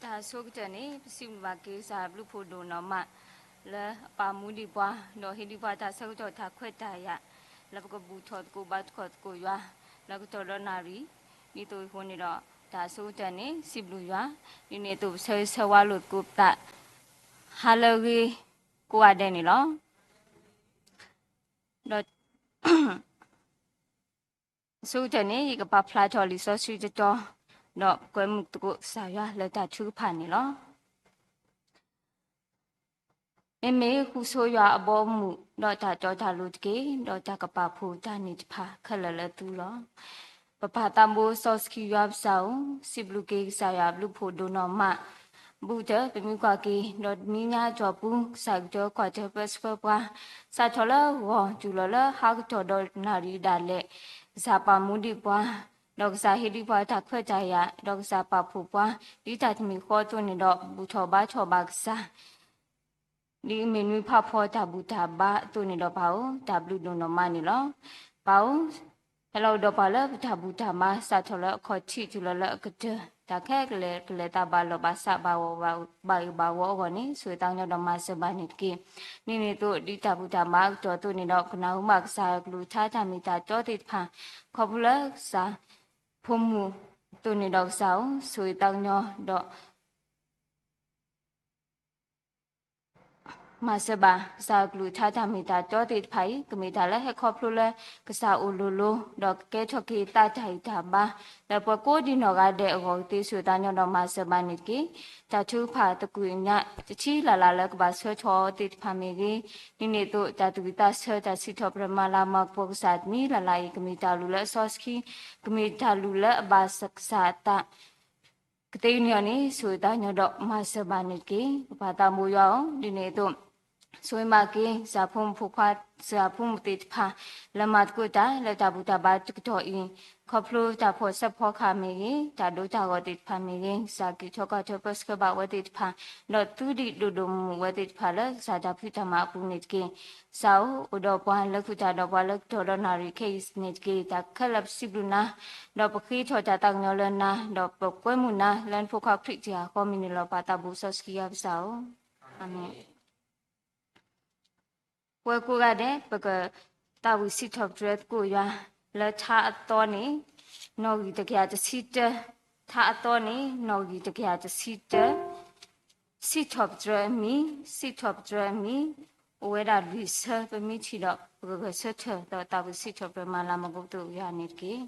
တၢ်ဆိကတၢၢ်န့ၣ် ပစံးဘျုးဘၣ်က့ၤကစၢ်ဘျုးဖှိၣ်ဒိၣ်နီၢ်မး လၢအပာ်မူဒံးပှၤ ဒီးဟ့ၣ်ဒံးပှၤတၢ်ဆၢကတီၢ်တၢ်ခွဲးတၢ်ယာ် လၢပကဘူၣ်ထီၣ်သကိးဘါသကိးသကိးယွၤ လၢကတီၢ်ဒီးနၣ်ရံၣ် ဒ်သိးအဃိန့ၣ်ဒီး တၢ်ဆိကတၢၢ်န့ၣ် စံးဘျုးယွၤ ဒ်န့ၣ်အသိးပဆၢဂ့ၤဆၢဝါလိာ်သကိးပသး ဟါလၢအဂ့ၤ ကိးဂၤဒဲးန့ၣ်လီၤ. ဒီး အဆိကတၢၢ်န့ၣ် ယကပာ်ဖျါထီၣ်လံာ်စီဆှံတတီၤ ဒီးကွဲမုာ်သကိးကစၢ်ယွၤလၢတၢ်ထုကဖၣ်န့ၣ်လီၤ. မ့မ့ၢ်ဃုဆိယွၤအဘီအမုၢ် ဒီးတၢ်တီတၢ်လိၤတက့ၢ်. ဒီးတၢ်ကပာ်ဖှိၣ်တၢ်န့ၣ်တဖၣ်ခဲလၢာ်လၢသုလီၤ. ပပၢ်သးဘိစီဆှံယွၤပစၢ်ဧၢ, စံးဘျုးက့ၤကစၢ်ယွၤဘျုးဖှိၣ်ဒိၣ်နီၢ်မး ဘူးတၢ် ပမ့ၢ်ကွၢ်က့ၤ ဒီးတနံၤညါအတီၢ်ပူၤ ကစၢ်ကတၢၢ်ကွၢ်တၢ်ပၢဆှၢပှၤ စးထီၣ်လၢဂီၤတုၤလီၤလၢဟါကတီၢ်ဒီးနၣ်ရံၣ်ဒၣ်လဲာ် ကစၢ်ပာ်မူဒံးပှၤ ဒီးကစၢ်ဟ့ၣ်ဒံးပှၤတၢ်ခွဲးတၢ်ယာ် ဒီးကစၢ်ပာ်ဖှိၣ်ပှၤ ဒ်တၢ်တမံၤဃီအသိးန့ၣ်ဒီး ပဘူၣ်ထီၣ်ဘါထီၣ်ဘၣ်ကစၢ် ဒ်အမ့ၢ်နွံဖးဖီတၢ်ဘူၣ်တၢ်ဘါအသိးန့ၣ်ဒီးပၢ်ဧၢ တၢ်ဘျုးဒိၣ်နီၢ်မးန့ၣ်လီၤ. ပၢ်ဧၢ, ဟဲလီၤကဒီးပှၤလၢပတၢ်ဘူၣ်တၢ်ဘါ စးထီၣ်လၢအခီၣ်ထံးတုၤလီၤလၢအကတၢၢ် တၢ်ခဲလၢာ်ကလဲၤသးဘၣ်လီၢ်ဘၣ်စးဘၣ်ဝီၤဘၣ်အၢဘၣ်ဝီအဂီၢ်န့ၣ် ဆိၣ်ဂ့ၤသးကညီၤဒီးမၤစၢၤဘၣ်န့ၣ်တက့ၢ်. ဒ်န့ၣ်အသိး ဒ်တၢ်ဘူၣ်တၢ်ဘါအကတီၢ်အသိးန့ၣ်ဒီး ကနၢ်ဟူဘၣ်ကစၢ်အကလုၢ်ကထါတၢ်မ့ၢ်တၢ်တီသ့ၣ်တဖၣ် ခီဖျိလၢကစၢ်ဖိမုၣ်အသိးန့ၣ်ဒီးကစၢ်ဧၢ ဆိၣ်ဂ့ၤသးကညီၤဒီး မၤစၢၤဘၣ် ကစၢ်အကလုၢ်ကထါတၢ်မ့ၢ်တၢ်တီသ့ၣ်တဖၣ်အံၤ ကမ့ၢ်တၢ်လၢဟဲခီဖျိလၢကစၢ်အိၣ်လိၤလိၤ ဒီးကကဲထီၣ်က့ၤသးတၢ်ဂံၢ်တၢ်ဘါ လၢပှၤကိးဒံးနီၢ်ဂၤဒဲးအဂီၢ်ကသ့ ဆိၣ်ဂ့ၤသးကညီၤဒီးမၤစၢၤဘၣ်န့ၣ်တက့ၢ်. တၢ်ထုကဖၣ်သကွံာ်ညါ တထံလၢ်လၢ်လၢကဘၣ်ဆှၢထီၣ်အီၤသ့ၣ်တဖၣ်မ့ၢ်ဂ့ၤ, ဒ်န့ၣ်အသိး တၢ်သူၣ်ဝံၣ်သးဆၢ တၢ်စံးထီၣ်ပတြၢၤမၤလၤမၤကပီၤကစၢ်တနံၤလၢ်လၢ်အံၤ ကမ့ၢ်တၢ်လုၢ်လၢအစီဆှံ, ကမ့ၢ်တၢ်လုၢ်လၢအဘၣ်ကစၢ်အသး ကသ့န့ၢ်အီၤန့ၣ် ဆိၣ်ဂ့ၤသးကညီၤဒီးမၤစၢၤဘၣ်န့ၣ်တက့ၢ်. ပပၢ်သးဘိယွၤဧၢ, ဒ်န့ၣ်အသိး ဆိၣ်ဂ့ၤမၤက့ၤ ကစၢ်ဖိမုၣ်ဖိခွါ ကစၢ်ဖိမုၣ်သ့ၣ်တဖၣ် လၢမၤသကိးတၢ်လၢတၢ်ဘူၣ်တၢ်ဘါတကတီၢ်အံၤ, ခီဖျိတၢ်ဖီၣ်ဆၢဖီၣ်ခါမ့ၢ်ဂ့ၤ, တၢ်ဒိတၢ်ဂီၤသ့ၣ်တဖၣ်မ့ၢ်ဂ့ၤ, ကစၢ်က့ၤထီၣ်ကွၢ်ထွဲပၢဆှၢဘၣ်ဝဲသ့ၣ်တဖၣ်, ဒီးသုဒံးဒိၣ်ဒိၣ်မုၢ်မုၢ်ဝဲသ့ၣ်တဖၣ်လၢ ကစၢ်တၢ်ဖံးတၢ်မၤအပူၤန့ၣ်တက့ၢ်. ကစၢ်ဧၢ, အိၣ်ဒီးပှၤလၢဃုာ်တၢ်ဒီးပှၤလၢကတီၢ်ဒီးနၣ်ရံၣ်ခဲအံၤန့ၣ်တက့ၢ်. တၢ်ခဲလၢာ်ပစံးဘျုးနၤ, ဒီးပဃ့ထီၣ်တၢ်သးကညီၤလၢနၤ, ဒီးပကွဲမုာ်နၤလၢနဖိခွါခရံာ်တံၢ်ဃီအမံၤန့ၣ်လီၤ. ပၢ်သးဘိစီဆှံယွၤပစၢ်ဧၢ, အၤမ့ၣ်. ပဝဲကိးဂၤဒဲး ပကသးဝံၣ်စံးထီၣ်ပတြၢၤသကိးယွၤ လၢထါအသီန့ၣ် နီၣ်ဂံၢ်တကယၤတဆံတၢ, ထါအသီန့ၣ် နီၣ်ဂံၢ်တကယၤတဆံတၢ, စံးထီၣ်ပတြၢၤအမံၤ, စံးထီၣ်ပတြၢၤအမံၤ, အိၣ်ဝဲဒၣ်လွံၢ်ဆၢ, ပမ့ၢ်ထံၣ်ဒီး ပကဂဲၤဆၢထၢၣ် ဒီးသးဝံၣ်စံးထီၣ်ပတြၢၤမၤလၤမၤကပီၤသကိးယွၤန့ၣ်တက့ၢ်.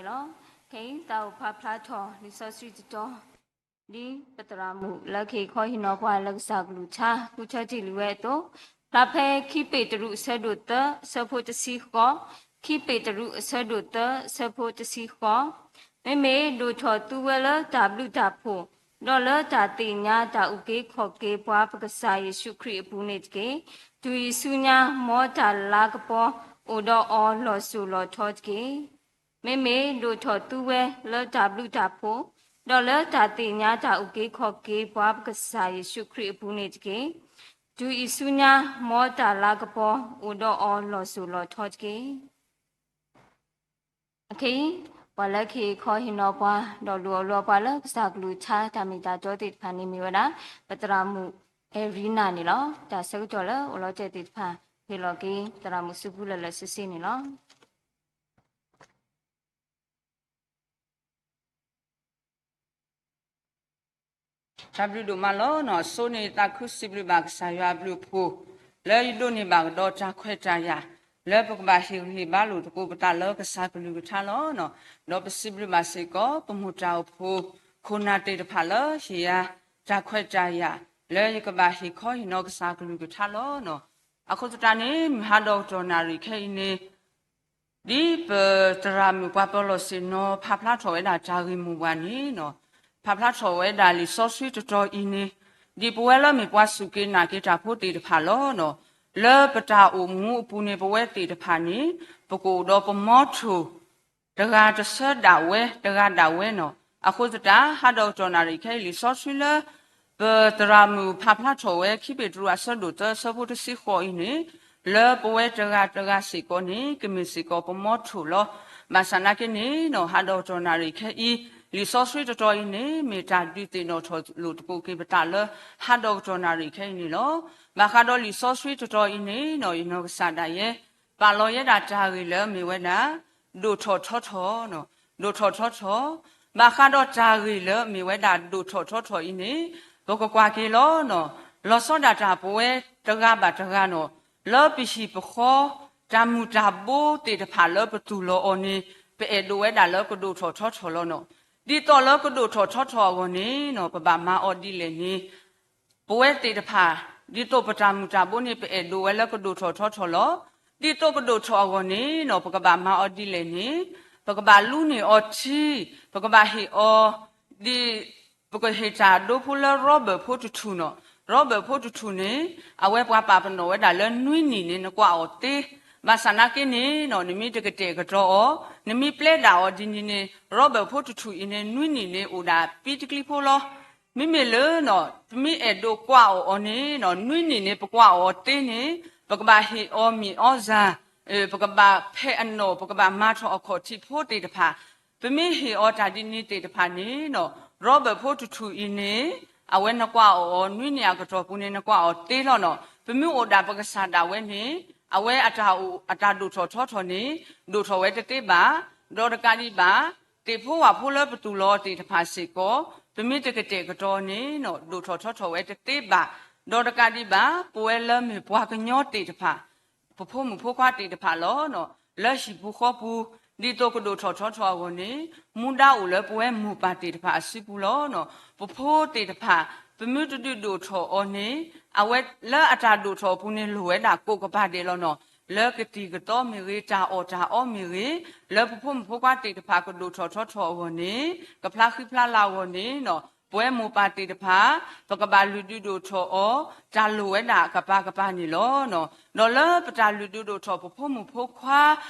လီၤ. ခဲအံၤ သးအိၣ်ဖးဖျါထီၣ်လံာ်စီဆှံတတီၤ ဒ်ပသရၣ်မုၣ်လၢကဟ့ၣ်ခီဟ့ၣ်နီၤပှၤလၢကစၢ်ကလုၢ်ကထါ ဃုထၢတ့ၢ်လံဝဲအသိး, ဖျါဖဲခံပ့းတရူးအဆၢဒိၣ်သၢ အဆၢဖိတဆံဃိး, ခံပ့းတရူးအဆၢဒိၣ်သၢ အဆၢဖိတဆံဃိး, မ့မ့ၢ်ဒိၣ်ထီၣ်သူဝဲလၢတၢ်ဘျုးတၢ်ဖှိၣ် ဒီးလၢတၢ်သ့ၣ်ညါတၢ်အုၣ်က့ၤခီၣ်က့ၤပှၤပကစၢ်ယ့ၣ်ၡူးခရံာ်အပူၤန့ၣ်တက့ၢ်. တုၤအံၤဆူညါ မ်တၢ်လၤကပီၤအိၣ်ဒီးအီၤလီၤစိၤလီၤထီတက့ၢ်. မ့မ့ၢ်ဒိၣ်ထီၣ်သူဝဲလၢတၢ်ဘျုးတၢ်ဖှိၣ်, ဒီးလၢတၢ်သ့ၣ်ညါတၢ်အုၣ်က့ၤခီၣ်က့ၤပှၤပကစၢ်ယ့ၣ်ၡူးခရံာ်အပူၤန့ၣ်တက့ၢ်. တုၤအံၤဆူညါ မ်တၢ်လၤကပီၤအိၣ်ဒီးအီၤလီၤစိၤလီၤထီတက့ၢ်. အခဲအံၤ ပှၤလၢကဟ့ၣ်ခီဟ့ၣ်နီၤပှၤ ဒီးလိၣ်အီၣ်လိၣ်အီပှၤလၢကစၢ်ကလုၢ်ကထါ တၢ်မ့ၢ်တၢ်တီသ့ၣ်တဖၣ်န့ၣ်မ့ၢ်ဝဲဒၣ် ပသရၣ်မုၣ်အဲရံနၤန့ၣ်လီၤ. တၢ်ဆၢကတီၢ်လၢအိၣ်လီၤတဲာ်သ့ၣ်တဖၣ် ဟ့ၣ်လီၤက့ၤသရၣ်မုၣ်စုပူလၢာ်လၢာ်ဆ့ဆ့န့ၣ်လီၤ. တၢ်ဘျုးဒိၣ်မးလီၤ. အဆိန့ၣ် ယသးခုစံးဘျုးဘၣ်ကစၢ်ယွၤအဘျုးအဖှိၣ် လၢယဒိးန့ၢ်ဘၣ်ကဒီးတၢ်ခွဲးတၢ်ယာ် လၢပကဘၣ်ဟ့ၣ်ဂံၢ်ဟ့ၣ်ဘါလိာ်သကိးပသးလၢကစၢ်ကလုၢ်ကထါလီၤ. ဒီးပစံးဘျုးဘၣ်စ့ၢ်ကီး ပမိၢ်တၢ်အိၣ်ဖှိၣ် ခိၣ်နၢ်သ့ၣ်တဖၣ်လၢဟ့ၣ်ယၤ တၢ်ခွဲးတၢ်ယာ် လၢယကဘၣ်ဟ့ၣ်ခီဟ့ၣ်နီၤကစၢ်ကလုၢ်ကထါလီၤ. အဃိသတးန့ၣ် မုၢ်ဟါဒီးကတီၢ်နၣ်ရံၣ်ခဲအံၤန့ၣ် ဒ်ပသရၣ်မုၣ်ပှၤပၢၤလီၢ်ဆ့ၣ်နီၤ ဖးဖျါထီၣ်ဝဲဒၣ်တၢ်ဂ့ၢ်မိၢ်ပှၢ်န့ၣ် ဖးဖျါထီၣ်ဝဲဒၣ်လံာ်စီဆှံတတီၤအံၤန့ၣ် ဒ်ပဝဲလၢမ့ၢ်ပှၤစူၢ်က့ၤနာ်က့ၤတၢ်ဖိသ့ၣ်တဖၣ်လီၤ. လၢပတၢ်အိၣ်မူအပူၤန့ၣ် ပဝဲသ့ၣ်တဖၣ်န့ၣ် ပကအိၣ်ဒီးပမီထိၣ် တဂၤတဆၢဒၣ်ဝဲ တဂၤဒၣ်ဝဲန့ၣ်. အဃိသတး ဟါဒီးကတီၢ်နၣ်ရံၣ်ခဲအံၤ လံာ်စီဆှံလၢ ပသရၣ်မုၣ်ဖးဖျါထီၣ်ဝဲ ခံပ့းတရူးအဆၢဒိၣ်သၢ အဆၢဖိတဆံဃိးအံၤန့ၣ် လၢပဝဲတဂၤတဂၤစ့ၢ်ကီးန့ၣ် ကမ့ၢ်စ့ၢ်ကီးပမီထိၣ်လီၤ. ဘၣ်ဆၣ်နာ်က့န့ၣ် ဟါဒီးကတီၢ်နၣ်ရံၣ်ခဲအံၤ လံာ်စီဆှံတတီၤအံၤန့ၣ် မ့ၢ်တၢ်ဒုးသ့ၣ်နီၣ်ထီၣ်လိာ်သကိးက့ၤပသးလၢ ဟါဒီးကတီၢ်နၣ်ရံၣ်ခဲအံၤန့ၣ်လီၤ. ဘၣ်ဃးဒီးလံာ်စီဆှံတတီၤအံၤန့ၣ် ယနီၢ်ကစၢ်ဒၣ်ယဲ ပာ်လီၤယဲဒၣ်တၢ်ဂ့ၢ်လၢမ့ၢ်ဝဲဒၣ် ဒိၣ်ထီၣ်ထီထီၣ်, ဒိၣ်ထီၣ်ထီထီၣ်. ဘၣ်ဃးဒီးတၢ်ဂ့ၢ်လၢမ့ၢ်ဝဲဒၣ်ဒိၣ်ထီၣ်ထီထီၣ်အံၤန့ၣ် ပကကွၢ်က့ၤလီၤ. လီၤဆီဒၣ်တၢ်ပဝဲတဂၤဘၣ်တဂၤန့ၣ် လၢပဟံၣ်ပဃီ တၢ်မုၢ်တၢ်ဘိသ့ၣ်တဖၣ်လၢပတူၢ်လိာ်အီၤန့ၣ် ပအဲၣ်ဒိးဝဲဒၣ်လၢကဒိၣ်ထီၣ်ထီထီၣ်လီၤန့ၣ်. ဒ်သိးလၢကဒိၣ်ထီၣ်ထီထီၣ်အဂီၢ်န့ၣ် ပဘၣ်မၤအီၤဒ်လဲၣ်န့ၣ် ပဝဲသ့ၣ်တဖၣ် ဒ်သိးပတၢ်မုၢ်တၢ်ဘိန့ၣ် ပအဲၣ်ဒိးဝဲလၢကဒိၣ်ထီၣ်ထီထီၣ်လီၤ. ဒ်သိးကဒိၣ်ထီၣ်အဂီၢ်န့ၣ် ပကဘၣ်မၤအီၤဒ်လဲၣ်န့ၣ် ပကဘၣ်လူန့ၢ်အီၤထံ, ပကဘၣ်ဟ့ၣ်အီၤ ဒ် ပကဟ့ၣ်တၢ်ဒိဖိလၢ Robert ဖိတထူၣ်န့ၣ်, Robert ဖိတထူၣ်န့ၣ် အဝဲပှၤပာ်ပနီၣ်ဝဲဒၣ်လၢနွံနံၣ်န့ၣ် နကွၢ်အီၤသ့, ဘၣ်ဆၣ်နာ်က့န့ၣ် နမ့ၢ်တကတဲာ်ကတီၤအီၤ, နမ့ၢ်ပျဲဒၣ်အီၤဒ်န့ၣ်န့ၣ် Robert ဖိတထူၣ်အံၤန့ၣ် နွံနံၣ်န့ၣ်အိၣ်ဒၣ်ပံတကျံဖိလီၤ. မ့မ့ၢ်လၢ ပမ့ၢ်အဲၣ်ဒိးကွၢ်အီၤအီၤန့ၣ် နွံနံၣ်န့ၣ် ပကွၢ်အီၤအီၤသ့န့ၣ် ပကဘၣ်ဟ့ၣ်အီၤမ့ၣ်အီၣ်စၢ်, ပကဘၣ်ဖဲးအနီၣ် ပကဘၣ်မၤထီၣ်အခီၣ်ထံးဖိသ့ၣ်တဖၣ်, ပမ့ၢ်ဟ့ၣ်အီၤတၢ်ဒ်န့ၣ်သ့ၣ်တဖၣ်န့ၣ် Robert ဖိတထူၣ်အံၤန့ၣ် အဝဲနကွၢ်အီၤအီၤ နွံနံၣ်အကတီၢ်ပူၤန့ၣ် နကွၢ်အီၤသ့လီၤန့ၣ်. ပမ့ၢ်အိၣ်ဒၣ်ပကစၢ်ဒၣ်ဝဲန့ၣ် အဝဲအတၢ်အိၣ် အတၢ်ဒိၣ်ထီၣ်ထီထီၣ်န့ၣ် ဒိၣ်ထီၣ်ဝဲတသ့ဘၣ်. ဒီးတကးဒံးဘၣ် သ့ၣ်ဖိဝၣ်ဖိလၢပတူၢ်လိာ်အီၤသ့ၣ်တဖၣ်စ့ၢ်ကီး ပမ့ၢ်တကတဲာ်ကတီၤန့ၣ် ဒိၣ်ထီၣ်ထီထီၣ်ဝဲတသ့ဘၣ်. ဒီးတကးဒံးဘၣ် ပဝဲလၢမ့ၢ်ပှၤကညီသ့ၣ်တဖၣ် ပဖိမုၣ်ဖိခွါသ့ၣ်တဖၣ်လီၤ. လၢဟံၣ်ပူၤဃီပူၤ ဒ်သိးကဒိၣ်ထီၣ်ထီထီၣ်အဂီၢ်န့ၣ် မူဒါအိၣ်လၢပဝဲမိၢ်ပၢ်သ့ၣ်တဖၣ်အစုပူၤလီၤ. ပဖိသ့ၣ်တဖၣ် ပမ့ၢ်တဒုးဒိၣ်ထီၣ်အီၤန့ၣ် အဝဲလၢအတၢ်ဒိၣ်ထီၣ်အပူၤန့ၣ် လိၣ်ဝဲဒၣ်ကိးကပၤဒဲးလီၤန့ၣ်. လၢကသံၣ်ကသီမ့ၢ်ဂ့ၤ တၢ်အီၣ်တၢ်အီမ့ၢ်ဂ့ၤ, လၢပဖိမုၣ်ဖိခွါသ့ၣ်တဖၣ်ကဒိၣ်ထီၣ်ထီထီၣ်အဂီၢ်န့ၣ် ကဖျါဃံဖျါလၤအဂီၢ်န့ၣ် ပဝဲမိၢ်ပၢ်သ့ၣ်တဖၣ် ပကဘၣ်လုၢ်ဒုးဒိၣ်ထီၣ်အီၤ တၢ်လိၣ်ဝဲဒၣ်ကပၤကပၤန့ၣ်လီၤ. ဒီးလၢပတၢ်လုၢ်ဒုးဒိၣ်ထီၣ်ပဖိမုၣ်ဖိခွါ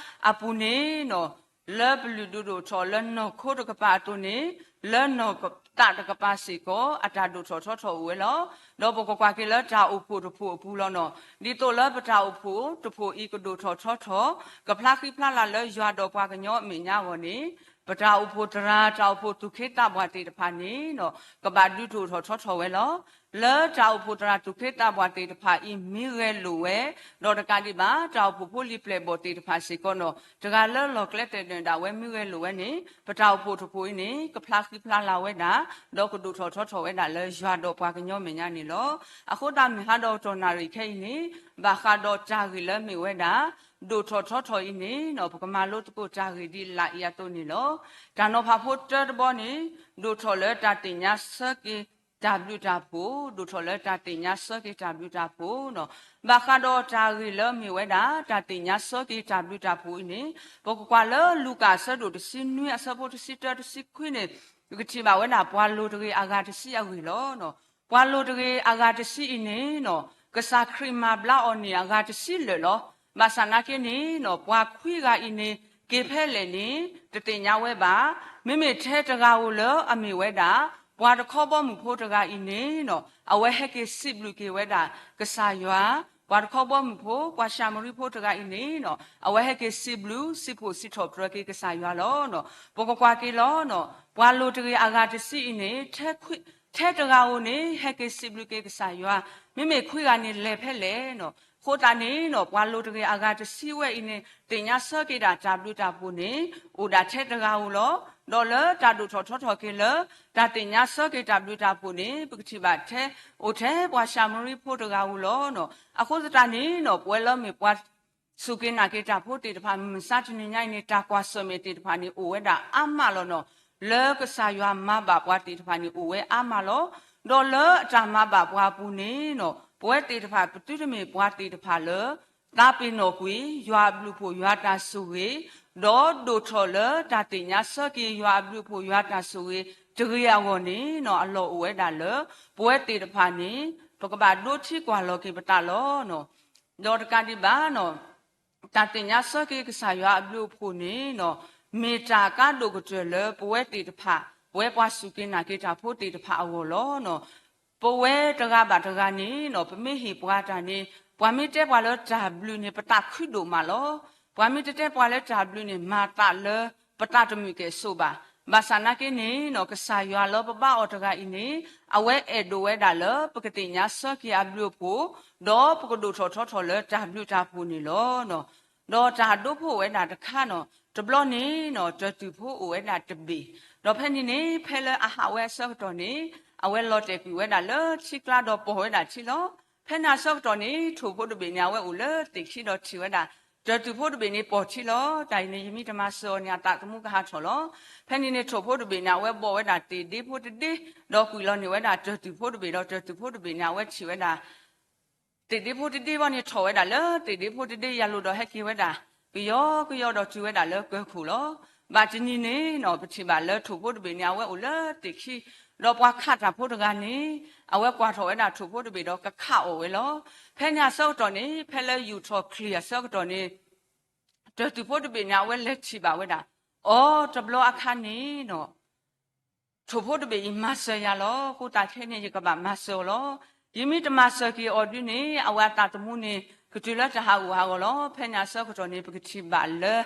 အပူၤန့ၣ် လၢပလုၢ်ဒုးဒိၣ်ထီၣ်လၢနီၢ်ခိတကပၤအသိးန့ၣ် လၢနီၢ်သးတကပၤစ့ၢ်ကီး အတၢ်ဒိၣ်ထီၣ်ထီထီၣ်အိၣ်ဝဲလီၤ. ဒီးပကကွၢ်က့ၤလၢတၢ်အိၣ်ဖှိၣ်တဖှိၣ်အပူၤလီၤန့ၣ်. ဒ်သိးလၢပတၢ်အိၣ်ဖှိၣ်တဖှိၣ်အံၤကဒိၣ်ထီၣ်ထီထီၣ် ကဖျါဃံဖျါလၤလၢယွၤဒီးပှၤကညီအမဲာ်ညါအဂီၢ်န့ၣ် ပတၢ်အိၣ်ဖှိၣ်သရၣ် တၢ်အိၣ်ဖှိၣ်သူၣ်က့သးပှၢ်သ့ၣ်တဖၣ်န့ၣ် ကဘၣ်ဒုးဒိၣ်ထီၣ်ထီထီၣ်ဝဲလီၤ. လၢတၢ်အိၣ်ဖှိၣ်သရၣ်သူၣ်က့သးပှၢ်သ့ၣ်တဖၣ်အံၤ မ့ၢ်ဂဲၤလိာ်ဝဲ, ဒီးတကးဒံးဘၣ် တၢ်အိၣ်ဖှိၣ်ဖိလံၤပျဲၢ်ဘီၣ်သ့ၣ်တဖၣ်စ့ၢ်ကီးနီၤ တဂၤလၢလီၢ်ကျဲတဲာ်ဒၢးဒၣ်ဝဲမ့ၢ်ဂဲၤလိာ်ဝဲန့ၣ် ပတၢ်အိၣ်ဖှိၣ်တဖှိၣ်အံၤန့ၣ် ကဖျါဃံဖျါလၤဝဲဒၣ်, ဒီးကဒိၣ်ထီၣ်ထီထီၣ်ဝဲဒၣ်လၢယွၤဒီးပှၤကညီမဲာ်ညါန့ၣ်လီၤ. အဃိသတးမုၢ်ဟါဒီးကတီၢ်နၣ်ရံၣ်ခဲအံၤန့ၣ် ဘၣ်ဃးဒီးတၢ်ဂ့ၢ်လၢမ့ၢ်ဝဲဒၣ် ဒိၣ်ထီၣ်ထီထီၣ်အံၤန့ၣ်နီၤ ပကမၤလိသကိးတၢ်ဂ့ၢ်ဒ်လာ်အံၤအသိးန့ၣ်လီၤ. တၢ်နီၤဖးဖိတၢတဘီန့ၣ် ဒိၣ်ထီၣ်လၢတၢ်သ့ၣ်ညါဆၢက့ၤတၢ်ဘျုးတၢ်ဖှိၣ်, ဒိၣ်ထီၣ်လၢတၢ်သ့ၣ်ညါဆၢက့ၤတၢ်ဘျုးတၢ်ဖှိၣ်နီၤ. ဘၣ်ဃးဒီးတၢ်ဂ့ၢ်လၢမ့ၢ်ဝဲဒၣ် တၢ်သ့ၣ်ညါဆၢက့ၤတၢ်ဘျုးတၢ်ဖှိၣ်အံၤန့ၣ် ပကကွၢ်လၢလူၤကၣ်အဆၢဒိၣ်တဆံနွံအဆၢဖိတဆံတၢတဆံခွံန့ၣ် ပကထံၣ်ဘၣ်ဝဲဒၣ်ပှၤလိၤတဂ့ၤအဂၤတဆံအဂ့ၢ်လီၤ. ပှၤလိၤတဂ့ၤအဂၤတဆံအံၤန့ၣ်နီၤ ကစၢ်ခရံာ်မၤဘျါအီၤန့ၣ်အဂၤတဆံလၢာ်လီၤ. ဘၣ်ဆၣ်နာ်က့န့ၣ်နီၤ ပှၤခွံဂၤအံၤန့ၣ် က့ၤဖဲလဲၣ်န့ၣ် တသ့ၣ်ညါဝဲဘၣ်. မ့မ့ၢ်ထဲတဂၤဧိၤလၢအမ့ၢ်ဝဲဒၣ် ပှၤတခီဘီမုၢ်ဖိတဂၤအံၤန့ၣ်နီၤ အဝဲဟဲက့ၤစံးဘျုးက့ၤဝဲဒၣ်ကစၢ်ယွၤ, ပှၤတခီဘီမုၢ်ဖိ ပှၤၡၤမရံဖိတဂၤအံၤန့ၣ်နီၤ အဝဲဟဲက့ၤစံးဘျုးစံးဖှိၣ်စံးထီၣ်ပတြၢၤက့ၤကစၢ်ယွၤလီၤ. ပကကွၢ်က့ၤလီၤနီၤ ပှၤလိၤတဂ့ၤအဂၤတဆံအံၤန့ၣ် ထဲခွံ ထဲတဂၤဧိၤန့ၣ် ဟဲက့ၤစံးဘျုးက့ၤကစၢ်ယွၤ, မ့မ့ၢ်ခွံဂၤန့ၣ်လဲၤဖဲလဲၣ်နီၤ. အဃိသတးန့ၣ်နီၤ ပှၤလိၤတဂ့ၤအဂၤတဆံဝဲအံၤန့ၣ် သ့ၣ်ညါဆၢက့ၤဒၣ်တၢ်ဘျုးတၢ်ဖှိၣ်န့ၣ် အိၣ်ဒၣ်ထဲတဂၤဧိၤလီၤ. ဒီးလၢတၢ်ဒိၣ်ထီၣ်ထီထီၣ်က့ၤလၢ တၢ်သ့ၣ်ညါဆၢက့ၤတၢ်ဘျုးတၢ်ဖှိၣ်န့ၣ် ပကထံၣ်ဘၣ်ထဲ အိၣ်ထဲပှၤၡၤမရံဖိတဂၤဧိၤလီၤနီၤ. အဃိသတးန့ၣ်နီၤ ပဝဲလၢမ့ၢ်ပှၤ စူၢ်က့ၤနာ်က့ၤတၢ်ဖိသ့ၣ်တဖၣ် မုၢ်မဆါတနံၤညါအံၤန့ၣ် တၢ်ကွၢ်ဆၢၣ်မဲာ်သ့ၣ်တဖၣ်န့ၣ် အိၣ်ဝဲဒၣ်အါမးလီၤနီၤ. လၢကစၢ်ယွၤမၤဘၣ်ပှၤသ့ၣ်တဖၣ်န့ၣ် အိၣ်ဝဲအါမးလီၤ. ဒီးလၢအတၢ်မၤဘၣ်ပှၤအပူၤန့ၣ်နီၤ ပဝဲသ့ၣ်တဖၣ် ပသုတမ့ၢ်ပှၤသ့ၣ်တဖၣ်လၢ သးပ့ၤနီၣ်ကွံာ် ယွၤအဘျုးအဖှိၣ်ယွၤတၢ်ဆိၣ်ဂ့ၤ, ဒီးဒိၣ်ထီၣ်လၢတၢ်သ့ၣ်ညါဆၢက့ၤယွၤအဘျုးအဖှိၣ်ယွၤတၢ်ဆိၣ်ဂ့ၤတဂ့ၤအဂီၢ်န့ၣ်နီၤ အလီၢ်အိၣ်ဝဲဒၣ်လၢ ပဝဲသ့ၣ်တဖၣ်န့ၣ် ပကဘၣ်ဒိထံကွၢ်လီၤက့ၤပသးလီၤနီၤ. ဒီးတကးဒံးဘၣ်နီၤ တၢ်သ့ၣ်ညါဆၢက့ၤကစၢ်ယွၤအဘျုးအဖှိၣ်န့ၣ်နီၤ မ့ၢ်တၢ်ကါဒိၣ်ကတၢၢ်လၢပဝဲသ့ၣ်တဖၣ် ပဝဲပှၤစူၢ်က့ၤနာ်က့ၤတၢ်ဖိသ့ၣ်တဖၣ်အဂီၢ်လီၤနီၤ. ပဝဲတဂၤဘၣ်တဂၤန့ၣ်နီၤ ပမ့ၢ်ဟ့ၣ်ပှၤတၢ်န့ၣ် ပှၤမ့ၢ်တဲပှၤလၢတၢ်ဘျုးန့ၣ် ပသးခုဒိၣ်မးလီၤ. ပှၤမ့ၢ်တတဲပှၤလၢတၢ်ဘျုးန့ၣ် မၤသးလၢပသးတမုာ်ကဲၣ်ဆိးဘၣ်. ဘၣ်ဆၣ်နာ်က့န့ၣ်နီၤ ကစၢ်ယွၤလၢပဘါအီၤတဂၤအံၤန့ၣ် အဝဲအဲၣ်ဒိးဝဲဒၣ်လၢပကသ့ၣ်ညါဆၢက့ၤအဘျုးအဖှိၣ်, ဒီးပကဒိၣ်ထီၣ်ထီထီၣ်လၢတၢ်ဘျုးတၢ်ဖှိၣ်န့ၣ်လီၤနီၤ. ဒီးတၢ်ဒိဖိအိၣ်ဝဲဒၣ်တခါနီၤ တဘျီန့ၣ်နီၤ တၢၢ်သူၣ်ဖိအိၣ်ဝဲဒၣ်တဘ့ၣ်, ဒီးဖဲန့ၣ်န့ၣ် ဖဲလၢအဟးဝဲအဆၢကတီၢ်န့ၣ် အဝဲလီၤတဲာ်ကွံာ်ဝဲဒၣ်လၢထံကျါဒီးပိာ်ဝဲဒၣ်ထံလီၤ. ဖဲန့ၣ်အဆၢကတီၢ်န့ၣ် ထိၣ်ဖိတဘ့ၣ်န့ၣ် အဝဲအိၣ်လၢသ့ၣ်ခံဒီးထံၣ်ဝဲဒၣ် တၢၢ်သူၣ်ဖိတဘ့ၣ်န့ၣ်ပိာ်ထံလီၤ. တၢ်အံၤန့ၣ် ယမ့ၢ်တမၤစၢၤအီၤန့ၣ် အသးသမူကဟးထီၣ်လီၤ. ဖဲန့ၣ်န့ၣ် ထိၣ်ဖိတဘ့ၣ်န့ၣ် အဝဲဘီၣ်ဝဲဒၣ်သ့ၣ်ဒ့ဖိတဒ့, ဒီးကွံာ်လီၤန့ၢ်ဝဲဒၣ်တၢၢ်သူၣ်ဖိတဘ့ၣ်ဒီးတၢၢ်သူၣ်ဖိတဘ့ၣ်န့ၣ် အဝဲထံၣ်ဝဲဒၣ် သ့ၣ်ဒ့ဖိတဒ့ဘီန့ၣ် ထီၣ်ဝဲဒၣ်လၢသ့ၣ်ဒ့ဖိတဒ့ယၤလိၤဒီးဟဲက့ၤဝဲဒၣ် ကယီကယီဒီးတုၤဝဲဒၣ်လၢကၢၢ်ခိၣ်လီၤ. ဘၣ်တနံၤန့ၣ်နီၤ ပထံၣ်ဘၣ်လၢထိၣ်ဖိတဘ့ၣ်န့ၣ် အဝဲအိၣ်လၢသ့ၣ်ခံ, ဒီးပှၤခးတၢ်ဖိတဂၤန့ၣ် အဝဲကွၢ်ထီၣ်ဝဲဒၣ်ထိၣ်ဖိတဘ့ၣ်ဒီးကခးအီၣ်ဝဲလီၤ. ဖဲန့ၣ်အဆၢကတီၢ်န့ၣ် ဖဲလၢယူာ်ထီၣ်ချံအဆၢကတီၢ်န့ၣ် တၢၢ်သူၣ်ဖိတဘ့ၣ်န့ၣ် အဝဲလဲၤထံၣ်ဘၣ်ဝဲဒၣ်, အိ တဘျီအခါန့ၣ်နီၤ ထိၣ်ဖိတဘ့ၣ်အံၤမၤစၢၤယၤလီၤ. အဃိသတးခဲအံၤန့ၣ် ယကဘၣ်မၤစၢၤအီၤလီၤ. ယမ့ၢ်တမၤစၢၤက့ၤအီၤဒုန့ၣ် အဝဲအသးသမူန့ၣ် ကတုၤလၢတၢ်ဟးဂူာ်ဟးဂီၤလီၤ. ဖဲန့ၣ်အဆၢကတီၢ်န့ၣ် ပကထံၣ်ဘၣ်လၢ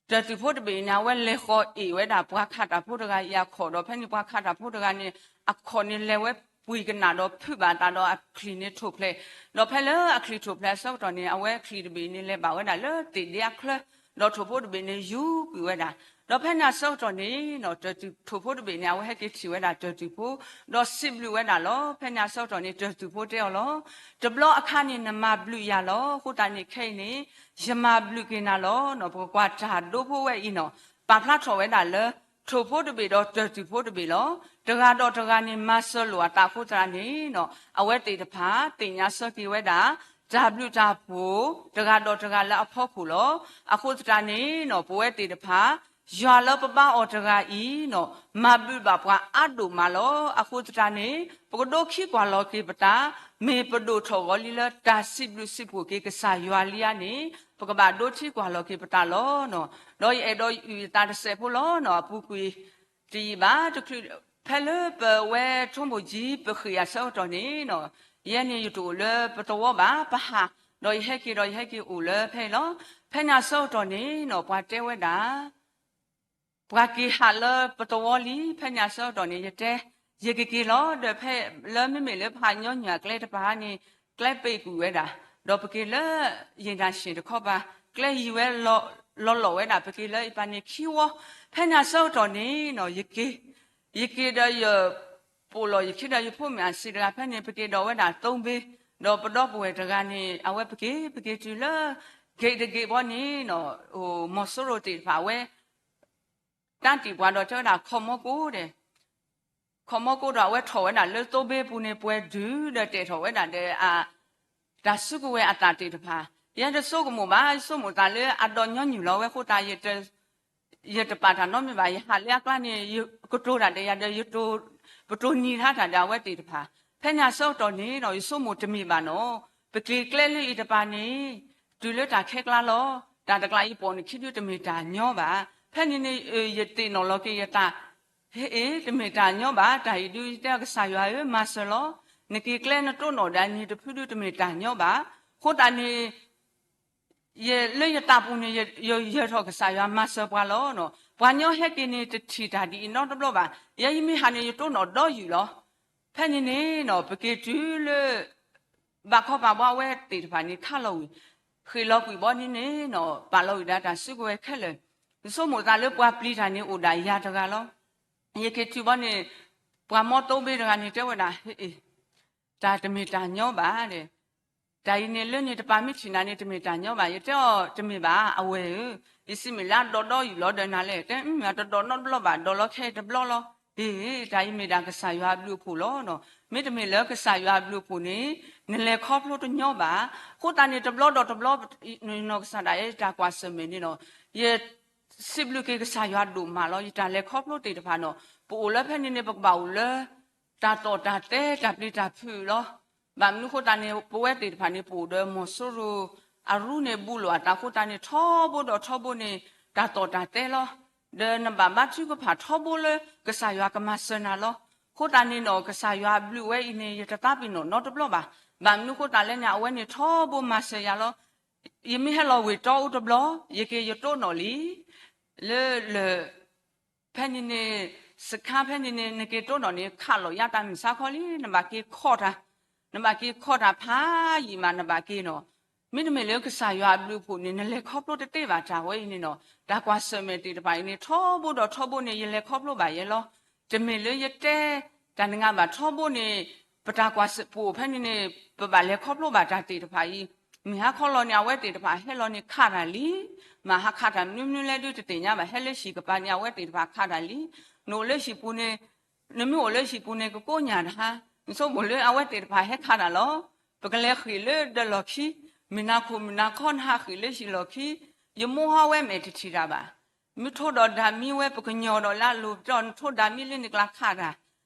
တၢၢ်သူၣ်ဖိတဘ့ၣ်အံၤန့ၣ် အဝဲလဲၤဃီၤအ့ၣ်ဝဲဒၣ်ပှၤခးတၢ်ဖိတဂၤအံၤအခီၣ်ဒီး ဖဲန့ၣ်ပှၤခးတၢ်ဖိတဂၤန့ၣ် အခီၣ်န့ၣ်လဲၤဝဲပှ့ၤကနၣ်ဒီးဖုးဘၣ်အသးဒီးအချံၣ်န့ၣ်ထိၣ်ဖျဲး, ဒီးဖဲလၢအချံၣ်ထိၣ်ဖျဲးအဆၢကတီၢ်န့ၣ် အဝဲချံၣ်တဘ့ၣ်အံၤန့ၣ် လဲၤဘၣ်ဝဲဒၣ်လၢသ့ၣ်ဒ့အချၢ, ဒီးထိၣ်ဖိတဘ့ၣ်န့ၣ်ယူၤကွံာ်ဝဲဒၣ်. ဒီးဖဲန့ၣ်အဆၢကတီၢ်န့ၣ်နီၤ တၢၢ်သူၣ် ထိၣ်ဖိတဘ့ၣ်န့ၣ် အဝဲဟဲက့ၤထံၣ်ဝဲဒၣ်တၢၢ်သူၣ်ဖိ ဒီးစံးဘျုးဝဲဒၣ်လီၤ. ဖဲန့ၣ်အဆၢကတီၢ်န့ၣ် တၢၢ်သူၣ်ဖိတဲအီၤလီၤ. တဘျီအခါန့ၣ် နမၤဘျုးယၤလီၤ. အဃိသတးန့ၣ် ခဲအံၤန့ၣ် ယမၤဘျုးက့ၤနၤလီၤ. ပကကွၢ်တၢ်ဒိဖိဝဲအံၤနီၤ ပာ်ဖျါထီၣ်ဝဲဒၣ်လၢ ထိၣ်ဖိတဘ့ၣ်ဒီးတၢၢ်သူၣ်ဖိတဘ့ၣ်လီၤ. တဂၤဒီးတဂၤန့ၣ် မၤစၢၤလိာ်အသးအဃိသတးန့ၣ်နီၤ အဝဲသ့ၣ်တဖၣ် သ့ၣ်ညါဆၢက့ၤဝဲဒၣ် တၢ်ဘျုးတၢ်ဖှိၣ် တဂၤဒီးတဂၤလၢအဖီခိၣ်လီၤ. အဃိသတးန့ၣ်နီၤ ပဝဲသ့ၣ်တဖၣ် ယွၤလၢပဘါအီၤတဂၤအံၤနီၤ မၤဘျုးဘၣ်ပှၤအါဒိၣ်မးလီၤ. အဃိသတးန့ၣ် ပကဒိးခံကွၢ်လီၤက့ၤပသး, မ့ၢ်ပဒိၣ်ထီၣ်ဂီၤလံလၢတၢ်စံးဘျုးစံးဖှိၣ်က့ၤကစၢ်ယွၤလံဧါန့ၣ် ပကဘၣ်ဒိးထံကွၢ်လီၤက့ၤပသးလီၤနီၤ. ဒီးယအဲၣ်ဒိးအုၣ်ယသးတစဲးဖိလီၤနီၤ အပူၤကွံာ် တယံာ်ဘၣ်တချုး ဖဲလၢပဝဲထိၣ်မိၢ်ကၠံပဃ့ၢ်အဆၢကတီၢ်န့ၣ်နီၤ ယဲန့ၣ်ယတအိၣ်လၢပသဝီဘၣ် ပဟး ဒီးယဟဲက့ၤဒီးယဟဲက့ၤအိၣ်လၢဖဲအံၤလီၤ. ဖဲန့ၣ်အဆၢကတီၢ်န့ၣ်နီၤ ပှၤတဲဝဲဒၣ် ပှၤက့ၤဟးလၢပသဝီလံ ဖဲန့ၣ်အဆၢကတီၢ်န့ၣ် ယတဲ ယကက့ၤလီၤ ဒီးဖဲလၢမ့မ့ၢ်လၢဖးညီနုၢ်အကျဲတပၤန့ၣ် ကျဲပ့ၢ်ကွံာ်ဝဲဒၣ်, ဒီးပက့ၤလၢ ယ့ၣ်နၣ်ၡ့ၣ်တခီပၤ ကျဲယံၤဝဲ လီၤလီၤဝဲဒၣ် ပက့ၤလၢအံၤပၤန့ၣ်ခံဝီ, ဖဲန့ၣ်အဆၢကတီၢ်န့ၣ်နီၤ ယက့ၤ, ယက့ၤဒီးယ ပိာ်လီၤယခံဒီးယဖိမုၣ်အစံးတဂၤ ဖဲန့ၣ် ပက့ၤဒီးဝဲဒၣ်သိဘ့, ဒီးပဒီပုၢ်ဝဲၢ်တဂၤန့ၣ် အဝဲပက့ၤ ပက့ၤတုၤလၢ ဂ့ၢ်တဂ့ၢ်ဘီန့ၣ်နီၤ မီၤစိရိၤသ့ၣ်တဖၣ်ဝဲ တၢ်တံာ်ပှၤဒီးတဲဝဲဒၣ် ခီၣ်မီကိၣ်ဒီး ခီၣ်မီကိၣ်ဒီးအဝဲထီၣ်ဝဲဒၣ်လၢသိဘ့ပူၤန့ၣ် ပှဲၤဒုးဒီးတဲာ်ထီၣ်ဝဲဒၣ်ဒီး တၢ်စုကဝဲၤအသးသ့ၣ်တဖၣ်, ယဲတဆိကမိၣ်ဘၣ် ယဆိကမိၣ်သးလၢအဒီးညီနုၢ်လီၤ အဝဲအဃိသတး ယတပာ်တၢ်နီတမံၤဘၣ်, ယဟးလၢအကျါန့ၣ် ယကတိၤတၢ်ဒီးယၤဒီး ပတိၢ်နံၤထါတၢ်ဒီးအဝဲသ့ၣ်တဖၣ်, ဖဲန့ၣ်အဆၢကတီၢ်န့ၣ်နီၤ ယဆိကမိၣ်တမ့ၢ်ဘၣ်နီၤ, ပက့ၤကျဲလၢအံၤတပၤန့ၣ် တုၤလၢတၢ်ခဲကျါလီၤ, တၢ်တကျးအံၤပိာ်န့ၣ်ခံဒုတမ့ၢ်တၢ်ညီဘၣ်, ဖဲန့ၣ်န့ၣ် ယသ့ၣ်နီၣ်လီၤက့ၤယသး ဟ့ၣ် တမ့ၢ်တၢ်ညီဘၣ်, တၢ်အံၤဒုးတဲကစၢ်ယွၤဧၢ မၤစၢၤလီၤ, နက့ၤကျဲနတိၢ်နီၣ်ဒီးအနံၤတဖုဒုတမ့ၢ်တၢ်ညီဘၣ်, အဃိသတးန့ၣ် လၢယသးပူၤန့ၣ် ယယၢၤထီၣ်ကစၢ်ယွၤမၤစၢၤပှၤလီၤ, ပှၤညီဟဲက့ၤန့ၣ် တထံၣ်တၢ်ဒ်အံၤနီတဘျီဘၣ်, ယဲယမ့ၢ်ဟးန့ၣ် ယတိၢ်နီၣ်ဒီယုာ်လီၤ, ဖဲန့ၣ်န့ၣ်နီၤ ပက့ၤတုၤလၢ ဘၣ်ခီပၤဘီအဝဲသ့ၣ်တဖၣ်န့ၣ် ခးလီၤဝံၤ, ဃ့ၢ်လီၤကွံာ်ဘီန့ၣ်န့ၣ်နီၤ ပာ်လီၤဝံၤဒၣ်တၢ်စုကဝဲၤခဲလၢာ်, ယဆိကမိၣ်သးလၢပှၤပျံၤတၢ်န့ၣ်အိၣ်ဒၣ်ယၤတဂၤလီၤ, ယက့ၤတုၤဘီန့ၣ် ပှၤမီသိဘ့တဂၤန့ၣ်တဲဝဲဒၣ် ဟ့ၣ် တၢ်တမ့ၢ်တၢ်ညီဘၣ်ဒီး တၢ်အံၤန့ၣ်လၢန့ၣ်တပၤမ့ၢ်ထံၣ်နၤန့ၣ် တမ့ၢ်တၢ်ညီဘၣ်, ယတဲအီၤတမ့ၢ်ဘၣ် အဝဲၢ်ဧၢ, ယစံးမ့ၢ်လၢအဒီးဒီယုၢ်လီၤဒီးနၤလဲၣ်, တဲအတဒီးနီတဘျီဘၣ်, ဒီးလီၤခဲတဘျီလီၤ, ဟ့ၣ် တၢ်အံၤမ့ၢ်ဒၣ်ကစၢ်ယွၤအဘျုးအဖှိၣ်လီၤ, မ့တမ့ၢ်လၢကစၢ်ယွၤအဘျုးအဖှိၣ်န့ၣ် နလဲၤခီဖျိတညီဘၣ်, အဃိသတးန့ၣ် တဘျီဒီးတဘျီ နီၢ်ကစၢ်ဒၣ်အဲၣ်တၢ်ကွၢ်ဆၢၣ်မဲာ်န့ၣ်နီၤ ယ စံးဘျုးက့ၤကစၢ်ယွၤဒိၣ်မးလီၤ, ယတၢ်လဲၤခီဖျိသ့ၣ်တဖၣ်နီၤ, ပအိၣ်လၢဖဲန့ၣ်န့ၣ် ပကဘၣ်အိၣ်လၢ တၢ်တီၣ်တၢ်တဲ တၢ်ပျံၤတၢ်ဖုးလီၤ, ဘၣ်မနုၤအဃိသတးန့ၣ် ပဝဲသ့ၣ်တဖၣ်န့ၣ် ပအိၣ်ဒီးမီၤစိရိၤ အရူန့ၣ် ဘူးလိာ်အသးအဃိသတးန့ၣ် ထီဘိဒီးထီဘိန့ၣ် တၢ်တီၣ်တၢ်တဲလီၤ, ဒီးနဘၣ်ဘါထုကဖၣ်ထီဘိလၢ ကစၢ်ယွၤကမၤစၢၤနၤလီၤ, အဃိသတးန့ၣ်နီၤ ကစၢ်ယွၤအဘျုးဝဲအံၤန့ၣ် ယတသးပ့ၤနီၣ်နီတဘျီဘၣ်, ဘၣ်မနုၤအဃိသတးလဲၣ်န့ၣ် အဝဲန့ၣ်ထီဘိမၤစၢၤယၤလီၤ, ယမ့ၢ်ဟဲလီၤဝ့ၢ်တီအိၣ်တဘျီ ယက့ၤယတိၢ်နီၣ်လံ, လၢလၢ ဖဲန့ၣ်န့ၣ် စခါဖဲန့ၣ်န့ၣ် နက့ၤတိၢ်နီၣ်န့ၣ် ခးလီၤယါတၢ်မုၢ်ဆါခီလံ, နဘၣ်က့ၤခီၣ်တၢ်, နဘၣ်က့ၤခီၣ်တၢ်ဖးယံာ်မး နဘၣ်က့ၤနီၤ, မ့တမ့ၢ်လၢကစၢ်ယွၤအဘျုးအဖှိၣ်န့ၣ် နလဲၤခီဖျိတသ့ဘၣ်တၢ်ဝဲအံၤန့ၣ်နီၤ, တၢ်ကွၢ်ဆၢၣ်မဲာ်သ့ၣ်တဖၣ်အံၤန့ၣ် ထီဘိဒီးထီဘိန့ၣ် ယလဲၤခီဖျိဘၣ်ယဲလီၤ, တမ့ၢ်လၢယတဲ တၢ်နငါဘၣ်ထီဘိန့ၣ် ပတၢ်ကွၢ်စၢၣ်ပူၤဖဲန့ၣ်န့ၣ် ပဘၣ်လဲၤခီဖျိဘၣ်တၢ်သ့ၣ်တဖၣ်အံၤ, မုၢ်ဟါခီလီၤန့ၣ် အဝဲသ့ၣ်တဖၣ်ဟဲလီၤန့ၣ်ခးတၢ်လံ, မ့ၢ်ဟးခးတၢ်မနုၤမနုၤလဲၣ်ဒုးတသ့ၣ်ညါဘၣ်, ဟဲလၢဟံၣ်ကပၤန့ၣ် အဝဲသ့ၣ်တဖၣ်ခးတၢ်လံ, နအိၣ်လၢဟံၣ်ပူၤန့ၣ် နမ့ၢ်အိၣ်လၢဟံၣ်ပူၤန့ၣ် ကကိးညၣ်တဟါ, နဆိကမိၣ်လၢအဝဲသ့ၣ်တဖၣ်ဟဲခးတၢ်လီၤ, ပကလဲၤဃ့ၢ်လၢဒၢးလီၢ်ခံ, မုၢ်နၤခိၣ်မုၢ်နၤခီနဟးဃ့ၢ်လၢဟံၣ်လီၢ်ခံ, ယမိၢ်ဟီဝဲမဲာ်တထံၣ်တၢ်ဘၣ်, မ့ၢ်ထိဒီးဒၣ်မံဝဲ ပကညီၤဒီးလၢအလိၤ ပတဲအီၤနထိဒၣ်မံလၢန့ၣ်ကျါခးတၢ်,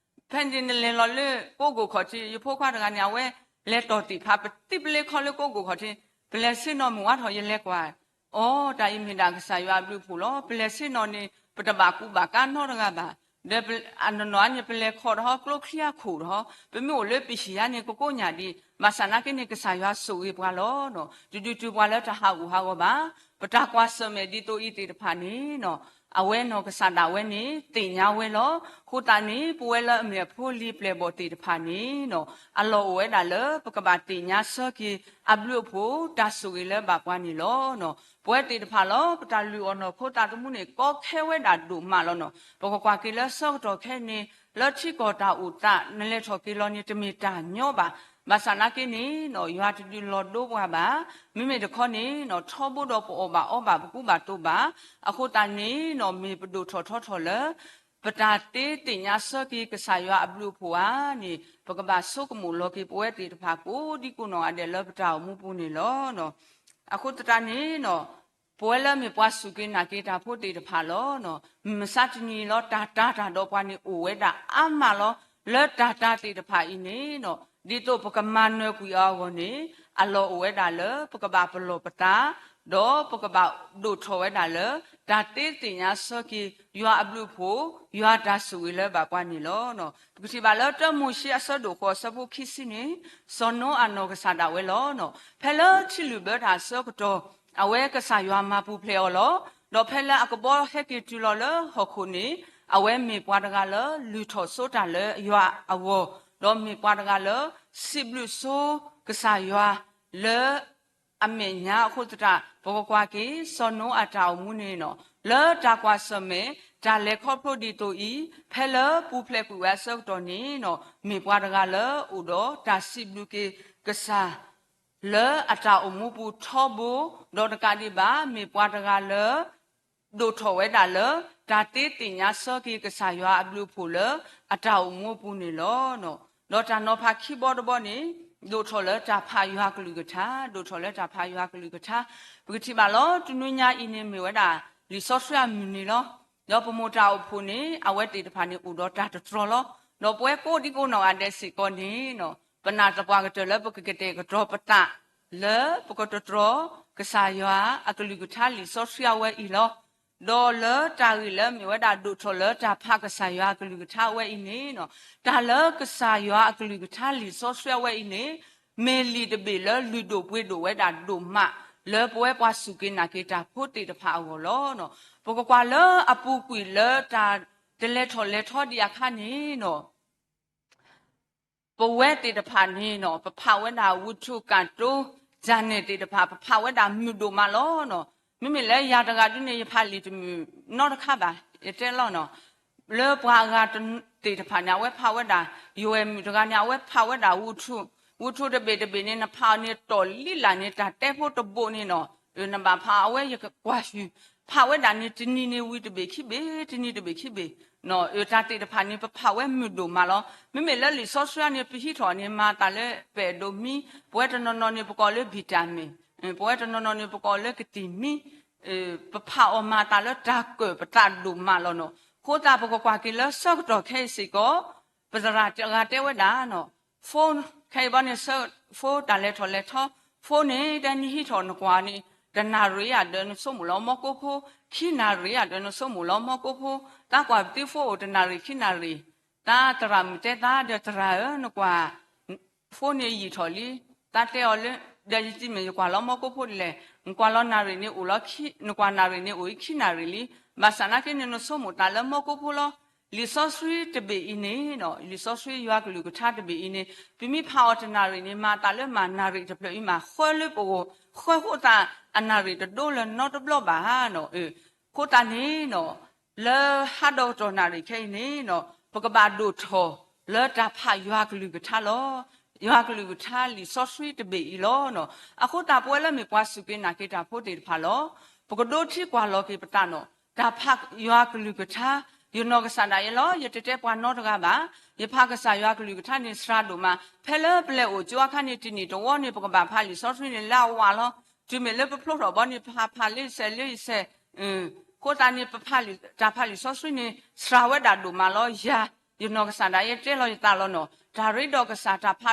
ဖဲန့ၣ်နလဲၤလီၤလၢကိးကိၢ်ခီၣ်ထံး ယဖိခွါတဂၤန့ၣ် အဝဲလဲၤတီၢ်သ့ၣ်ဖး ပသံပလ့ခီလၢကိးကိၢ်ခီၣ်ထံး, ပလဲၤဆ့ၣ်နီၤမုၢ်ဝါထီၣ်ယလဲၤကွၢ် အိ တၢ်အံၤမ့ၢ်ဒၣ်ကစၢ်ယွၤအဘျုးအဖှိၣ်လီၤ. ပလဲၤဆ့ၣ်နီၤန့ၣ် ပတဘၣ်ကူးဘၣ်ကါနီတဂၤဘၣ်. ဒီးအနီၢ်နီၢ်န့ၣ် ပလဲၤခီၣ်ဒီး ကျိချံအခိၣ်ဒီး ပမ့ၢ်အိၣ်လၢပဟံၣ်ယါန့ၣ် ကကိးညၣ်ဒံး, ဘၣ်ဆၣ်နာ်က့န့ၣ် ကစၢ်ယွၤဆိၣ်ဂ့ၤပှၤလီၤ. တဒုးတုၤပှၤလၢတဟးဂူာ်ဟးဂီၤဘၣ်. ပတၢ်ကွၢ်ဆၢၣ်မဲာ်ဒ်သိးအံၤသ့ၣ်တဖၣ်န့ၣ် အဝဲနီၢ်ကစၢ်ဒၣ်ဝဲန့ၣ် သ့ၣ်ညါဝဲလီၤ. အဃိသတးန့ၣ် ပဝဲလၢအမ့ၢ်အဖိလံၤပျဲၢ်ဘီၣ်သ့ၣ်တဖၣ်န့ၣ် အလီၢ်အိၣ်ဝဲဒၣ်လၢ ပကဘၣ်သ့ၣ်ညါဆၢက့ၤအဘျုးအဖှိၣ် တၢ်ဆိၣ်ဂ့ၤလၢဘၣ်ပှၤန့ၣ်လီၤ. ပဝဲသ့ၣ်တဖၣ်လီၤ ပတၢ်လုၢ်အီၣ်နီၢ်ခိသးသမူန့ၣ် ကီခဲဝဲဒၣ်ဒိၣ်မးလီၤနီၤ. ပကကွၢ်က့ၤလၢဆၢကတီၢ်ခဲအံၤန့ၣ် လၢထံကီၢ်တၢ်အိၣ်သး နလဲၤထီၣ်က့ၤလီၤန့ၣ် တမ့ၢ်တၢ်ညီဘၣ်. ဘၣ်ဆၣ်နာ်က့န့ၣ် ယွၤတဒုးလီၤဒိပှၤဘၣ်. မ့မ့ၢ်တခီန့ၣ် ထီဘိဒီးပအီၣ်ဘၣ်အီဘၣ် ပကူဘၣ်သိးဘၣ်. အဃိသတးန့ၣ် မ့ၢ်ပဒိၣ်ထီၣ်ထီထီၣ်လၢ ပတၢ်သ့သ့ၣ်ညါဆၢက့ၤကစၢ်ယွၤအဘျုးအဖှိၣ်ဧါန့ၣ် ပကဘၣ်ဆိကမိၣ်လီၤက့ၤပဝဲသ့ၣ်တဖၣ် ကိးဒံကိးနီၢ်ဂၤဒဲးလၢပတၢ်အိၣ်မူပူၤန့ၣ်လီၤ. အဃိသတးန့ၣ် ပဝဲလၢမ့ၢ်ပှၤစူၢ်က့ၤနာ်က့ၤတၢ်ဖိသ့ၣ်တဖၣ်လီၤ. မုၢ်မဆါတနံၤအံၤလီၤ တၢ်တာ်တၢ်ဒီးပှၤန့ၣ် အိၣ်ဝဲဒၣ်အါမးလီၤ. လၢတၢ်တာ်သ့ၣ်တဖၣ်အံၤန့ၣ် ဒ်သိးပကမၤနၢၤကွံာ်အီၤအဂီၢ်န့ၣ် အလီၢ်အိၣ်ဝဲဒၣ်လၢ ပကဘၣ်ပလီၢ်ပသး ဒီးပကဘၣ်ဒိၣ်ထီၣ်ဝဲဒၣ်လၢ တၢ်သ့သ့ၣ်ညါဆၢက့ၤ ယွၤအဘျုးအဖှိၣ် ယွၤတၢ်ဆိၣ်ဂ့ၤလၢဘၣ်ပှၤန့ၣ်လီၤ. ပကထံၣ်ဘၣ်လၢတၢမိၤၡ့အဆၢဒိၣ်ဃိးအဆၢဖိခံဆံန့ၣ် စီၤနိအၤနီၢ်ကစၢ်ဒၣ်ဝဲလီၤ. ဖဲလၢထံလုၣ်ဘၢတၢ်အဆၢကတီၢ် အဝဲကစၢ်ယွၤမၤပူၤဖျဲးအီၤလီၤ. ဒီးဖဲလၢအကဘီဟဲက့ၤတုၤလီၤလၢဟီၣ်ခိၣ်န့ၣ် အဝဲမ့ၢ်ပှၤတဂၤလၢလုၢ်ထီၣ်ဆိတၢ်လၢယွၤအဂီၢ်, ဒီးမ့ၢ်ပှၤတဂၤလၢ စံးဘျုးဆိကစၢ်ယွၤလၢ အမဲာ်ညါအဃိသတး ပကကွၢ်က့ၤ စီၤနိအၤအတၢ်အိၣ်မူန့ၣ်လီၤ. လၢတၢ်ကွၢ်ဆၢၣ်မဲာ် တၢ်လဲၤခီဖျိဒ်သိးအံၤ ဖဲလၢပူၤဖျဲးကွံာ်ဝဲအဆၢကတီၢ်န့ၣ်လီၤ, မ့ၢ်ပှၤတဂၤလၢအိၣ်ဒီးတၢ်စံးဘျုးက့ၤကစၢ် လၢအတၢ်အိၣ်မူပူၤထီဘိ, ဒီးတကးဒံးဘၣ် မ့ၢ်ပှၤတဂၤလၢ ဒိၣ်ထီၣ်ဝဲဒၣ်လၢ တၢ်သ့သ့ၣ်ညါဆၢက့ၤကစၢ်ယွၤအဘျုးအဖှိၣ်လၢအတၢ်အိၣ်မူအပူၤန့ၣ်လီၤ. ဒီးတၢ်နီၤဖးခံဘီတဘီန့ၣ် ဒိၣ်ထီၣ်လၢတၢ်ဖးယွၤကလုၢ်ကထါ, ဒိၣ်ထီၣ်လၢတၢ်ဖးယွၤကလုၢ်ကထါ. ပကထံၣ်ဘၣ်လီၤ တနွံညါအံၤန့ၣ်မ့ၢ်ဝဲဒၣ် လံာ်စီဆှံအမုၢ်နံၤလီၤ. ဒီးပမိၢ်တၢ်အိၣ်ဖှိၣ်န့ၣ် အဝဲသ့ၣ်တဖၣ်န့ၣ်အိၣ်ဒီးတၢ်တတြီၤလီၤ. ဒီးပဝဲကိးဒံကိးနီၢ်ဂၤဒဲးစ့ၢ်ကီးန့ၣ် ပနာ်သပှၢ်ကတၢၢ်လၢပကကတဲာ်ကတီၤပသး လၢပကတတြီၤ ကစၢ်ယွၤအကလုၢ်ကထါလံာ်စီဆှံအဝဲအံၤလီၤ. ဒီးလၢတၢ်ဂ့ၢ်လၢမ့ၢ်ဝဲဒၣ်ဒိၣ်ထီၣ်လၢတၢ်ဖးကစၢ်ယွၤအကလုၢ်ကထါအဝဲအံၤန့ၣ် တၢ်လၢကစၢ်ယွၤအကလုၢ်ကထါလံာ်စီဆှံအဝဲအံၤန့ၣ် မ့ၢ်လံာ်တဘ့ၣ်လၢလုၢ်ဒိၣ်ပှ့ၤဒိၣ်ဝဲဒၣ်ဒိၣ်မး လၢပဝဲပှၤစူၢ်က့ၤနာ်က့ၤတၢ်ဖိသ့ၣ်တဖၣ်အဂီၢ်လီၤ. ပကကွၢ်လၢအပူၤကွံာ်လၢတၢ်တလဲၤထီၣ်လဲၤထီဒံးအခါန့ၣ် ပဝဲသ့ၣ်တဖၣ်န့ၣ် ပဖးဝဲဒၣ်ဝူထူၣ်ကၣ်တိ ယၤနဲၣ်သ့ၣ်တဖၣ် ပဖးဝဲဒၣ်မုာ်ဒိၣ်မးလီၤ. မ့မ့ၢ်လၢယၤတဂၤဒုန့ၣ် ယဖးလံာ်တမုာ်နီတခါဘၣ် ယတဲလီၤနီၤ. လၢပှၤအဂၤသ့ၣ်တဖၣ်န့ၣ် အဝဲဖးဝဲဒၣ် ယွဲၢ်မုၣ်တဂၤန့ၣ် အဝဲဖးဝဲဒၣ်ဝူထူၣ်, ဝူထူၣ်တဘ့ၣ်တဘ့ၣ်န့ၣ် နဖးအီၤန့ၣ်တီၢ်လံလၢ်န့ၣ် တၢ်တဲဖိတဘိန့ၣ်နီၤ နဘၣ်ဖးအဝဲယကွၢ်ဆူၣ် ဖးဝဲဒၣ်န့ၣ် တနံၤန့ၣ်ဝံၤတဘ့ၣ်ခံဘ့ၣ် တနံၤတဘ့ၣ်ခံဘ့ၣ် တၢ်သ့ၣ်တဖၣ်န့ၣ် ပဖးဝဲမုာ်ဒိၣ်မးလီၤ. မ့မ့ၢ်လၢလံာ်စီဆှံန့ၣ် ပဟံးထီၣ်န့ၣ် မၤသးလၢပဲၣ်ဒိးမံ, ပဝဲတနီၤနီၤန့ၣ် ပကိးလၢ vitamin, ပဝဲတနီၤနီၤန့ၣ် ပကိးလၢကသံၣ်မံ, ပဖးအီၤမၤသးလၢတၢ်ကၢၣ်ပသးဒိၣ်မးလီၤနီၤ. အဃိသတးပကကွၢ်က့ၤလၢဆၢကတီၢ်ခဲအံၤစ့ၢ်ကီး ပသရၣ်တဂၤတဲဝဲဒၣ်နီၤ phone ခဲအံၤဘီန့ၣ် phone တၢ်လဲၤထီၣ်လဲၤထီ phone န့ၣ် တနံၤဟံးထီၣ်နကွၢ်န့ၣ် တနၣ်ရံၣ်ဧါဒီးနဆိကမိၣ်လီၤမီၢ်ကိဖိ, ခံနၣ်ရံၣ်ဧါဒီးနဆိကမိၣ်လီၤမီၢ်ကိဖိ, တၢ်ကွၢ်ပသံ phone အိၣ်တနၣ်ရံၣ်ခံနၣ်ရံၣ်, တၢ်သရၣ်မုၣ်တဲသးဒီးသရၣ်ဧၢ နကွၢ် phone န့ၣ်ယံာ်ထီၣ်လံ, တၢ်တဲအီၤလၢ ဒီးယစံးမ့ၢ်ယကွၢ်လီၤမီၢ်ကိဖိဒ်လဲၣ်, နကွၢ်လီၤနၣ်ရံၣ်န့ၣ်အိၣ်လီၤ, နကွၢ်နၣ်ရံၣ်န့ၣ်အိၣ်အံၤခံနၣ်ရံၣ်လံ, ဘၣ်ဆၣ်နာ်က့န့ၣ် နဆိကမိၣ်သးလၢမီၢ်ကိဖိလီၤ. လံာ်စီဆှံတဘ့ၣ်အံၤန့ၣ်နီၤ လံာ်စီဆှံယွၤကလုၢ်ကထါတဘ့ၣ်အံၤန့ၣ် ပမ့ၢ်ဖးအီၤတနၣ်ရံၣ်န့ၣ် မၤသးလၢမၤနၣ်ရံၣ်တဖျၢၣ်အံၤမၤဃၢလၢပဂီၢ်, ဃၢဃိသးအနၣ်ရံၣ်တဒိလၢၤနီတဘျီဘၣ်နီၤ. အဃိသတးန့ၣ်နီၤ လၢဟါဒီကတီၢ်နၣ်ရံၣ်ခဲအံၤန့ၣ်နီၤ ပကဘၣ်ဒိၣ်ထီၣ်လၢတၢ်ဖးယွၤကလုၢ်ကထါလီၤ. ယွၤကလုၢ်ကထါလံာ်စီဆှံတဘ့ၣ်အံၤလီၤနီၤ. အဃိသတးပဝဲလၢမ့ၢ်ပှၤစူၢ်က့ၤနာ်က့ၤတၢ်ဖိသ့ၣ်တဖၣ်လီၤ. ပကဒိထံကွၢ်လီၤက့ၤပသးနီၤ တၢ်ဖးယွၤကလုၢ်ကထါ ယနီၢ်ကစၢ်ဒၣ်ယဲလီၤ. ယတတဲပှၤနီတဂၤဘၣ်. ယဖးကစၢ်ယွၤကလုၢ်ကထါန့ၣ် စှၤဒိၣ်မး. ဖဲလၢပလဲၤအိၣ်ကၠိအခါန့ၣ် တနံၣ်တဝီန့ၣ် ပကဘၣ်ဖးလံာ်စီဆှံန့ၣ် လၢအဝးလီၤ. တုၤမ့ၢ်လၢပဖျိထီၣ်ဘီန့ၣ် ပဖးဖးလၢယဆဲးလၢယဆဲး အဃိသတးန့ၣ် ပဖးလံာ် တၢ်ဖးလံာ်စီဆှံန့ၣ် စှၤဝဲဒၣ်ဒိၣ်မးလီၤ. ယၤ ယနီၢ်ကစၢ်ဒၣ်ယဲတဲလီၤယသးလီၤနီၤ. တၢ်ရ့ဒီးကစၢ် တၢ်ဖ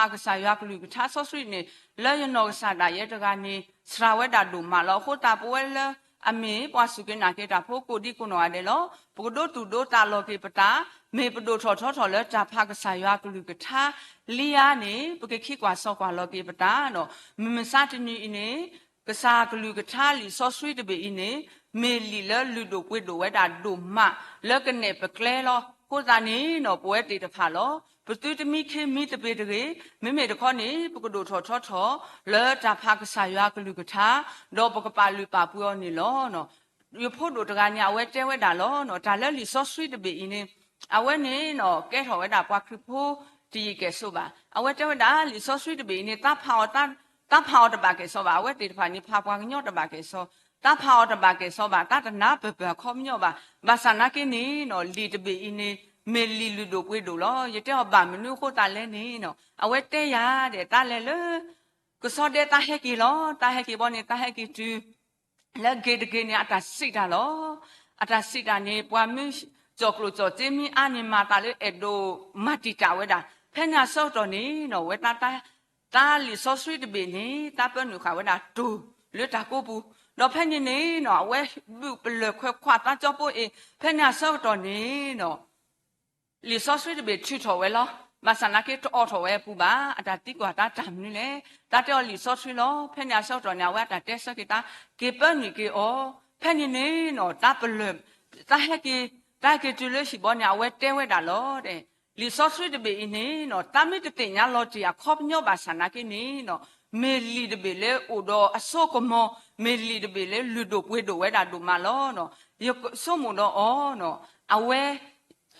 းကစၢ်ယွၤကလုၢ်ကထါစီဆှံန့ၣ် လၢယနီၢ်ကစၢ်ဒၣ်ယဲတဂၤန့ၣ် စှၤဝဲဒၣ်ဒိၣ်မးလီၤ. အဃိသတးပဝဲလၢ အမ့ၢ်ပှၤစူၢ်က့ၤနာ်က့ၤတၢ်ဖိကိးဒံကိးနီၢ်ဂၤဒဲးလီၤ. ပကဒိသူၣ်ဒိသးလီၤက့ၤပသး, မ့ၢ်ပဒိၣ်ထီၣ်ထီထီၣ်လၢတၢ်ဖးကစၢ်ယွၤကလုၢ်ကထါလံဧါန့ၣ် ပကခံကွၢ်စီကွၢ်လီၤက့ၤပသးနီၤ. မုၢ်မဆါတနံၤအံၤန့ၣ် ကစၢ်ကလုၢ်ကထါလံာ်စီဆှံတဘ့ၣ်အံၤန့ၣ် မ့ၢ်လံာ်လၢလုၢ်ဒိၣ်ပှ့ၤဒိၣ်ဝဲဒၣ်ဒိၣ်မး လၢကနဲၣ်ပကျဲလီၤ. အဃိသတးန့ၣ်နီၤ ပဝဲသ့ၣ်တဖၣ်လီၤ. ပသုတမံခ့မံသပ့ၤတဂ့ၤ, မ့မ့ၢ်တခီန့ၣ် ပကဒိၣ်ထီၣ်ထီထီၣ်လၢတၢ်ဖးကစၢ်ယွၤကလုၢ်ကထါ, ဒီးပကပာ်လုၢ်ပာ်ပှ့ၤအီၤန့ၣ်လီၤ. ယဖိဒိၣ်တဂၤန့ၣ် အဝဲတဲဝဲဒၣ်လီၤ. တၢ်လၢလံာ်စီဆှံတဘ့ၣ်အံၤန့ၣ် အဝဲန့ၣ်နီၤ ကဲထီၣ်ဝဲဒၣ်ပှၤခရံာ်ဖိတယံာ်ကဲၣ်ဆိးဘၣ်. အဝဲတဲဝဲဒၣ် လံာ်စီဆှံတဘ့ၣ်အံၤန့ၣ် သးဖးအီၤ သးဖးအီၤတဘၣ်ကဲၣ်ဆိးဘၣ်. အဝဲသ့ၣ်တဖၣ်န့ၣ် ဖးပှၤကညီတဘၣ်ကဲၣ်ဆိး, သးဖးအီၤတဘၣ်ကဲၣ်ဆိးဘၣ်, သးတနာ်ပၢၢ်ပၢၢ်အခီပညီဘၣ်. ဘၣ်ဆၣ်နာ်က့န့ၣ်နီၤ လံာ်တဘ့ၣ်အံၤန့ၣ် မ့ၢ်လံာ်လုၢ်ဒိၣ်ပှ့ၤဒိၣ်လီၤ. ယတဲအီၤဘၣ်မနုၤအဃိသတးလဲၣ်န့ၣ်နီၤ အဝဲတဲယၤဒီး တၢ်လဲၤလၢ ကဆီဒဲ တၢ်ဟဲက့ၤလီၤ. တၢ်ဟဲက့ၤဘီန့ၣ် တၢ်ဟဲက့ၤတုၤ လၢဂ့ၤတဂ့ၤန့ၣ် အတၢ်စံးတၢ်လီၤ. အတၢ်စံးတၢ်န့ၣ် ပှၤမ့ၢ်ကၠီၣ်ကျိၣ်ကၠီၣ်စ့မ့ၢ်အါန့ၣ် မၤသးလၢအဲၣ်ဒိးမၤတံာ်တာ်ဝဲဒၣ်. ဖဲန့ၣ်အဆၢကတီၢ်န့ၣ်နီၤ ဝဲတၢ် တၢ်လံာ်စီဆှံတဘ့ၣ်န့ၣ် တၢ်ပၢနုာ်ဃာ်ဝဲဒၣ်တိၤလၢတၢ်ကိးပူၤ, ဒီးဖဲန့ၣ်န့ၣ်နီၤ အဝဲဘုၣ်ပလၢၢ်ခွဲးခွးသးကၠီပိအ့ၣ်. ဖဲန့ၣ်အဆၢကတီၢ်န့ၣ်နီၤ လံာ်စီဆှံတဘ့ၣ်ထုးထီၣ်ဝဲလီၤ. ဘၣ်ဆၣ်နာ်က့ တအိးထီၣ်ဝဲအပူၤဘၣ်. အတၢ်သံကွၢ်တၢ်တၢ်မနုၤလဲၣ်. တၢ်တဲအီၤလံာ်စီဆှံလီၤ. ဖဲန့ၣ်အဆၢကတီၢ်န့ၣ် အဝဲအတၢ်တဲဆၢက့ၤတၢ် က့ၤပၢနုာ်က့ၤအီၤ. ဖဲန့ၣ်န့ၣ်နီၤ တၢ်ပလၢၢ် တၢ်ဟဲက့ၤ တၢ်က့ၤတုၤလၢဟံၣ်ဘီန့ၣ် အဝဲတဲဝဲဒၣ်လီၤ. လံာ်စီဆှံတဘ့ၣ်အံၤန့ၣ်နီၤ တၢ်မ့ၢ်တသ့ၣ်ညါလီၤတ့ၢ်အခီပညီဘၣ်ဆၣ်နာ်က့န့ၣ်နီၤ မ့ၢ်လံာ်တဘ့ၣ်လၢအိၣ်ဒီးအစိကမီၤ, မ့ၢ်လံာ်တဘ့ၣ်လၢလုၢ်ဒိၣ်ပှ့ၤဒိၣ်ဝဲဒၣ်ဒိၣ်မးလီၤနီၤ. ယဆိကမိၣ်ဒီးအီၤနီၤ အဝဲ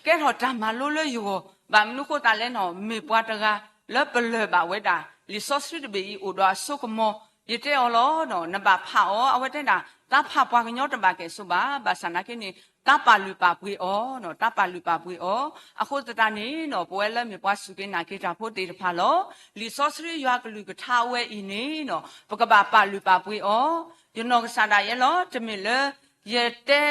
ကဲထီၣ်တၢ်မၤလိလၢယဂီၢ်, ဘၣ်မနုၤဃိသတးလဲၣ်နီၤ မ့ၢ်ပှၤတဂၤလၢပလၢၢ်ဘၣ်ဝဲဒၣ် လံာ်စီဆှံတဘ့ၣ်အံၤအိၣ်ဒီးအစိကမီၤ, ယတဲအီၤလီၤနီၤ နဘၣ်ဖးအီၤ, အဝဲတဲဒၣ် တၢ်ဖးပှၤကညီတဘၣ်ကဲၣ်ဆိးဘၣ်, ဘၣ်ဆၣ်နာ်က့န့ၣ် တၢ်ပာ်လုၢ်ပာ်ပှ့ၤအီၤနီၤ, တၢ်ပာ်လုၢ်ပာ်ပှ့ၤအီၤ, အဃိသတးန့ၣ်နီၤ ပဝဲလၢမ့ၢ်ပှၤစူၢ်က့ၤနာ်က့ၤတၢ်ဖိသ့ၣ်တဖၣ်လီၤ. လံာ်စီဆှံယွၤကလုၢ်ကထါအဝဲအံၤန့ၣ်နီၤ ပကဘၣ်ပာ်လုၢ်ပာ်ပှ့ၤအီၤ, ယနီၢ်ကစၢ်ဒၣ်ယဲလီၤ တမ့ၢ်လၢ ယတဲ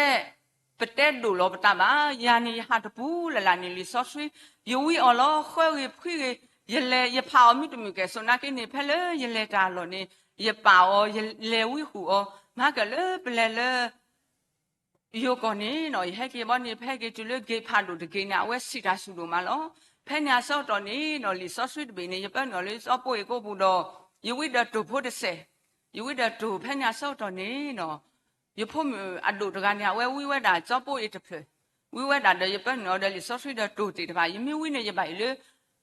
ပတဲဒိၣ်လီၤပသးဘၣ်, ယၤန့ၣ်ယဟးတပူၤလၢ်လၢ်န့ၣ် လံာ်စီဆှံ ယဝံအီၤလီၤ ဃၢဂ့ၤဖှံဂ့ၤ, ယလဲၤယဖးအီၤမုၢ်တမုၢ်ကဲၣ်ဆိးနာ်က့န့ၣ် ဖဲလၢယလဲၤတၢ်အလီၢ်န့ၣ် ယပာ်အီၤ ယလဲၤဝံဃုာ်အီၤ, မၤကၢၣ်လၢပလဲၤလၢ ယိၤကီၢ်န့ၣ်နီၤ ယဟဲက့ၤဘီန့ၣ် ဖဲက့ၤတုၤလၢ gate ဖးဒိၣ်တက့ၢ်န့ၣ် အဝဲဆံးတၢ်ဆူၣ်ဒိၣ်မးလီၤ. ဖဲန့ၣ်အဆၢကတီၢ်န့ၣ်နီၤ လံာ်စီဆှံတဘ့ၣ်န့ၣ် ယပၢနုာ်အီၤလၢစီၤပိၢ်အ့ၣ်ကိးပူၤဒီး ယဝံဒီးတိၢ်ဖိတစဲး, ယဝံဒီးတိၢ် ဖဲန့ၣ်အဆၢကတီၢ်န့ၣ်နီၤ ယဖိမုၣ်အဒိၣ်တဂၤန့ၣ် အဝဲဝံဝဲဒၣ်စီၤပိၢ်အ့ၣ်တဖျၢၣ်, ဝံဝဲဒၣ်ဒီးယပၢနုာ်အီၤဒီးလံာ်စီဆှံဒီးတိၢ်သ့ၣ်တဖၣ်, ယမ့ၢ်ဝံန့ၣ် ယဘၣ်အံၤလၢ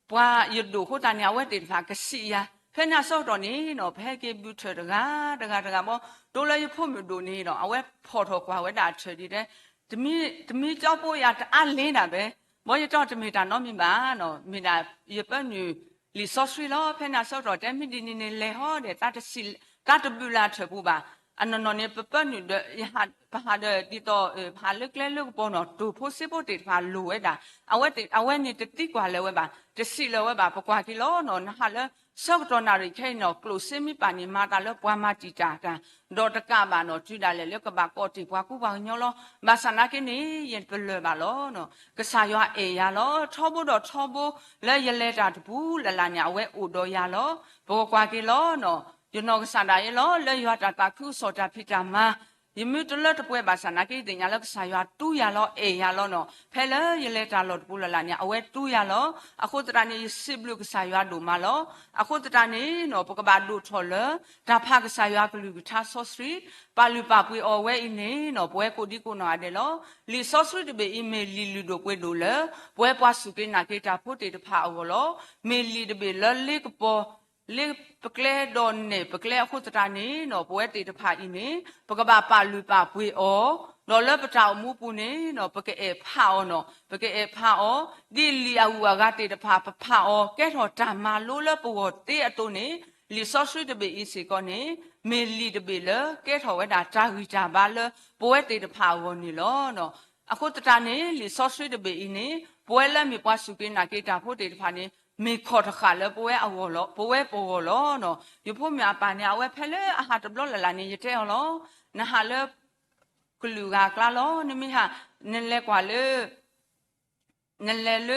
ပှၤယဒိၣ်အဃိသတးန့ၣ် အဝဲသ့ၣ်တဖၣ်ကဆံးယၤ, ဖဲန့ၣ်အဆၢကတီၢ်န့ၣ်နီၤ ပဟဲက့ၤဘုထၢၣ်တဂၤတဂၤတဂၤဘီ, တိလၢယဖိမုၣ်ဒိၣ်န့ၣ်ဒီး အဝဲဖီၣ်ထီၣ်ကွၢ်ဝဲဒၣ်အထၢၣ်ဒ်တဲ တမံၤစီၤပိၢ်ယၤတအါလဲၤဒၣ်ဘၣ်, ဘီယတဲအီၤတမ့ၢ်တၢ်နီတမံၤဘၣ်နီၤ, မ့ၢ်ဒၣ်ယပၢနုာ်လံာ်စီဆှံလီၤ. ဖဲန့ၣ်အဆၢကတီၢ်တဲမ့ၢ်ဒ်န့ၣ်န့ၣ် လဲၤဟီဒီး တၢ်တဆံး တၢ်တဘုးလၢ်ထၢၣ်ပူၤဘၣ်, အနီၢ်နီၢ်န့ၣ် ပပၢနုာ်ဒီး ပဟးဒီးဒ်သိး ပဟးလၢကျဲလၢကပီၤနီၤ တိၢ်ဖိစ့ဖိသ့ၣ်တဖၣ်လိၣ်ဝဲဒၣ်, အဝဲန့ၣ်တသံကွၢ်လၢၤဝဲဘၣ် တဆံးလၢၤဝဲဘၣ်, ပကွၢ်က့ၤလီၤနီၤ နဟးလၢ ဆၢကတီၢ်နၣ်ရံၣ်ခဲအံၤနီၤ ကျိၣ်စ့မ့ၢ်ပာ်န့ၣ် မၤသးလၢပှၤမၤတံာ်တာ်တၢ် ဒီးတကးဘၣ်နီၤ တုၤဒၣ်လဲာ်လၢကဘၣ်ကိးတ့ၢ်ပှၤကူပှၤကညီလီၤ. ဘၣ်ဆၣ်နာ်က့န့ၣ် ယပလၢၢ်ဘၣ်လီၤနီၤ, ကစၢ်ယွၤအဲၣ်ယၤလီၤ. ထီဘိဒီးထီဘိ လၢယလဲၤတၢ်တပူၤလၢ်လၢ်န့ၣ် အဝဲအိၣ်ဒီးယၤလီၤ. ပကကွၢ်က့ၤလီၤနီၤ, ယနီၢ်ကစၢ်ဒၣ်ယဲလီၤ လၢယွၤတၢ်သးခုကစီၣ်တၢ်ဖံးတၢ်မၤ ယမ့ၢ်တလၢတပှဲၤဘၣ်ဆၣ်နာ်က့ ယသ့ၣ်ညါလၢကစၢ်ယွၤတူယၤလီၤ အဲၣ်ယၤလီၤနီၤ. ဖဲလၢယလဲၤတၢ်လီၢ်တပူၤလၢ်လၢ်န့ၣ် အဝဲတူယၤလီၤ. အဃိသတးန့ၣ် ယစံးဘျုးကစၢ်ယွၤဒိၣ်မးလီၤ. အဃိသတးန့ၣ်နီၤ ပကဘၣ်ဒိၣ်ထီၣ်လၢ တၢ်ဖးကစၢ်ယွၤကလုၢ်ကထါစီဆှံ ပာ်လုၢ်ပာ်ပှ့ၤအီၤဝဲအံၤန့ၣ်နီၤ ပဝဲကိးဒံကိးနီၢ်ဂၤဒဲးလီၤ. လံာ်စီဆှံတဘ့ၣ်အံၤ မ့ၢ်လံာ်လုၢ်ဒိၣ်ပှ့ၤဒိၣ်လၢ ပဝဲပှၤစူၢ်က့ၤနာ်က့ၤတၢ်ဖိသ့ၣ်တဖၣ်အဂီၢ်လီၤ. မ့ၢ်လံာ်တဘ့ၣ်လၢလ့ကပီၤ လ့ပကျဲဒီးနဲၣ်ပကျဲအဃိသတးန့ၣ်နီၤ ပဝဲသ့ၣ်တဖၣ်အံၤန့ၣ် ပကဘၣ်ပာ်လုၢ်ပာ်ပှ့ၤအီၤ, ဒီးလၢပတၢ်အိၣ်မူပူၤန့ၣ်နီၤ ပကအဲၣ်ဖးအီၤနီၤ ပကအဲၣ်ဖးအီၤ, ဒ်လံာ်အဂုၤအဂၤသ့ၣ်တဖၣ် ပဖးအီၤ ကဲထီၣ်တၢ်မၤလိလၢပဂီၢ်သ့အသိးန့ၣ် လံာ်စီဆှံတဘ့ၣ်အံၤစ့ၢ်ကီးန့ၣ် မ့ၢ်လံာ်တဘ့ၣ်လၢကဲထီၣ်ဝဲဒၣ်တၢ်ဂံၢ်တၢ်ဘါလၢပဝဲသ့ၣ်တဖၣ်အဂီၢ်န့ၣ်လီၤ. အဃိသတးန့ၣ် လံာ်စီဆှံတဘ့ၣ်အံၤန့ၣ် ပဝဲလၢမ့ၢ်ပှၤစူၢ်က့ၤနာ်က့ၤတၢ်ဖိသ့ၣ်တဖၣ်န့ၣ် မ့ၢ်ခီၣ်တဃာ်လၢပဝဲအဂီၢ်လီၤ ပဝဲပဂီၢ်လီၤနီၤ. ယဖိမုၣ်အပၢ်န့ၣ် အဝဲဖဲလၢအဟးတဘျီလၢ်လၢ်န့ၣ် ယတဲအီၤလီၤ. နဟးလၢ ကလုာ်ဂၤအကျါလီၤ နမ့ၢ်ဟး နလဲၤကွၢ်လၢ နလဲၤလၢ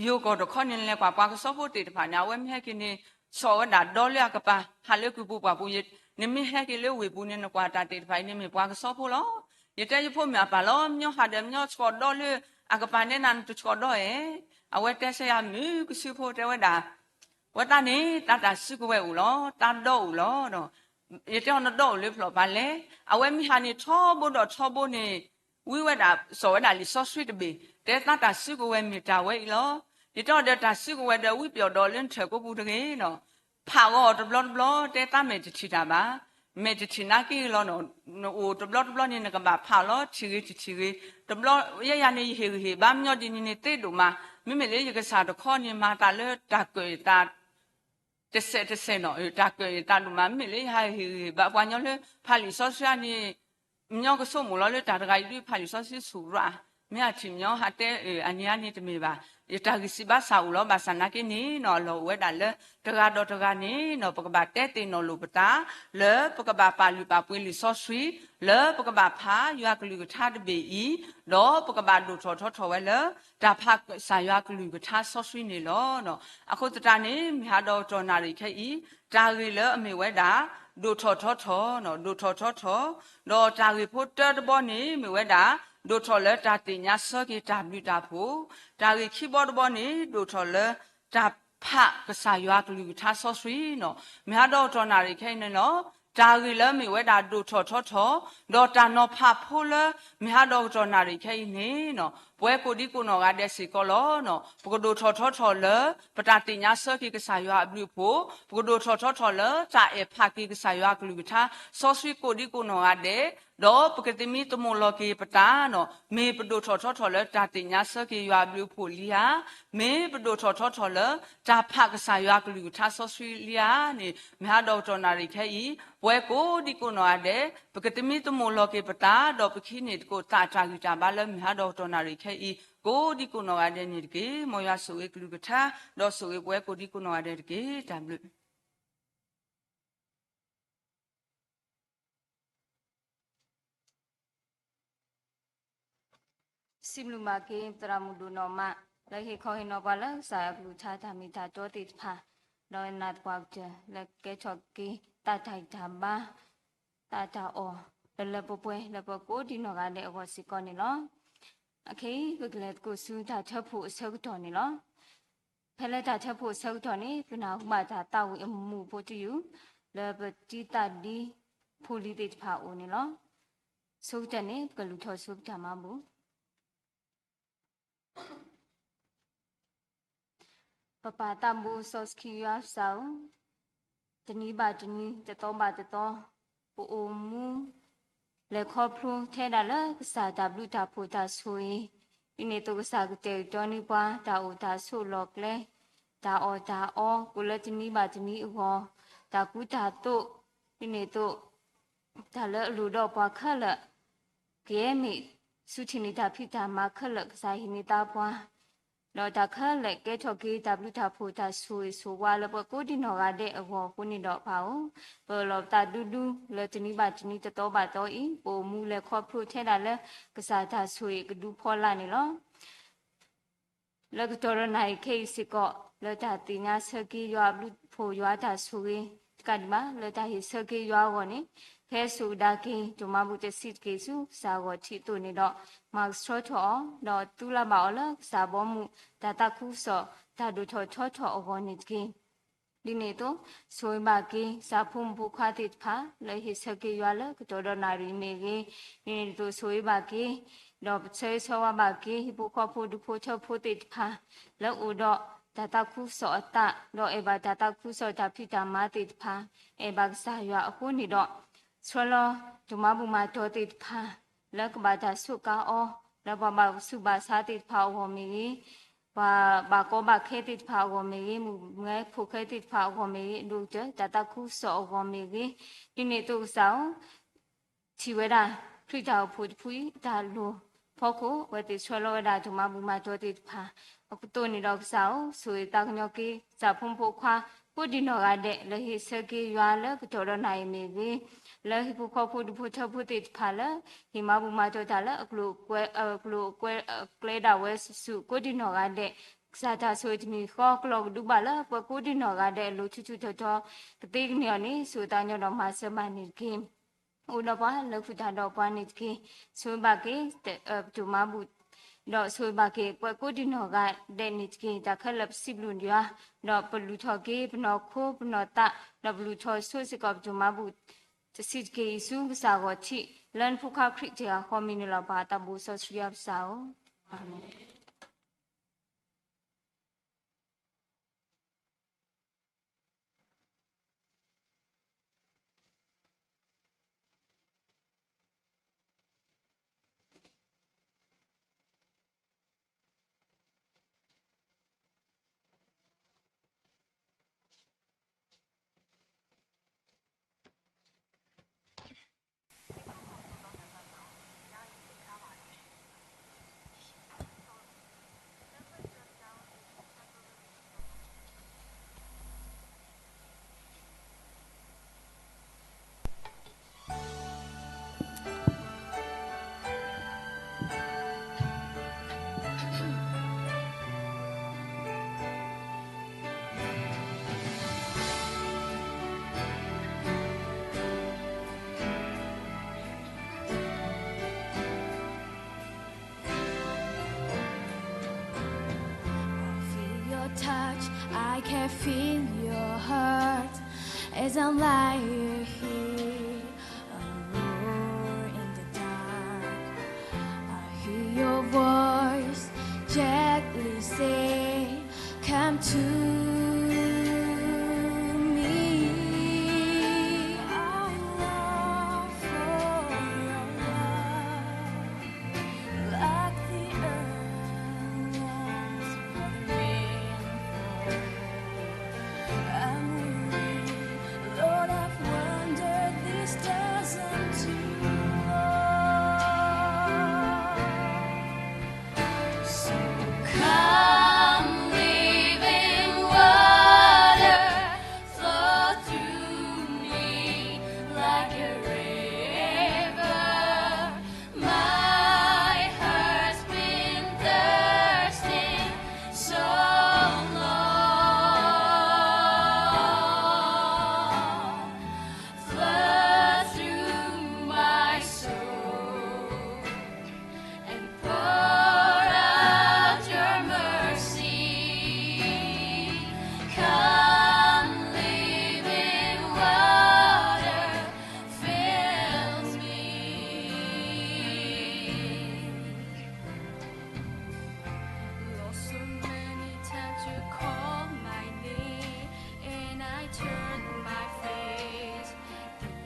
ယိၤကီၢ်တခီန့ၣ် နလဲၤကွၢ်ပှၤကစီဖိသ့ၣ်တဖၣ်န့ၣ် အဝဲမ့ၢ်ဟဲက့ၤန့ၣ် ဆီၣ်ဝဲဒၣ်ဒီလၢအကပၤ ဟးလၢကုၢ်ပူၤပှၢ်ပူၤ နမ့ၢ်ဟဲက့ၤလၢဝ့ၢ်ပူၤန့ၣ် နကွၢ်တၢ်သ့ၣ်တဖၣ်အံၤန့ၣ်မ့ၢ်ပှၤကစီဖိလီၤ. ယတဲယဖိမုၣ်အပၢ်လီၤ မညီဟးဒီးမညီဆှီၣ်ဒီလၢအကပၤန့ၣ် နတဆှီၣ်ဒီအဲၣ်. အဝဲတဲဆၢယၤမုၢ်ကဆူဖိတဲဝဲဒၣ် ဝဲသးန့ၣ် သးတၢ်စုကဝဲၤအိၣ်လီၤ သးဒီအိၣ်လီၤနီၤ. ယတဲအီၤနဒီအိၣ်လၢဖျီၣ်ဖးလဲၣ်. အဝဲမ့ၢ်ဟးန့ၣ်ထီဘိဒီးထီဘိန့ၣ် ဝံဝဲဒၣ် စီၣ်ဝဲဒၣ်လံာ်စီဆှံတဘ့ၣ် တဲသးတၢ်စုကဝဲၤမ့ၢ်တၢ်ဝဲအံၤလီၤ. ယတဲအီၤဒီးတၢ်စုကဝဲၤဒီးဝံပျီၣ်ဒီးလၢနထၢၣ်ကိးပူၤတဂ့ၤနီၤ. ဖးဂီၤအီၤတဘျီတဘျီ တဲသးမဲာ်တထံၣ်တၢ်ဘၣ်. မဲာ်တထံၣ်နာ်က့လီၤနီၤ. နအိၣ်တဘျီတဘျီန့ၣ် နကဘၣ်ဖးအီၤလီၤ ထံၣ်ဂ့ၤတထံၣ်ဂ့ၤ. တဘျီ ယဲယၤန့ၣ် ယဟ့ၣ်ဂံၢ်ဟ့ၣ်ဘါမညီဒ်န့ၣ်န့ၣ်သ့ဒိၣ်မး. မ့မ့ၢ်လၢယကစၢ်တခီန့ၣ် မၤသးလၢတၢ်ကၢၣ်ယသး တစဲးတစဲးနီၤ တၢ်ကၢၣ်ယသးဒိၣ်မး မ့မ့ၢ်လၢယဟးဟ့ၣ်ဂံၢ်ဟ့ၣ်ဘါပှၤညီလၢ ဖးလံာ်စီဆှံန့ၣ် မညီကဆိကမိၣ်လီၤလၢတၢ်တဂၤအံၤဒုးဖးလံာ်စီဆှံဆူၣ်ရၣ် မ့ၢ်အထံၣ်မညီဟးတဲအၢၣ်အန့ၣ်အန့ၣ်တမ့ၢ်ဘၣ်. ယတၢ်ဂံၢ်စၢ်ဘါစၢ်အိၣ်လီၤ ဘၣ်ဆၣ်နာ်က့န့ၣ်နီၤ အလီၢ်အိၣ်ဝဲဒၣ်လၢ တဂၤဒီးတဂၤန့ၣ်နီၤ ပကဘၣ်တဲသ့ၣ်နီၣ်လိာ်ပသး လၢပကဘၣ်ပာ်လုၢ်ပာ်ပှ့ၤလံာ်စီဆှံ လၢပကဘၣ်ဖးယွၤကလုၢ်ကထါတဘ့ၣ်အံၤ ဒီးပကဘၣ်ဒိၣ်ထီၣ်ထီထီၣ်ဝဲလၢ တၢ်ဖးကစၢ်ယွၤကလုၢ်ကထါစီဆှံန့ၣ်လီၤ. အဃိသတးန့ၣ် မ့ၢ်ဟးဒီးကတီၢ်နၣ်ရံၣ်ခဲအံၤ တၢ်ဂ့ၢ်လၢအမ့ၢ်ဝဲဒၣ် ဒိၣ်ထီၣ်ထီထီၣ် ဒိၣ်ထီၣ်ထီထီၣ်, ဒီးတၢ်ဂ့ၢ်ဖိတၢတဘီန့ၣ် မ့ၢ်ဝဲဒၣ် ဒိၣ်ထီၣ်လၢတၢ်သ့ၣ်ညါဆၢက့ၤတၢ်ဘျုးတၢ်ဖှိၣ်, တၢ်ဂ့ၢ်ခံဘီတဘီန့ၣ် ဒိၣ်ထီၣ်လၢတၢ်ဖးကစၢ်ယွၤကလုၢ်ကထါစီဆှံနီၤ. မ့ၢ်ဟးဒီးကတီၢ်နၣ်ရံၣ်ခဲအံၤန့ၣ်လီၤ. တၢ်ဂ့ၢ်လၢမ့ၢ်ဝဲဒၣ်ဒိၣ်ထီၣ်ထီထီၣ်, ဒီးတၢ်နီၤဖးဖိလၢမုၢ်ဟါဒီကတီၢ်နၣ်ရံၣ်ခဲအံၤန့ၣ်, ပဝဲကိးဒံကိးနီၢ်ဂၤဒဲးစ့ၢ်ကီးလီၤ. ပကဒိၣ်ထီၣ်ထီထီၣ်လၢ ပတၢ်သ့ၣ်ညါဆၢက့ၤကစၢ်ယွၤအဘျုးအဖှိၣ်, ပကဒိၣ်ထီၣ်ထီထီၣ်လၢတၢ်အဲၣ်ဖးက့ၤကစၢ်ယွၤအကလုၢ်ကထါ စီဆှံကိးဒံကိးနီၢ်ဂၤဒဲး, ဒီးပကသမံသမိးလီၤက့ၤပတၢ်, မ့ၢ်ပဒိၣ်ထီၣ်ထီထီၣ်လၢတၢ်သ့ၣ်ညါဆၢက့ၤယွၤအဘျုးအဖှိၣ်လံဧါ, မ့ၢ်ပဒိၣ်ထီၣ်ထီထီၣ်လၢတၢ်ဖးကစၢ်ယွၤအကလုၢ်ကထါစီဆှံလံဧါန့ၣ်, မုၢ်ဟါဒီကတီၢ်နၣ်ရံၣ်ခဲအံၤ ပဝဲကိးဒံကိးနီၢ်ဂၤဒဲး ပကသမံသမိးလီၤက့ၤပတၢ်, ဒီးပကဟံးန့ၢ်သကိးသးတၢ်ဂံၢ်တၢ်ဘါလၢမုၢ်ဟါဒီကတီၢ်နၣ်ရံၣ်ခဲအံၤ ကိးဒံကိးနီၢ်ဂၤဒဲးန့ၣ်တက့ၢ်. မ်ယွၤဆိၣ်ဂ့ၤကလုၢ်ကထါ, ဒီးဆိၣ်ဂ့ၤပဝဲကိးဒံကိးနီၢ်ဂၤဒဲးတက့ၢ်. တၢ်ဘျုး စံးဘျုးဘၣ်က့ၤ သရၣ်မုၣ်ဒိၣ်နီၢ်မး လၢဟ့ၣ်ခီဟ့ၣ်နီၤပှၤလၢကစၢ်ယွၤကလုၢ်ကထါတၢ်မ့ၢ်တၢ်တီသ့ၣ်တဖၣ်, ဒီးနၢ်သပှၢ်ကတၢၢ်လၢကကဲထီၣ်က့ၤတၢ်တၢ်ဂံၢ်တၢ်ဘါ, တၢ်တၢ်အီၣ် လၢလၢပှဲၤပှဲၤ လၢပကိးဒံနီၢ်ဂၤဒဲးအဂီၢ်စ့ၢ်ကီးန့ၣ်လီၤ. အခဲအံၤ ပကလဲၤသကိးဆူတၢ်ထၢဖှိၣ်အဆၢကတီၢ်န့ၣ်လီၤ. ဖဲလၢတၢ်ထၢဖှိၣ်အဆၢကတီၢ်န့ၣ် ပနၢ်ဟူဘၣ်တၢ်သးဝံၣ်အမူးဖိတယုၢ် လၢပတံၤသးဒံဖိလံၤသ့ၣ်တဖၣ်အအိၣ်န့ၣ်လီၤ. ဆိကတၢၢ်န့ၣ် ပကလူၤထီၣ်ဆိပတၢ်မၤဘူၣ်. ပပၢ်သးဘိစီဆှံယွၤပၢ်ဧၢ, တနံၤဘၣ်တနံၤ တသီဘၣ်တသီ ပအိၣ်မူ လဲၤခီဖျိထဲဒၣ်လၢကစၢ်တၢ်ဘျုးတၢ်ဖှိၣ်တၢ်ဆိၣ်ဂ့ၤ, ဒ်န့ၣ်အသိးကစၢ်ကတဲာ်ကတီၤန့ၢ်ပှၤ တၢ်အိၣ်တၢ်ဆိးလီၢ်ကျဲ, တၢ်အီၣ်တၢ်အီ ကိးလၢတနံၤဘၣ်တနံၤအဂီၢ်, တၢ်ကူတၢ်သိး, ဒ်န့ၣ်အသိး တၢ်လၢအလိၣ်ဒီးပှၤခဲလၢာ် ကယဲၢ်မ့ၢ်ဆူထံၣ်န့ၢ်တၢ်ဖံးတၢ်မၤခဲလၢာ် ကစၢ်ဟ့ၣ်န့ၢ်သါပှၤ, ဒီးတၢ်ခဲလၢာ်ကဲထီၣ်က့ၤတၢ်ဘျုးတၢ်ဖှိၣ်တၢ်ဆိၣ်ဂ့ၤဆိၣ်ဝါလၢပှၤကိးဒံနီၢ်ဂၤဒဲးအဂီၢ်အဃိန့ၣ်ဒီးပၢ်ဧၢ, ပအၢၣ်လီၤပသးဒူဒူလၢတနံၤဘၣ်တနံၤတသီဘၣ်တသီအံၤ ပအိၣ်မူလဲၤခီဖျိထဲဒၣ်လၢကစၢ်တၢ်ဆိၣ်ဂ့ၤကဒုဖီလာ်န့ၣ်လီၤ. လၢကတီၢ်ဒီးနၣ်ရံၣ်ခဲအံၤစ့ၢ်ကီး လၢတၢ်သ့ၣ်ညါဆၢက့ၤယွၤအဘျုးအဖှိၣ်ယွၤတၢ်ဆိၣ်ဂ့ၤ တကးဒံးဘၣ် လၢတၢ်ဟ့ၣ်ဆၢက့ၤယွၤအဂီၢ်န့ၣ် ဖဲဆိၣ်ကဒါက့ၤ ဒိၣ်မးဘူၣ်တဆံးတက့ၢ်ဆူကစၢ်အဂီၢ်ထံးအသိးန့ၣ်ဒီး မၤကဆှီထီၣ်အီၤ ဒီးသူလၢ်ဘၣ်အီၤလၢကစၢ်ဘီမုၢ် တၢ်သးခုကစီၣ် တၢ်ဒိၣ်ထီၣ်ထီထီၣ်အဂီၢ်န့ၣ်တက့ၢ်. ဒ်န့ၣ်အသိး ဆိၣ်ဂ့ၤဘၣ်က့ၤ ကစၢ်ဖိမုၣ်ဖိခွါသ့ၣ်တဖၣ် လၢဟ့ၣ်ဆၢက့ၤယွၤလၢကတီၢ်ဒီးနၣ်ရံၣ်မ့ၢ်ဂ့ၤ, ဒ်န့ၣ်အသိးဆိၣ်ဂ့ၤဘၣ်က့ၤ ဒီးပဆၢဂ့ၤဆၢဝါဘၣ်က့ၤ ဟံၣ်ဖိဃီဖိဒူဖိထၢဖိသ့ၣ်တဖၣ် လၢအိၣ်ဒီးတၢ်သးခုကစီၣ်အသး ဒီးအဲၣ်ဘၣ်တၢ်သးခုကစီၣ်တၢ်ဖံးတၢ်မၤသ့ၣ်တဖၣ် အဲၣ်ဘၣ်ကစၢ်ယွၤအဃိန့ၣ်ဒီး ဆှၢလီၤဒိၣ်မးဘူၣ်မၤတီၤသ့ၣ်တဖၣ် လၢကဘၣ်တၢ်ဆိးကါအီၤ လၢပှၤဘၣ်ဆူးဘၣ်ဆါသ့ၣ်တဖၣ်အဂီၢ်မ့ၢ်ဂ့ၤ, ပှၤဘၣ်ကီဘၣ်ခဲသ့ၣ်တဖၣ်အဂီၢ်မ့ၢ်ဂ့ၤ, မုၣ်မဲဖိဃဲသ့ၣ်တဖၣ်အဂီၢ်မ့ၢ်ဂ့ၤ, အဒိၣ်ကတၢၢ်တၢ်သးခုကစီၣ်အဂီၢ်မ့ၢ်ဂ့ၤ, ဒ်န့ၣ်အသိးကစၢ်ဧၢ ထံၣ်ဝဲဒၣ် ခရံာ်တၢ်အိၣ်ဖှိၣ်တဖုအံၤ တၢ်လိၣ်ဖီခိၣ် အဝဲသ့ၣ်ဆှၢလီၤဝဲဒၣ်ဒိၣ်မးဘူၣ်မၤတီၤသ့ၣ်တဖၣ် အကသိးန့ၣ်ဒီးကစၢ်ဧၢ ဆိၣ်ဂ့ၤသးကညီၤက့ၤ ကစၢ်ဖိမုၣ်ဖိခွါ ကိးဒံနီၢ်ဂၤဒဲး လၢဟ့ၣ်ဆၢက့ၤယွၤလၢကတီၢ်ဒီးနၣ်ရံၣ်မ့ၢ်ဂ့ၤ, လၢဟံၣ်ဖိဃီဖိဒူဖိထၢဖိသ့ၣ်တဖၣ်လၢ ဟ့ၣ်မၤဘူၣ်မၤတီၤတၢ်လၢ အကျိၤအကျဲဒၣ်ဝဲဆူၣ်ဆူၣ် ကိးဒံနီၢ်ဂၤဒဲး, ကစၢ်တၢ်ဆိၣ်ဂ့ၤတမံၤဃီ ကလီၤကဒုဘၣ်လၢပှၤကိးဒံနီၢ်ဂၤဒဲးအလိၤထူထူတီၤတီၤ ကသ့ကန့ၢ်အီၤန့ၣ် ဆိၣ်ဂ့ၤသးကညီၤဒီးမၤစၢၤဘၣ်န့ၣ်တက့ၢ်. အိၣ်ဒီးပှၤလၢဃုာ်တၢ်ဒီးပှၤန့ၣ်တက့ၢ်. ဆိၣ်ဂ့ၤဘၣ်က့ၤ ပဒိၣ်မးဘူၣ် ဒီးဆိၣ်ဂ့ၤဘၣ်က့ၤ ပှၤကိးဒံနီၢ်ဂၤဒဲးန့ၣ်တက့ၢ်. တၢ်ခဲလၢာ်ပစံးဘျုးယွၤ ဒီးပလူၤထီၣ်က့ၤ ပနီၢ်ခိ ပနီၢ်သး ဒီးပလူၤထီၣ်ဆိစ့ၢ်ကီးပဒိၣ်မးဘူၣ် တဆံးတက့ၢ်အံၤဆူကစၢ်အဂီၢ်ထံး လၢနဖိခွါခရံာ်တဂၤဃီမံၤန့ၣ်လီၤ. ပၢ်သးဘိစီဆှံယွၤပစၢ်ဧၢ, အၤမ့ၣ်. I feel your touch, I can feel your hurt. As I'm lying here alone in the dark, I hear your voice gently say, "Come to me." I long for your love, like the earth longs for the rainfall. I'm weary, Lord, I've wandered this desert too long. So come, living water, flow through me like a river. My heart's been thirsting so long. Flood through my soul and pour out your mercy. Come, living water, fill me. Lord, so many times you call my name, and I turn my face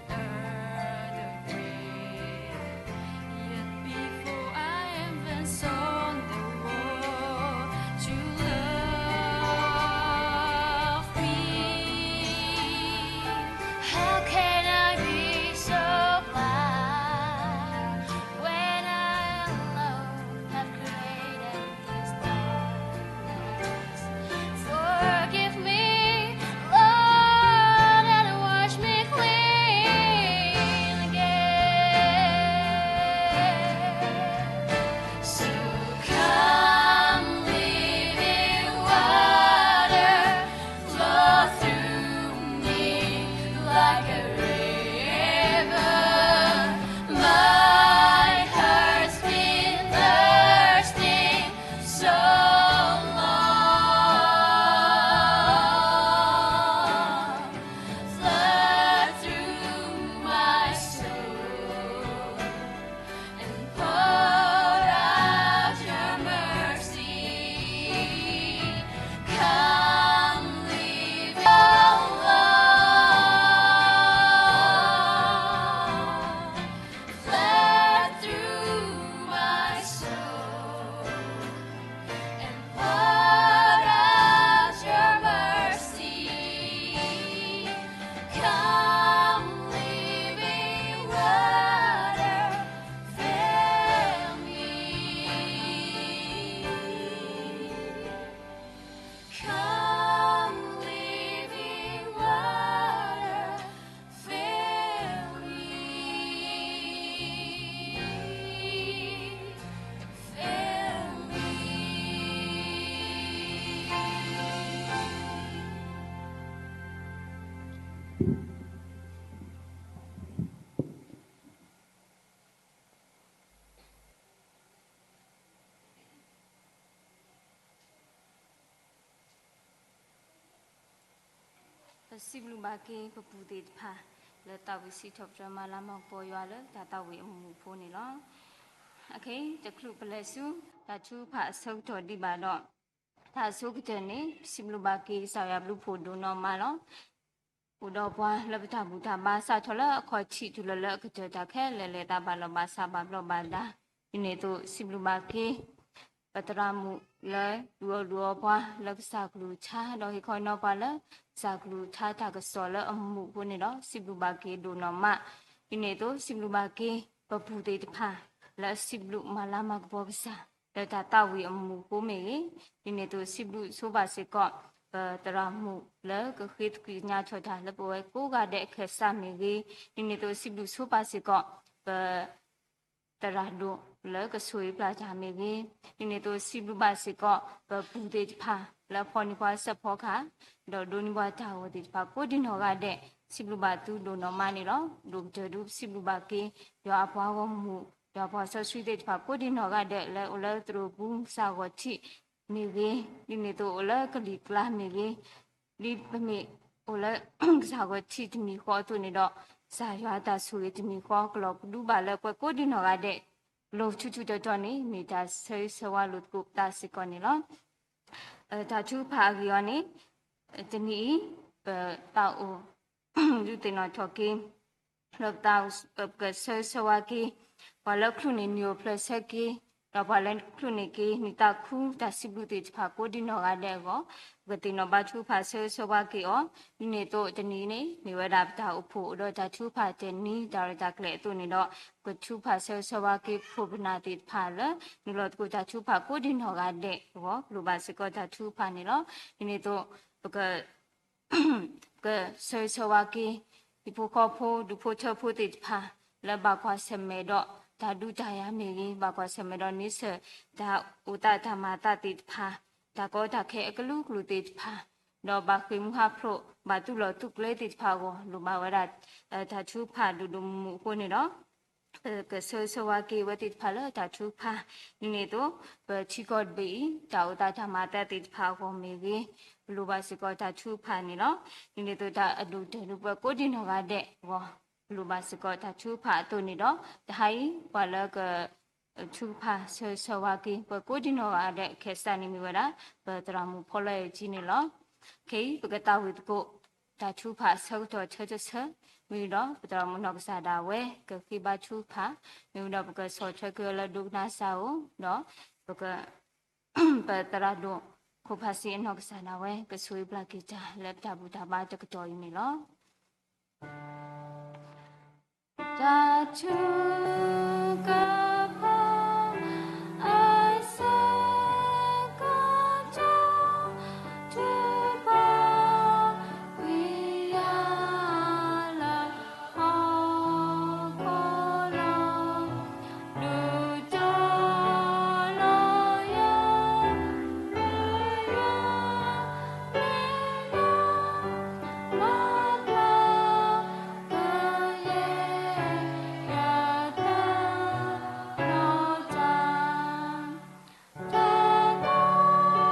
the other way. Yet before I even saw the world, you love me. How can I be so blind when I alone have created this darkness? Forgive me, Lord, and wash me clean again. So come, living water, flow through me like a river. My heart's been thirsting so long. Flood through my soul and pour out your mercy. Come, living water, flood through my soul and pour out your mercy. Come, living water, fill me. Come, living water, fill me. Fill me. ပစံးဘျုးဘၣ်က့ၤပပူၤသ့ၣ်တဖၣ် လၢသးဝံၣ်စံးထီၣ်ပတြၢၤမၤလၤမၤကပီၤယွၤလၢ တၢ်သးဝံၣ်အမူးအဖိန့ၣ်လီၤ. အခဲအံၤ တချုးပလဲၤဆူ တၢ်ထုကဖၣ်အဆၢကတီၢ်ဒံးဘၣ်ဒီး တၢ်အဆိကတၢၢ်န့ၣ် ပစံးဘျုးဘၣ်က့ၤ ကစၢ်ယွၤဘျုးဖှိၣ်ဒိၣ်နီၢ်မးလီၤ. အိၣ်ဒီးပှၤလၢပတၢ်ဘူၣ်တၢ်ဘါ စးထီၣ်လၢအခီၣ်ထံးတုၤလီၤလၢအကတၢၢ် တၢ်ခဲလၢာ်လၢတၢ်ဘၣ်လီၤဘၣ်စးဘၣ်ဘျီးဘၣ်ဒါ, ဒ်န့ၣ်အသိးစံးဘျုးဘၣ်က့ၤ ပသရၣ်မုၣ်လၢဒုးအီၣ်ဒုးအီပှၤလၢကစၢ်ကလုၢ်ကထါ ဒီးဟ့ၣ်ခီနီၤပှၤလၢ ကစၢ်ကလုၢ်ကထါတၢ်ကစီၣ်လၢအမူးအဃိန့ၣ်ဒီး စံးဘျုးဘၣ်က့ၤဒိၣ်နီၢ်မး, ဒ်န့ၣ်အသိးစံးဘျုးဘၣ်က့ၤ ပပူၤသ့ၣ်တဖၣ် လၢအစံးဘျုးမၤလၤမၤကပီၤကစၢ် လၢတၢ်သးဝံၣ်အမူးအဃိမ့ၢ်ဂ့ၤ, ဒ်န့ၣ်အသိးစံးဘျုးဆိပာ်စ့ၢ်ကီး ပသရၣ်မုၣ်လၢကဃ့သကွံာ်ကညးထီၣ်တၢ်လၢပဝဲကိးဂၤဒဲးအခၢၣ်စးမ့ၢ်ဂ့ၤ, ဒ်န့ၣ်အသိးစံးဘျုးဆိပာ်စ့ၢ်ကီး ပ သရၣ်ဒိၣ်လၢကဆိၣ်ဂ့ၤပျၢ်တၢ်မ့ၢ်ဂ့ၤ, ဒ်န့ၣ်အသိးစံးဘျုးဘၣ်စ့ၢ်ကီး ပပူၤသ့ၣ်တဖၣ် လၢအဖီၣ်န့ၢ်ပှၤစဲးဖီကဟၣ်, ဒီးဒိးန့ၢ်ပှၤတၢ်ဂီၤသ့ၣ်တဖၣ် ကိးဒံနီၢ်ဂၤဒဲး, စံးဘျုးဘၣ်သုဒိၣ်နီၢ်မးန့ၣ်လီၤ. ဒိၣ်ကတၢၢ်ဒုးပစံးဘျုးဘၣ်က့ၤ ယွၤအပှၤဂီၢ်မုၢ် ယွၤပှၤစီဆှံသ့ၣ်တဖၣ် ကိးဒံနီၢ်ဂၤဒဲး လၢအိၣ်လၢသရိာ်ပူၤ ကစၢ်ဂီၤထံးမ့ၢ်ဂ့ၤ, ဒ်န့ၣ်အသိးအိၣ်လၢကလံၤကျါမ့ၢ်ဂ့ၤ, ဒ်ပမ့ၢ် အိၣ်လၢ ကစၢ်ဂီၤထံးတမံၤဃီအသိးန့ၣ်ဒီး ကစၢ်ယွၤတၢ်ဆိၣ်ဂ့ၤတမံၤဃီ ကလီၤကဒုဘၣ်လၢပှၤကိးဒံနီၢ်ဂၤဒဲး လိၤထူထူတီတီန့ၣ် မ့ၢ်တၢ်ဆၢဂ့ၤဆၢဝါလိာ်သကိးပသးစ့ၢ်ကီးန့ၣ်လီၤ. တၢ်ထုကဖၣ်အဂ့ၢ်အီၤန့ၣ် တနံၤအံၤ ပသးအိၣ် ဒုးသ့ၣ်နီၣ်ထီၣ်က့ၤ လၢပသး ပကဆၢဂ့ၤဆၢဝါက့ၤ ပှၤလၢအချုးန့ၢ်နံၣ်အိၣ်ဖျဲၣ်ဆၢက့ၤ ဒီးပှၤလၢချုးန့ၢ်က့ၤ နံၣ်သးခူတၢ်စံးဘျုးသ့ၣ်တဖၣ် ကိးဒံနီၢ်ဂၤဒဲးအဂီၢ် ပကသ့ၣ်နီၣ်ဘၣ်ထုကဖၣ်ဆၢဂ့ၤဆၢဝါက့ၤအီၤ. ဒ်န့ၣ်အသိးတနံၤန့ၣ် မ့ၢ်ဝဲဒၣ်ပတၢ်အိၣ်ဖှိၣ်အိၣ်ဒီးတၢ်ထုကဖၣ်တနံၤ တၢ်ရဲၣ်တၢ်ကျဲၤအသိးန့ၣ်ဒီး ပကထုကဖၣ်ဆၢဂ့ၤဆၢဝါက့ၤ ပခိၣ်ပနၢ်သ့ၣ်တဖၣ်လၢ နုာ်လီၤသကိးတၢ်ထုကဖၣ်ကိးဒံနီၢ်ဂၤဒဲးအဂီၢ် လိၣ်ဘၣ်စ့ၢ်ကီးတၢ်ထုကဖၣ်န့ၣ်လီၤ. ဒ်န့ၣ်အသိး ပက ပကဆၢဂ့ၤဆၢဝါက့ၤ ဟံၣ်ဖိဃီဖိ ဒူဖိထၢဖိသ့ၣ်တဖၣ် လၢဘၣ်ကွၢ်ဆၢၣ်မဲာ်ဒီး တၢ်ဒုးတၢ်ယၤမ့ၢ်ဂ့ၤ, ဘၣ်ကွၢ်ဆၢၣ်မဲာ်ဒီးန့ဆၢၣ် တၢ်အိၣ်သးတၢ်မၤအသးသ့ၣ်တဖၣ်, တၢ်ကီတၢ်ခဲအကလုာ်ကလုာ်သ့ၣ်တဖၣ်, ဒီးဘၣ်ဃ့ၢ်မှံဟးဖျိး ဘၣ်သူၣ်လီၤသူၣ်ကျဲသ့ၣ်တဖၣ်အဂီၢ် လိၣ်ဘၣ်ဝဲဒၣ် တၢ်ထုကဖၣ်ဒိၣ်ဒိၣ်မုၢ်မုၢ်အဃိန့ၣ်ဒီး ပကဆၢဂ့ၤဆၢဝါက့ၤဝဲသ့ၣ်တဖၣ်လၢတၢ်ထုကဖၣ်. ဒ်န့ၣ်အသိး ပထံကီၢ်တဘ့ၣ်အံၤ တၢ်အိၣ်သးတၢ်မၤအသးသ့ၣ်တဖၣ်အဂီၢ်မ့ၢ်ဂ့ၤ, ပလိၣ်ဘၣ်စ့ၢ်ကီးတၢ်ထုကဖၣ်န့ၣ်လီၤ. ဒ်န့ၣ်အသိးတၢ်အဒိၣ်တၢ်ဒိၣ်ပှၤကိးဒံနီၢ်ဂၤဒဲးအဂီၢ် ပလိၣ်ဘၣ်စ့ၢ်ကီးတၢ်ထုကဖၣ်အသိးန့ၣ်ဒီး တဟါအံၤ ပှၤလၢက ထုကဖၣ်ဆၢဂ့ၤဆၢဝါက့ၤ ပှၤကိးဒံနီၢ်ဂၤဒဲးခဲစၢ်န့ၣ်မ့ၢ်ဝဲဒၣ် ပသရၣ်မုၣ်ဖီလီၤအဲၣ်ကၠံန့ၣ်လီၤ. ခဲအံၤ ပကသးဝံၣ်သကိး တၢ်ထုကဖၣ်အဆၢကတီၢ်ဆၢတဆၢ မ့ၢ်ဒီး ပသရၣ်မုၣ်နီၢ်ကစၢ်ဒၣ်ဝဲ ကဃ့ဘါထုကဖၣ်, မ့ၢ်ဝံၤဒီးပကဆီၣ်ထွဲက့ၤအီၤလၢဒိကနၣ်စၢ်အိၣ်, ဒီး ပက ပသရၣ်ဒိၣ် ခိၣ်ဖးစ့အနီၢ်ကစၢ်ဒၣ်ဝဲ ကဆိၣ်ဂ့ၤဘျါက့ၤတၢ်လၢပတၢ်ဘူၣ်တၢ်ဘါတကတီၢ်အံၤန့ၣ်လီၤ. တၢ်ထုကဖၣ် အဆၢကတီၢ် ထုကဖၣ် ဝံယၤလၢ ဟီၣ်ခိၣ်လီၤ. ဒုးတီလီၤယၤ မ့ၢ်ယွၤ မ့ၢ်ယွၤ မၤပျၢ် ကယဲၢ် ယသး နီၢ်တၢ် တၢ်ကီတၢ်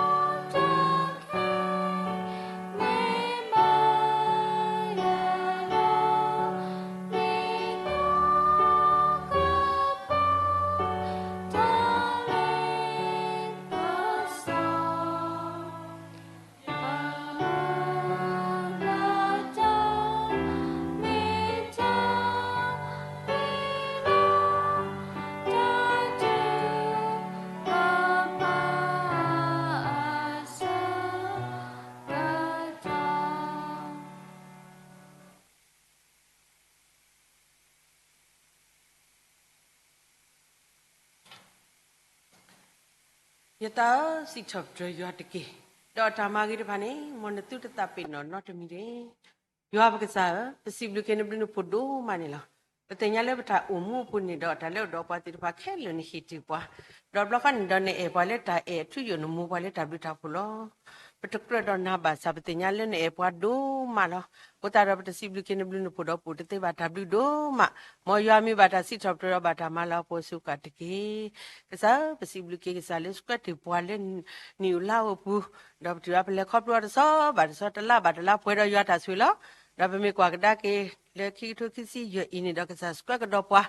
ခဲ မ့ၢ်ဘၣ်ယၤဒီး မ့ၢ်သကိးကပီၤ တၢ်လ့ပစီ ပမၤဘျါတၢ် မ့ၢ်တၢ်မ့ၢ်လီၤ တၢ်ထုကဖၣ်အဆၢကတီၢ် ယသးဧၢ, စံးထီၣ်ပတြၢၤယွၤတက့ၢ်. ဒီးတၢ်မၤဂ့ၤတဖၣ်န့ၣ် မ်နသုတသးပ့ၤနီၣ်နီတမံၤတဂ့ၤ. ယွၤပကစၢ်ဧၢ, ပစံးဘျုးက့ၤနဘျုးနဖှိၣ်ဒိၣ်မးန့ၣ်လီၤ. ပသ့ၣ်ညါလၢပတၢ်အိၣ်မူအပူၤန့ၣ်ဒီး တၢ်လၢအအိၣ်ဒီးပှၤသ့ၣ်တဖၣ်ခဲလၢာ်န့ၣ်ဟ့ၣ်တ့ၢ်ပှၤ, ဒီးဘျီခီန့ၣ်ဒီးနအဲၣ်ပှၤလၢတၢ်အဲၣ်အထူအယိာ် နမူပှၤလၢတၢ်ဘျုးတၢ်ဖှိၣ်လီၤ. ပတကြၢးဒီးနၤဘၣ်ဆၣ် ပသ့ၣ်ညါလၢနအဲၣ်ပှၤဒိၣ်မးလီၤ. အဃိသတးဒီးပတစံးဘျုးက့ၤနဘျုးနဖှိၣ်ဒီး ပအိၣ်တသ့ဘၣ်တၢ်ဘျုးဒိၣ်မး, မ်ယွၤမ့ၢ်ဘၣ်တၢ်စံးထီၣ်ပတြၢၤဒီးဘၣ်တၢ်မၤလၤကပီၤအစိၤဃၣ်တက့ၢ်. ကစၢ်ဧၢ, ပစံးဘျုးက့ၤကစၢ်လၢဆှၢတ့ၢ်ပှၤလၢနံၣ်အိၣ်လါအိၣ်အပူၤ, ဒီးပထံၣ်ဘၣ်ပလဲၤခီဖျိအီၤတဆီဘၣ်တဆီ တလါဘၣ်တလါ ပှဲၤဒီးယွၤတၢ်ဆိၣ်ဂ့ၤလီၤ. ဒီးပမ့ၢ်ကွၢ်ကဒါက့ၤလၢခံကထိခံဆံယဲၢ်အံၤန့ၣ်ဒီး ကစၢ်ဆှၢကဒီးပှၤ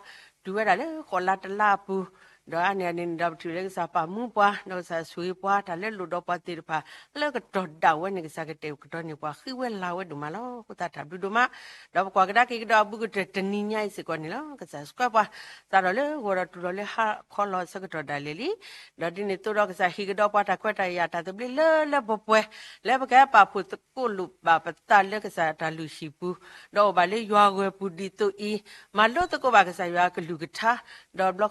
တုၤဝဲဒၣ်လၢဃိးလါတလါအပူၤ, ဒီးအါန့ၢ်အန့ၣ်န့ၣ်ဒီး ပထံၣ်လၢကစၢ်ပာ်မူပှၤ ဒီးကစၢ်ဆိၣ်ဂ့ၤပှၤ တၢ်လၢလိၣ်ဒီးပှၤသ့ၣ်တဖၣ် လၢကတီၢ်ဒၣ်ဝဲန့ၣ် ကစၢ်ကတဲာ်ကတီၤန့ၢ်ပှၤ ဃံဝဲလၤဝဲဒိၣ်မးလီၤ. အဃိသတးတၢ်ဘျုးဒိၣ်မး, ဒီးပကွၢ်ကဒါက့ၤကဒီးအဘူးကတၢၢ်တနံၤညါအံၤစ့ၢ်ကီးန့ၣ်လီၤ. ကစၢ်ဆှၢပှၤ စးထီၣ်လၢဂီၤဒီးတုၤလီၤလၢဟါခီလီၤအဆၢကတီၢ်ဒၣ်လဲာ်လံ, ဒီးဒ်န့ၣ်အသိးဒီးကစၢ်ဟ့ၣ်ကဒီးပှၤတၢ်ခွဲးတၢ်ယာ်တၢ်သဘျ့လၢလၢပှဲၤပှဲၤ လၢပကဟဲပာ်ဖှိၣ်သကိးလိာ်ဘၣ်ပသးလၢကစၢ်တၢ်လုၢ်ဟံၣ်ပူၤ, ဒီးအိၣ်ဘၣ်လၢယွၤဂီၢ်ပူၤဒ်သိးအံၤ, မၤလိသကိးဘၣ်ကစၢ်ယွၤအကလုၢ်ကထါ, ဒီးဘျီ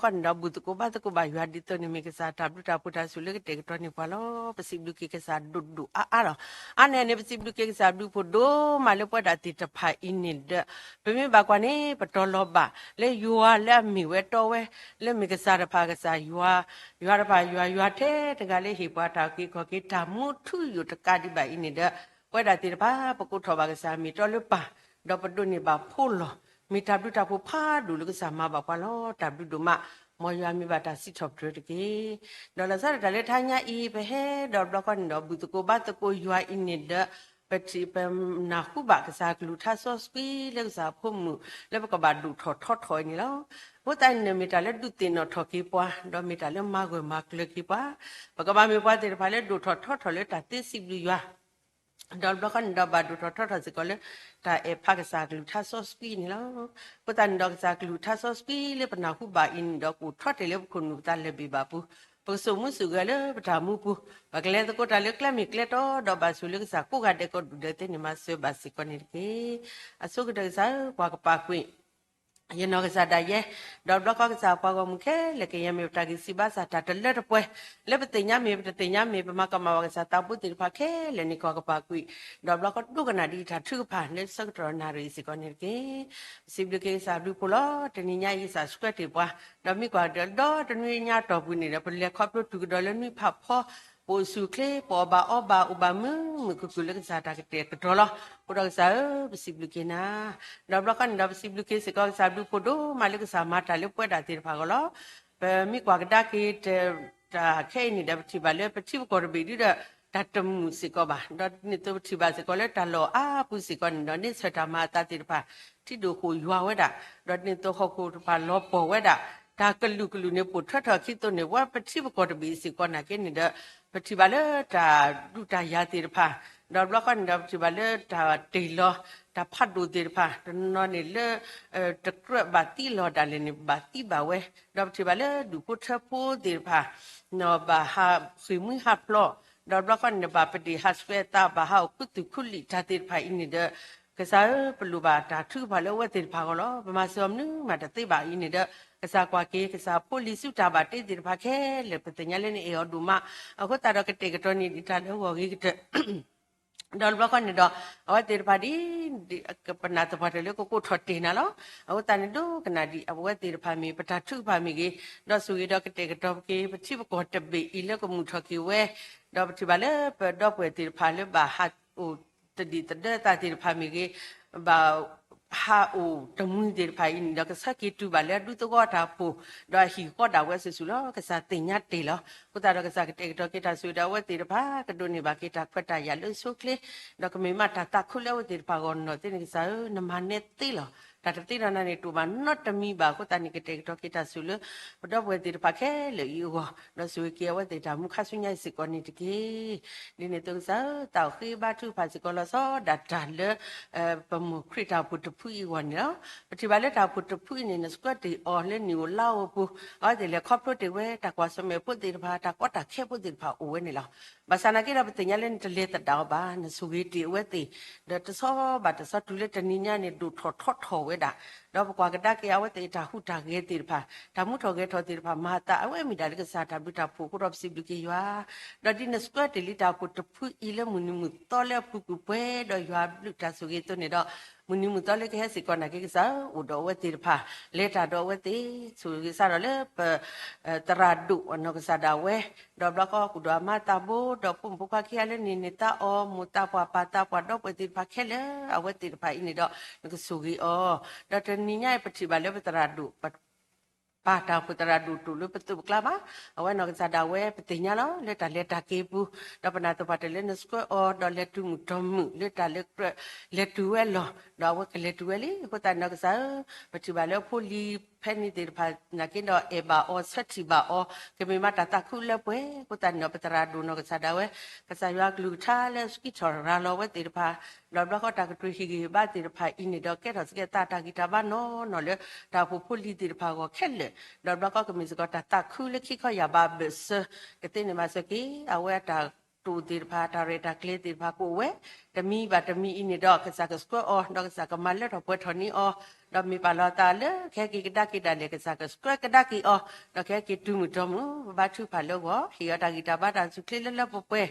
ခီန့ၣ်ဒီးဘူၣ်သကိးဘါသကိးဘၣ်ယွၤဒ်သိးန့ၣ် မ့ၢ်ကစၢ်တၢ်ဘျုးတၢ်ဖှိၣ်တၢ်ဆိၣ်လၢကတဲာ်ကတီၤန့ၢ်ပှၤလီၤ. ပစံးဘျုးက့ၤကစၢ်ဒိၣ်ဒိၣ်အါအါလီၤ. အါန့ၢ်န့ၣ် ပစံးဘျုးက့ၤကစၢ်ဘျုးဖှိၣ်ဒိၣ်မးလၢပဝဲဒၣ်သ့ၣ်တဖၣ်အံၤန့ၣ်ဒီး ပမ့ၢ်ဘၣ်ကွၢ်န့ၣ် ပတီၤလီၤဘၣ်လၢယွၤလၢအမ့ၢ်ဝဲတီဝဲ လၢမ့ၢ်ကစၢ်တဖၣ်ကစၢ်ယွၤ, ယွၤတဖၣ်ယွၤ ယွၤထဲတဂၤလၢဟ့ၣ်ပှၤတၢ်အုၣ်က့ၤခီၣ်က့ၤ တၢ်မူထူယိာ်တကးဒံးဘၣ်အံၤန့ၣ်ဒီး ပဝဲဒၣ်သ့ၣ်တဖၣ် ပကိးထီၣ်ဘၣ်ကစၢ်မ့ၢ်တီလၢပၢ်, ဒီးပဒိးန့ၢ်ဘၣ်ဖိလီၤ. မ့ၢ်တၢ်ဘျုးတၢ်ဖှိၣ်ဖးဒိၣ်လၢကစၢ်မၤဘၣ်ပှၤလီၤ. တၢ်ဘျုးဒိၣ်မး, မ်ယွၤမ့ၢ်ဘၣ်တၢ်စံးထီၣ်ပတြၢၤတက့ၢ်. ဒီးလီၤဆီဒၣ်တၢ်လၢတဟါညါအံၤ ပဟဲဒီးဘျီခီန့ၣ်ဒီး ဘူၣ်သကိးဘါသကိးယွၤအံၤန့ၣ်ဒီး ပထံၣ်ပနၢ်ဟူဘၣ်ကစၢ်ကလုၢ်ကထါစီဆှံလၢကစၢ်ဖိမုၣ်လၢပကဘၣ်ဒိၣ်ထီၣ်ထီထီၣ်အံၤန့ၣ်လီၤ. အဃိသတးန့ၣ် မ့ၢ်တၢ်လၢဒုးသ့ၣ်နီၣ်ထီၣ်က့ၤပှၤ, ဒီးမ့ၢ်တၢ်လၢမၤဂၢၢ်မၤကျၢၤက့ၤပှၤ, ပကဘၣ်မ့ၢ်ပှၤသ့ၣ်တဖၣ်လၢဒိၣ်ထီၣ်ထီထီၣ်လၢတၢ်သ့စံးဘျုးယွၤ ဒီးတဘျီဃီန့ၣ်ဒီးဘၣ်ဒိၣ်ထီၣ်ထီထီၣ်စ့ၢ်ကီးလၢ တၢ်အဲၣ်ဖးကစၢ်ကလုၢ်ကထါစီဆှံန့ၣ်လီၤ. အဃိသတးန့ၣ်ဒီးကစၢ်ကလုၢ်ကထါစီဆှံလၢပနၢ်ဟူဘၣ်အံၤန့ၣ်ဒီး ကအိၣ်ထီၣ်တ့ၢ်လၢပခိၣ်နူာ်ပသးလၢၢ်ဘ့ၣ်ဘၣ်ပူၤ, ပကစိာ်မူစိာ်ဂဲၤလၢပတၢ်မူပူၤ, ပကလဲၤသကိးတၢ်လၢကျဲမ့ၢ်ကျဲတီဒီး ဘၣ်ဆိၣ်လၢကစၢ်ကိးဂၤဒဲးကဒူၣ်ဒဲးသ့န့ၣ် မၤစၢၤဘၣ်စ့ၢ်ကီးန့ၣ်တက့ၢ်. အဆိကတၢၢ်ကစၢ်ဧၢ, ကွၢ်ကပာ်ကွံာ် ယနီၢ်ကစၢ်ဒၣ်ယဲ, ဒီးတဘျီဃီကစၢ်ပှၤဂီၢ်မုၢ်ခဲလၢာ် ကယဲၢ်မ့ၢ်ပတၢ်ဂံၢ်စၢ်ဘါစၢ်တၢ်တလၢတပှဲၤ, လၢပသ့ၣ်ညါမ့ၢ်ပတသ့ၣ်ညါမ့ၢ် ပမၤကမၣ်ဘၣ်ကစၢ်သးဖိသ့ၣ်တဖၣ်ခဲလၢာ်န့ၣ် ကွၢ်ကပာ်ကွံာ်, ဒီးတဘျီဃီဒိကနၣ်ဒ်အံၤတၢ်ထုကဖၣ်လၢဆၢကတီၢ်နၣ်ရံၣ်စ့ၢ်ကီးန့ၣ်တက့ၢ်. ပစံးဘျုးက့ၤကစၢ်ဘျုးဖှိၣ်လီၤ. တနံၤညါအံၤကစၢ်ဆှၢတ့ၢ်ပှၤ, ဒီးမ့ၢ်ကွၢ်ဒီး ဒီတနွံညါအတီၢ်ပူၤန့ၣ်ဒီး ပလဲၤခီဖျိတုၤကဒီးလၢနွံဖးဖီ, ပအိၣ်ဆူၣ်အိၣ်ချ့ ပအီၣ်ဘၣ်အီဘၣ် အိၣ်ဘၣ်မုာ်မုာ်ခုၣ်ခုၣ်လၢကစၢ်တၢ်ကတဲာ်ကတီၤလီၤ. အဃိဒီးကစၢ်ဧၢ, ပစံးဘျုးက့ၤနၤ ဒီးတဘျီဃီန့ၣ်ဒီး ပစံးဘျုးက့ၤစ့ၢ်ကီးကစၢ်ဘျုးဖှိၣ်ဒိၣ်မးလၢကစၢ်မၤတၢ်လၢပဝဲဒၣ်သ့ၣ်တဖၣ်အဂီၢ်လီၤ. ပမ့ၢ်ကွၢ်ကဒါက့ၤ တၢ်ခဲအံၤန့ၣ်ဒီး ပထံၣ်ဘၣ်လၢပထံပကီၢ်တဘ့ၣ်ဒ်ဒီး တၢ်တမုာ်စ့ၢ်ကီးဘၣ်, ဒီးဒ်န့ၣ်အသိးပထံၣ်ဘၣ်စ့ၢ်ကီးလၢတၢ်လီၢ်အါပူၤစ့ၢ်ကီးန့ၣ်ဒီး န့ဆၢၣ်တၢ်မၤအသးသ့ၣ်တဖၣ် ထံဒိၣ်ဃိၣ်ယွၤဝဲဒၣ်, ဒီးဒ်န့ၣ်အသိးဟီၣ်ခိၣ်တဖၣ်လီၤပှီၢ်ဝဲဒၣ်, တၢ်ကလုာ်ကလုာ်န့ၣ်ပိာ်ထွဲထီၣ်အခံသိးန့ၣ် ပဝဲပထံပကီၢ်တဘ့ၣ်စ့ၢ်ကီးနာ်က့န့ၣ်ဒီး ပထံၣ်ဘၣ်လၢတၢ်ဒုးတၢ်ယၤသ့ၣ်တဖၣ်, ဒီးတဘျီဃီန့ၣ်ဒီး ပထံၣ်ဘၣ်လၢတၢ်တ့ၢ်လီၤ တၢ်ဖးဒိၣ်သ့ၣ်တဖၣ် တနီၤန့ၣ်လၢ တကြၢးဘၣ်သံလီၤဒၣ်လဲာ်န့ၣ် ဘၣ်သံဘၣ်ဝဲ, ဒီးပထံၣ်ဘၣ်လၢဒူၣ်ဖိထၢဖိသ့ၣ်တဖၣ် ဘၣ်ဟးဃ့ၢ်မှံဟးဖျိး, ဒီးတဘျီဃီန့ၣ် ဘၣ်ပဒ့ၣ်ဟးဆှဲးအသး ဘၣ်ဟးအိၣ်ခူသူၣ်ခူလံာ်တၢ်သ့ၣ်တဖၣ်အံၤန့ၣ်ဒီး ကစၢ်ဧၢ, ပလိၣ်ဘၣ်တၢ်ထုကဖၣ်လၢအဝဲသ့ၣ်တဖၣ်အဂီၢ်လီၤ. ပမၤစၢၤအီၤမနုၤမးတသ့ဘၣ်အံၤန့ၣ်ဒီး ကစၢ်ကွၢ်က့ၤ ကစၢ်ဖိလံၤဆူတၢ်ဘၣ်တ့သ့ၣ်တဖၣ်ခဲလၢာ် ပသ့ၣ်ညါလၢနအဲၣ်အီၤဒိၣ်မး, အဃိသတးဒီးကတဲာ်ကတီၤန့ၢ်ဒံးတၢ်လၢအဂီၢ်ဂ့ၤကတၢၢ် ဒီးတဘျီဃီန့ၣ်ဒီး အဝဲသ့ၣ်တဖၣ်ဒ် ပနာ်သပှၢ်တၢၢ်လၢကကိးထီၣ်တ့ၢ်နၤလီၤ. အဃိသတးန့ၣ် ဒိကနၣ်ဒံးအဝဲသ့ၣ်တဖၣ်မ့ၢ် ပတၢ်ထုကဖၣ်မ့ၢ်ဂ့ၤ, ဒီးဆိၣ်ဂ့ၤဒီးကတဲာ်ကတီၤက့ၤ ပထံပကီၢ်တဘ့ၣ်အံၤလၢကမုာ်ထီၣ်က့ၤဝဲ, ဒီးပထံၣ်ဘၣ်လၢပဒီပုၢ်ဝဲၢ်သ့ၣ်တဖၣ်လၢဘၣ်ဟးအိၣ်တဒံၣ်သဒၢသးသ့ၣ်တဖၣ်မ့ၢ်ဂ့ၤ, ဘၣ် ဟးအိၣ်တမှံသ့ၣ်တဖၣ်အံၤန့ၣ်ဒီး ကဆၢက့ၤတုၤဘၣ်လၢအဒူသဝီတၢ်အိၣ်ဖှိၣ်, ဒီးအဟံၣ်ဃီဒၣ်ဝဲစုာ်စုာ်လီၤ. ကစၢ်သ့ၣ်ညါတ့ၢ်လီၤ. အဃိသတးဒီးကစၢ်ကတဲာ်ကတီၤက့ၤတၢ်ဆိၣ်ဂ့ၤဒီးအဝဲသ့ၣ်တဖၣ် ကဒိးန့ၢ်ဘၣ်က့ၤတၢ်ခွဲးတၢ်ယာ်လၢအဆိအချ့, ဒီးကမ့ၢ်မးတၢ်သးခုလၢအဝဲသ့ၣ်တဖၣ်အဂီၢ်နီၢ်သ့န့ၣ် ကစၢ်ဧၢ, နမၤနဲသ့လီၤ. တၢ်တသ့ဒီးနၤန့ၣ် တအိၣ်ဘၣ်နီတမံၤဘၣ်. အဃိသတးန့ၣ် ကတဲာ်ကတီၤက့ၤတၢ်ဆိၣ်လၢ ပဒီပုၢ်ဝဲၢ်သ့ၣ်တဖၣ်ခဲလၢာ်အံၤအဂီၢ်, ဒီးဆိၣ်ဂ့ၤက့ၤအဝဲသ့ၣ်တၢ်မူခါဆူညါအံၤစ့ၢ်ကီးန့ၣ်တက့ၢ်. ဒ်န့ၣ်အသိးကစၢ်ဧၢ, သးအိၣ်ဃ့ဘါထုကဖၣ်စ့ၢ်ကီးလီၤဆီဒၣ်တၢ်လၢ ပမိၢ်ခရံာ်တၢ်အိၣ်ဖှိၣ်တဖုအံၤအဂီၢ်န့ၣ်လီၤ. ပထံၣ်ဘၣ်လၢတၢ်အိၣ်ဖှိၣ်တဖုအံၤန့ၣ် နဆှၢတ့ၢ်အီၤလၢနံၣ်ဧိၤလါဧိၤအပူၤ, အဝဲသ့ၣ်လဲၤခီဖျိတ့ၢ်ဝဲ တၢ်ကွၢ်ဆၢၣ်မဲာ်ဖိသ့ၣ်တဖၣ်, တၢ်ကီတၢ်ခဲဖိသ့ၣ်တဖၣ်အိၣ်ဝဲန့ၣ်လီၤ. ဘၣ်ဆၣ်နာ်က့ဒီး ပသ့ၣ်ညါလၢနတလဲၤသဒၣ်အီၤဘၣ်, နဆိၣ်ဂ့ၤတ့ၢ်အဝဲသ့ၣ်, ဒီးတဆီဘၣ်တဆီတုၤလၢတနံၤညါန့ၣ် ဒိၣ်ထီၣ်ထီထီၣ်ဝဲဒၣ်, ဒီးပကွၢ်ကဒါက့ၤအဝဲသ့ၣ်တၢ်ဟူးတၢ်ဂဲၤသ့ၣ်တဖၣ်, တၢ်မူထီၣ်ဂဲၤထီၣ်သ့ၣ်တဖၣ် မၤအသးအဝဲမ့ၢ်ဒၣ်လၢကစၢ်တၢ်ဘျုးတၢ်ဖှိၣ်အဃိဒီး ပစံးဘျုးက့ၤယွၤ ဒီးဒ်နဆှၢတ့ၢ်လံတၢ်အိၣ်ဖှိၣ်တဖုအံၤလၢမုၢ်နံၤမုၢ်သီလၢအပူၤကွံာ်ပှဲၤဒီးယွၤအဘျုးတၢ်ဆိၣ်ဂ့ၤအသိးန့ၣ်ဒီး မုၢ်နံၤမုၢ်သီလၢကဟဲစ့ၢ်ကီးနာ်က့ကစၢ်ဧၢ, အိၣ်ဒီးအဝဲသ့ၣ်တဖၣ်, လဲၤတၢ်ဒီးအဝဲသ့ၣ်, ဆိၣ်ဂ့ၤစးထီၣ်လၢပ သရၣ်ဒိၣ်အနီၢ်ကစၢ်ဒၣ်ဝဲ, ဒီးဘျီဃီကူၣ်ဒီးအမါသးဘိ, ဒီးဖိမုၣ်ဖိခွါခံဂၤလၢန့ၢ်န့ၢ်သါအီၤ, မိၢ်သးပှၢ်ပၢ်သးပှၢ်ဒီပုၢ်ဝဲၢ်သ့ၣ်တဖၣ်ခဲလၢာ်, အဝဲသ့ၣ်တဖၣ်အံၤန့ၣ်ဒီး နကဆိၣ်ဂ့ၤအီၤ, ဒီးတနံၤညါအံၤပထံၣ်ဘၣ်လၢပသရၣ်ဒိၣ် ပ ပာ်တၢ်အိၣ်ဖှိၣ်သရၣ်ဒိၣ်တိၣ်လၢပသိးပကျါဘၣ်, အဝဲနီၢ်ကစၢ်ဒၣ်ဝဲ ပသ့ၣ်ညါလီၤ လၢတၢ်လဲၤတၢ်က့ၤအပူၤ, ဒီးပနာ်သပှၢ်တၢၢ်လၢနဆှၢအီၤ ဒီးလဲၤတုၤမုၢ်တီၤမုၢ်လၢတၢ်လၢကြၢးလဲၤတုၤဝဲလီၤ, ဒီးအဝဲကလဲၤတုၤဝဲလံ. အဃိသတးန့ၣ်ဒီးကစၢ်ဧၢ, ပထံၣ်ဘၣ်လၢဖိလံၤဖဲန့ၣ်သ့ၣ်တဖၣ်နာ်က့ဒီး အဲၣ်ဘၣ်အီၤ ဆၢထံၣ်ဘၣ်အီၤ, ကမ့ၢ်မးတၢ်သးခုလၢပှဲၤ, အဃိသတးန့ၣ်ဒီးပသရၣ်ဒိၣ်နီၢ်ကစၢ်ဒၣ်ဝဲ, ကစၢ်ယွၤကလုၢ်ကထါလၢစံးထီၣ်ရၤလီၤဝဲသ့ၣ်တဖၣ်, ဒီးဘျီဃီတၢ်ကတိၤဟ့ၣ်ဂံၢ်ဟ့ၣ်ဘါသ့ၣ်တဖၣ်အံၤန့ၣ်ဒီး ကဲထီၣ်စ့ၢ်ကီးသးတၢ်ဂံၢ်တၢ်ဘါနီၢ်နီၢ်လၢ တၢ်အိၣ်ဖှိၣ်ဖိလံၤသ့ၣ်တဖၣ်အဂီၢ်ခဲလၢာ်, ဒီးဘျီဃီကမ့ၢ်စ့ၢ်ကီးတၢ်သးခုလၢခံခီယၢ်ဘးဘၢၣ်စၢၤ, ကသ့န့ၢ်မၤစၢၤက့ၤ အဝဲအတၢ်တိာ်သ့ၣ်တဖၣ် တၢ်ရဲၣ်တၢ်ကျဲၤသ့ၣ်တဖၣ်ကအိၣ်ဝဲ, တမံၤဘၣ်တမံၤအံၤန့ၣ်ဒီး ကစၢ်ကဆှၢအီၤ ဒီးကစၢ်ကမၤလၢထီၣ်ပှဲၤထီၣ်န့ၢ်အီၤ, ဒီးမ့ၢ်ပာ်လီၤအသးလၢ ကဟဲက့ၤကဒါက့ၤဒၣ်လဲာ် ကစၢ်ကဆှၢကဒါက့ၤအီၤ, ဒီးကဟဲက့ၤတုၤမုၢ်တီၤမုၢ် ပဘါထုကဖၣ်လၢအဂီၢ် ဟ့ၣ်အီၤတၢ်ဂံၢ်တၢ်ဘါတၢ်ဆူၣ်ချ့လၢလၢပှဲၤပှဲ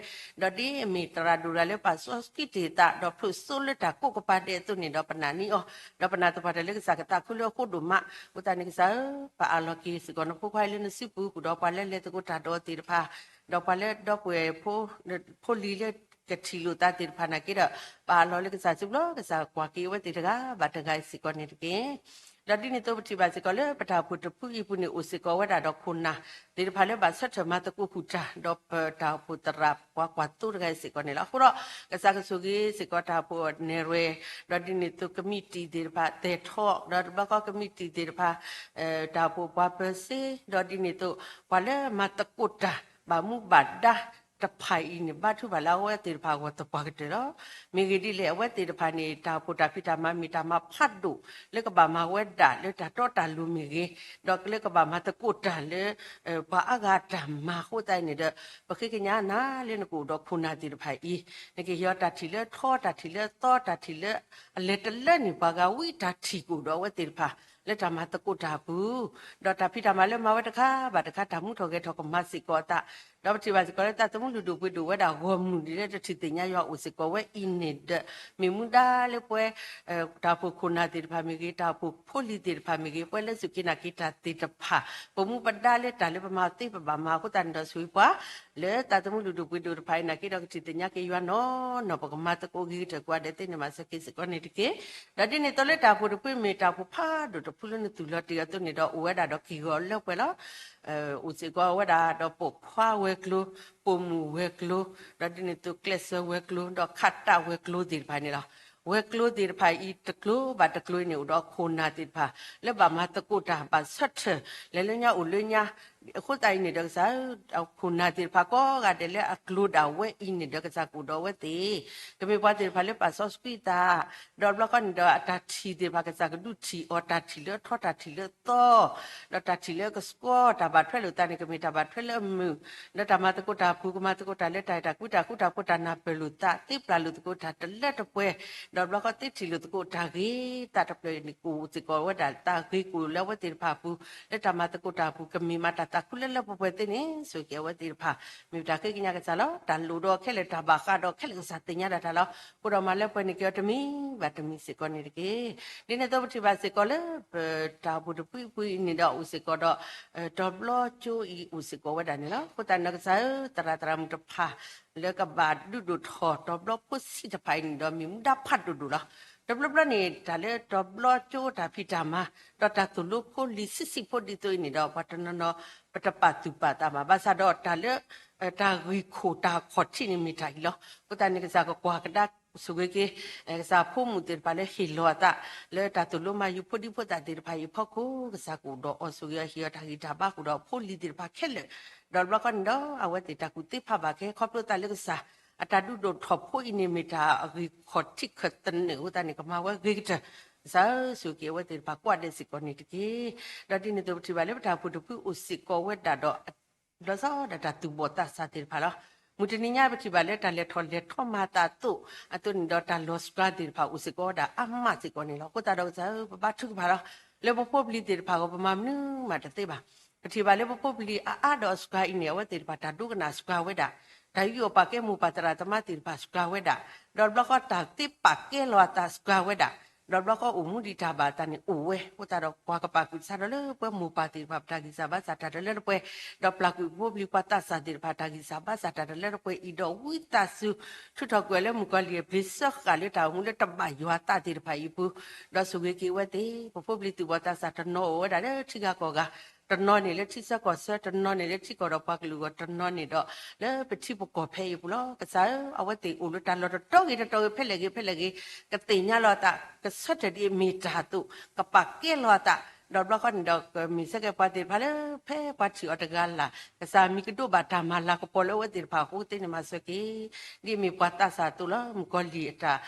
ၤ, ဒီးဒ်အမ့ၢ်သရၣ်ဒိၣ်တဂၤလၢပာ်စီဆှံတ့ၢ်အသး ဒီးဖျိးစိလၢတၢ်ကိးကပၤဒဲးအသိးန့ၣ်ဒီး ပနာ်န့ၢ်အီၤ, ဒီးပနာ်သပှၢ်တၢၢ်လၢကစၢ်ကသးခုလၢအဃိဒိၣ်မး, အဃိသတးန့ၣ်ကစၢ်ဧၢ, ပအၢၣ်လီၤက့ၤစ့ၢ်ကီးနဖိခွါအံၤလၢနစုပူၤ ဃုာ်ဒီးပှၤလၢလဲၤသကိးတၢ်ဒီးသ့ၣ်တဖၣ်, ဒီးပှၤလၢဒီပုၢ်ဝဲၢ်ဖိ ဖိလံၤလၢကထံၣ်လိာ်သးသ့ၣ်တဖၣ်နာ်က့ဒီး ပအၢၣ်လီၤလၢကစၢ်စုပူၤလီၤ, ကစၢ်ကွၢ်က့ၤအဝဲသ့ၣ်တဂၤဘၣ်တဂၤအံၤစ့ၢ်ကီးန့ၣ်တက့ၢ်. ဒီးဒ်န့ၣ်အသိးပထံၣ်ဘၣ်စ့ၢ်ကီးလၢပတၢ်အိၣ်ဖှိၣ်တဖုအံၤအပူၤန့ၣ် အိၣ်စ့ၢ်ကီးဝဲဒၣ်ဒီးခိၣ်နၢ်သ့ၣ်တဖၣ်လၢဘၣ်ဆၢထၢၣ်မၤသကိးဃုာ်တၢ် ဒီးပတၢ်အိၣ်ဖှိၣ်သရၣ်ပှၤကွၢ်သိတဂၤအံၤစ့ၢ်ကီးန့ၣ်လီၤ. အဃိဒီး ကစၢ်ကဆိၣ်ဂ့ၤစ့ၢ်ကီးတၢ်အိၣ်ဖှိၣ်နဲၣ်ရွဲၣ် ဒီးဒ်န့ၣ်အသိးကမံးတံာ်သ့ၣ်တဖၣ် သဲၣ်ထီၣ် ဒီးတဘျီဃီကမံးတံာ်သ့ၣ်တဖၣ် တၢ်အိၣ်ဖှိၣ်ပှၤပၢၤစ့ ဒီးဒ်န့ၣ်အသိး ပှၤလၢမၤသကိးတၢ် ဘၣ်မူဘၣ်ဒါတဖၣ်အံၤန့ၣ် ဘါထုကဖၣ်လၢအဝဲသ့ၣ်တဖၣ်အဂီၢ်သပှၢ်ကတၢၢ်လီၤ. မ့ၢ်ဂ့ၢ်ဒ်လဲၣ် အဝဲသ့ၣ်တဖၣ်န့ၣ် တၢ်အိၣ်ဖှိၣ်တၢ်ဖံးတၢ်မၤမ့ၢ်တၢ်မၤဖးဒိၣ် လၢကဘၣ်မၤဝဲဒၣ်လၢတၢ်တီတၢ်လိၤမ့ၢ်ဂ့ၤ, ဒီးလၢကဘၣ်မၤသကိးတၢ်လၢ ပှၤအါဂၤအတၢ်မၤအဃိသတးန့ၣ်ဒီး ပဃ့ကညးနၤလၢနကအိၣ်ဒီးခိၣ်နၢ်သ့ၣ်တဖၣ်အံၤ နကဟ့ၣ်အီၤတၢ်ထံၣ်လၢထီ တၢ်ထံၣ်လၢသီ တၢ်ထံၣ်လၢအလဲၤတလၢန့ၣ် ပှၤဂၤဝံတၢ်ထံၣ်ကအိၣ်ဒီးအဝဲသ့ၣ်တဖၣ် လၢတၢ်မၤသကိးတၢ်အပူၤ ဒီးတၢ်ဖံးတၢ်မၤလၢမၤဝဲတခါဘၣ်တခါ တၢ်မူထီၣ်ဂဲၤထီၣ်ကမၤစ့ၢ်ကီးအသး, ဒီးပထံၣ်ဘၣ်စ့ၢ်ကီးလၢသးသမူလုၢ်ဒိၣ်ပှ့ၤဒိၣ်ဝဲဒၣ်ဂီၢ်မုၢ်ဒ်လၢတထံၣ်သ့ၣ်ညါယွၤအိၣ်စ့ၢ်ကီးဝဲအံၤန့ၣ်ဒီး မ့ၢ်မူဒါလၢပှဲၤ တၢ်အိၣ်ဖှိၣ်ခိၣ်နၢ်သ့ၣ်တဖၣ်မ့ၢ်ဂ့ၤ, တၢ်အိၣ်ဖှိၣ်ဖိလံၤသ့ၣ်တဖၣ်မ့ၢ်ဂ့ၤ, ပှၤလၢစူၢ်က့ၤနာ်က့ၤတၢ်သ့ၣ်တဖၣ် ပမူပဒါလၢတၢ်လၢပမၤသ့ပဘၣ်မၤအဃိသတးန့ၣ်ဒီး ဆိၣ်ဂ့ၤပှၤ လၢသးသမူလုၢ်ဒိၣ်ပှ့ၤဒိၣ်တဖၣ်အံၤ နာ်က့ဒီးကထံၣ်သ့ၣ်ညါက့ၤယွၤနီၢ်နီၢ် ပကမၤသကိးဂ့ၤကတၢၢ်ကိးဂၤဒဲးသ့န့ၣ် မၤစၢၤက့ၤစ့ၢ်ကီးန့ၣ်တက့ၢ်. ဒီးဒ်န့ၣ်အသိးလၢတၢ်အိၣ်ဖှိၣ်တဖုမ့ၢ်တၢ်အိၣ်ဖှိၣ်ဖးဒိၣ်တဖုလၢနသူၣ်လီၤတ့ၢ်အသိးန့ၣ်ဒီး အိၣ်ဝဲဒၣ်ဒီးက့ၢ်ဂီၤလၢပှဲၤလီၤ. အိၣ်စ့ၢ်ကီးဝဲဒၣ်ဒီးပိာ်ခွါဝဲၤကျိၤ, ပိာ်မုၣ်ဝဲၤကျိၤ, ဒီးဒ်န့ၣ်အသိးကျဲးစၢးဝဲၤကျိၤ ဒီးခးတၢ်ဝဲၤကျိၤသ့ၣ်တဖၣ်န့ၣ်လီၤ. ဝဲၤကျိၤသ့ၣ်တဖၣ်အံၤ တကျိၤဘၣ်တကျိၤအံၤန့ၣ် အိၣ်ဒီးခိၣ်နၢ်သ့ၣ်တဖၣ် လၢဘၣ်မၤသကိးတၢ် ဘၣ်ဆၢထၢၣ် လဲၤလၢညါအိၣ်လၢညါ အဃိသတးအံၤန့ၣ်ဒီးကစၢ်ဧၢ, ခိၣ်နၢ်သ့ၣ်တဖၣ်ကိးဂၤဒဲးလၢအကျိၤဒၣ်ဝဲအံၤန့ၣ်ဒီးကစၢ်ကအိၣ်ဒီးအဝဲသ့ၣ် ကမ့ၢ်ပှၤသ့ၣ်တဖၣ်လၢပာ်စီဆှံသး, ဒီးဘျီဃီန့ၣ်ဒီးအတၢ်ထံၣ်သ့ၣ်တဖၣ် ကစၢ်ကဒုးထံၣ်အီၤ တၢ်ထံၣ်လၢထီ တၢ်ထံၣ်လၢသီ ဒီးတၢ်ထံၣ်လၢကဆှီ တၢ်ဘၣ်ထွဲလိာ်သးန့ၣ် ကမ့ၢ်တၢ်ဘၣ်ထွဲလၢအမုာ်, ဒီးတၢ်မၤသကိးတၢ်အပူၤ ကမၤသကိးတၢ်လၢတၢ်အဲၣ်တၢ်ကွံ တၢ်ဃူတၢ်ဖိး တၢ်နၢ်ပၢၢ်လိာ်သး သ့ပျၢ်လိာ်သကိးတၢ်တလၢတပှဲၤ, ဒီးဘျီဃီသ့ထံၣ်လိာ်သကိးတၢ်ဂ့ၤသးတဖျၢၣ်န့ၣ် ကအိၣ်စ့ၢ်ကီးဝဲဒၣ် တၢ်ဂ့ၤကအိၣ်လၢအဝဲသ့ၣ်တဖၣ်အပူၤ လၢတၢ်မၤသကိးတၢ်အပူၤ ကမ့ၢ်မးတၢ်သးခုလၢလၢပှဲၤပှဲၤသ့န့ၣ် ဆိၣ်ဂ့ၤအဝဲသ့ၣ်တဖၣ် မ့ၢ်ပတၢ်ဃ့ကညးကစၢ်လီၤ. တၢ်လိၣ်ဒီးခဲလၢာ် တၢ်ဘၣ်ဃးဒီးခဲလၢာ် ကစၢ်သ့ၣ်ညါဒၣ်တၢ်လီၤ. အဃိဒီးမၤလၢပှဲၤန့ၣ်က့ၤအီၤတမံၤဘၣ်တမံၤစ့ၢ်ကီးန့ၣ်တက့ၢ်. ဒ်န့ၣ်အသိးပထံၣ်ဘၣ်စ့ၢ်ကီးလၢ ပတၢ်အိၣ်ဖှိၣ်တဖုအံၤပူၤအံၤန့ၣ်ဒီး အိၣ်စ့ၢ်ကီးဒီး တီၤဘျီကၠိအံၤအိၣ်စ့ၢ်ကီးဝဲဒၣ်န့ၣ်လီၤ. အဃိသတးန့ၣ်ဒီးကစၢ်ဧၢ, သရၣ်သရၣ်မုၣ်တဖၣ် လၢကဘၣ်ဒုးဒိၣ်ထီၣ်တီၤဘျီဖိဆံးတဖၣ်အံၤန့ၣ်ဒီး မ့ၢ်မူဒါဖးဒိၣ်ဒိၣ်လီၤ. တဘျီဘျီန့ၣ် တၢ်လၢတီၤဘျီကၠိတၢ်ဖံးတၢ်မၤ ဒီးတၢ်သိၣ်လိဖိလံၤဆံးဆံးဖိဒ်သိးအံၤန့ၣ်ဒီး ပှၤတနီၤနီၤ ပတပာ်သူၣ်ပာ်သးဘၣ်. ဘၣ်ဆၣ်ဒီးတၢ်လၢ တၢ်ဂ့ၢ်ခိၣ်တၢ်ခီၣ်ထံးန့ၣ်မ့ၢ်တၢ်အံၤလီၤ. အဃိသတးန့ၣ် ကစၢ်ကကွၢ်ကဒါဆိၣ်ဂ့ၤက့ၤ ကစၢ်ဖိမုၣ်သ့ၣ်တဖၣ်လၢဟ့ၣ်လီၤအသး လၢတၢ်သိၣ်လိမၤယူၤဖိဒံဖိသၣ်သ့ၣ်တဖၣ်အံၤအဖီခိၣ် ကစၢ်ကအိၣ်ဒီးအီၤ ဆိၣ်ဂ့ၤအီၤဟ့ၣ်အီၤတၢ်ဂံၢ်တၢ်ဘါ ကအိၣ်ဒီးဖိလံၤသ့ၣ်တဖၣ်ခဲလၢာ်, ဒီးတဘျီဃီန့ၣ်ဒီး အဝဲသ့ၣ်တၢ်ကူၣ်သ့ဖးဘၣ်ခဲ ခီဖျိသးလၢကစၢ် အတၢ်ဒုးဒိၣ်ထီၣ်ဖိအံၤန့ၣ် မ့ၢ်တၢ်အဂ့ၢ်ခီၣ်ထံးခၢၣ်သနၢၣ်အဃိသတးန့ၣ် ကမၤဝဲဂ့ၤကတၢၢ် ကစၢ်ဧၢ ဆိၣ်ဂ့ၤက့ၤအဝဲသ့ၣ်တဖၣ်ကိးဂၤဒဲးစ့ၢ်ကီးန့ၣ်တက့ၢ်. ဒီးဒ်န့ၣ်အသိးပထံၣ်ဘၣ်လၢပတၢ်အိၣ်ဖှိၣ်တဖုအိၣ်စ့ၢ်ကီးဝဲဒၣ်ဒီး လီၤဆီဒၣ်တၢ်သူၣ်ဘီၣ်သးစၢ်သ့ၣ်တဖၣ်လီၤ. မုၢ်တနံၤညါပထံၣ်ဘၣ်လၢ တၢ်လဲၤထီၣ်လဲၤထီမၤသးအသိးအသိးန့ၣ်ဒီး တၢ်လီၤစှၤသ့ၣ်တဖၣ်အိၣ်စ့ၢ်ကီးဝဲဒၣ်အါမးစ့ၢ်ကီးန့ၣ်လီၤ. အဃိသတးဒီးကစၢ်ဧၢ ပဘါထုကဖၣ်လီၤ. လၢပဖိပလံၤသ့ၣ်တဖၣ်အဂီၢ် ပမၤမနုၤမးတသ့ဘၣ်. ပထံၣ်ဘၣ်လၢပဖိပလံၤအါအါဒီးအစှၤအံၤန့ၣ် အဝဲသ့ၣ်တဖၣ်တၢ်ဒိကနၣ်စှၤဝဲဒၣ်, တၢ်ယူးယီၣ်ပာ်ကဲမိၢ်ပၢ်သရၣ်သမါသ့ၣ်တဖၣ်စှၤဝဲဒၣ်, ဒီးတဘျီဃီတၢ်သ့ပာ်ကဲလီၤအသးစှၤဝဲဒၣ်, ဒီးတဘျီဃီအိၣ်မူဒံးတၢ်ဘၣ်အသးန့ၣ်အိၣ်ဝဲ. အဃိသတးဒီးကွၢ်ကပာ်ကွံာ်ကစၢ်ဒီးလၢပှဲၤမိၢ်ပၢ်သ့ၣ်တဖၣ်ပတၢ်ဂံၢ်စၢ်ဘါစၢ်တၢ်တလၢတပှဲၤ, ဒီးပျၢ်ကွံာ်ပဖိပလံၤပှၤသးစၢ်သ့ၣ်တဖၣ်တၢ်ဂံၢ်စၢ်ဘါစၢ်တၢ်တလၢတပှဲၤအံၤဒီး ဝံသးစူၤထုးထီၣ်ကွံာ်အီၤလၢမုၣ်ကီၤလံၢ်အဘျ့စၢဃာ်လၢတၢ်အိၣ်မူလၢတဘၣ်ယွၤအသးသ့ၣ်တဖၣ်အံၤအပူၤ, ဒီးဆိၣ်ဂ့ၤက့ၤအဝဲသ့ၣ် ပဖိပလံၤသူၣ်ဘီၣ်သးစၢ်တနီၤအိၣ်ဝဲဒၣ်လၢထံဂၤကီၢ်ဂၤ, တနီၤန့ၣ်လၢထံဆၢကီၢ်ဆၢ, တနီၤန့ၣ်လၢထံကီၢ်ဒီးပှၤကလုာ်အဂီၢ်, တနီၤန့ၣ်ဒီး လၢပထံပကီၢ်ဖဲအံၤအပူၤလီၤ. ကစၢ်ဧၢ, အဝဲသ့ၣ်အိၣ်လၢတၢ်လီၢ်တတီၤဂ့ၤတတီၤဂ့ၤ ဖဲလဲၣ်ဂ့ၤဖဲလဲၣ်ဂ့ၤ, ကသ့ၣ်ညါလီၤအသး ကဆၢထၢၣ်ဒ်အမ့ၢ်တၢ်အသိး, ကပာ်ကဲလီၤအသး, ဒီးဘျီဃီန့ၣ်ဒီး ကမ့ၢ်ဆၢကဲပှၤသ့ၣ်တဖၣ်လၢ ဖဲပှၤထံၣ်အီၤတဂၤလၢ်, ကစၢ်မံၤကဒိးဘၣ်တၢ်မၤလၤကပီၤလၢအဝဲသ့ၣ်တဖၣ်အဃိသ့န့ၣ် မၤစၢၤက့ၤ ဒ်အမ့ၢ်ပှၤသးစၢ်အသိးလီၤ. မုၣ်ကီၤလံၢ်အတၢ်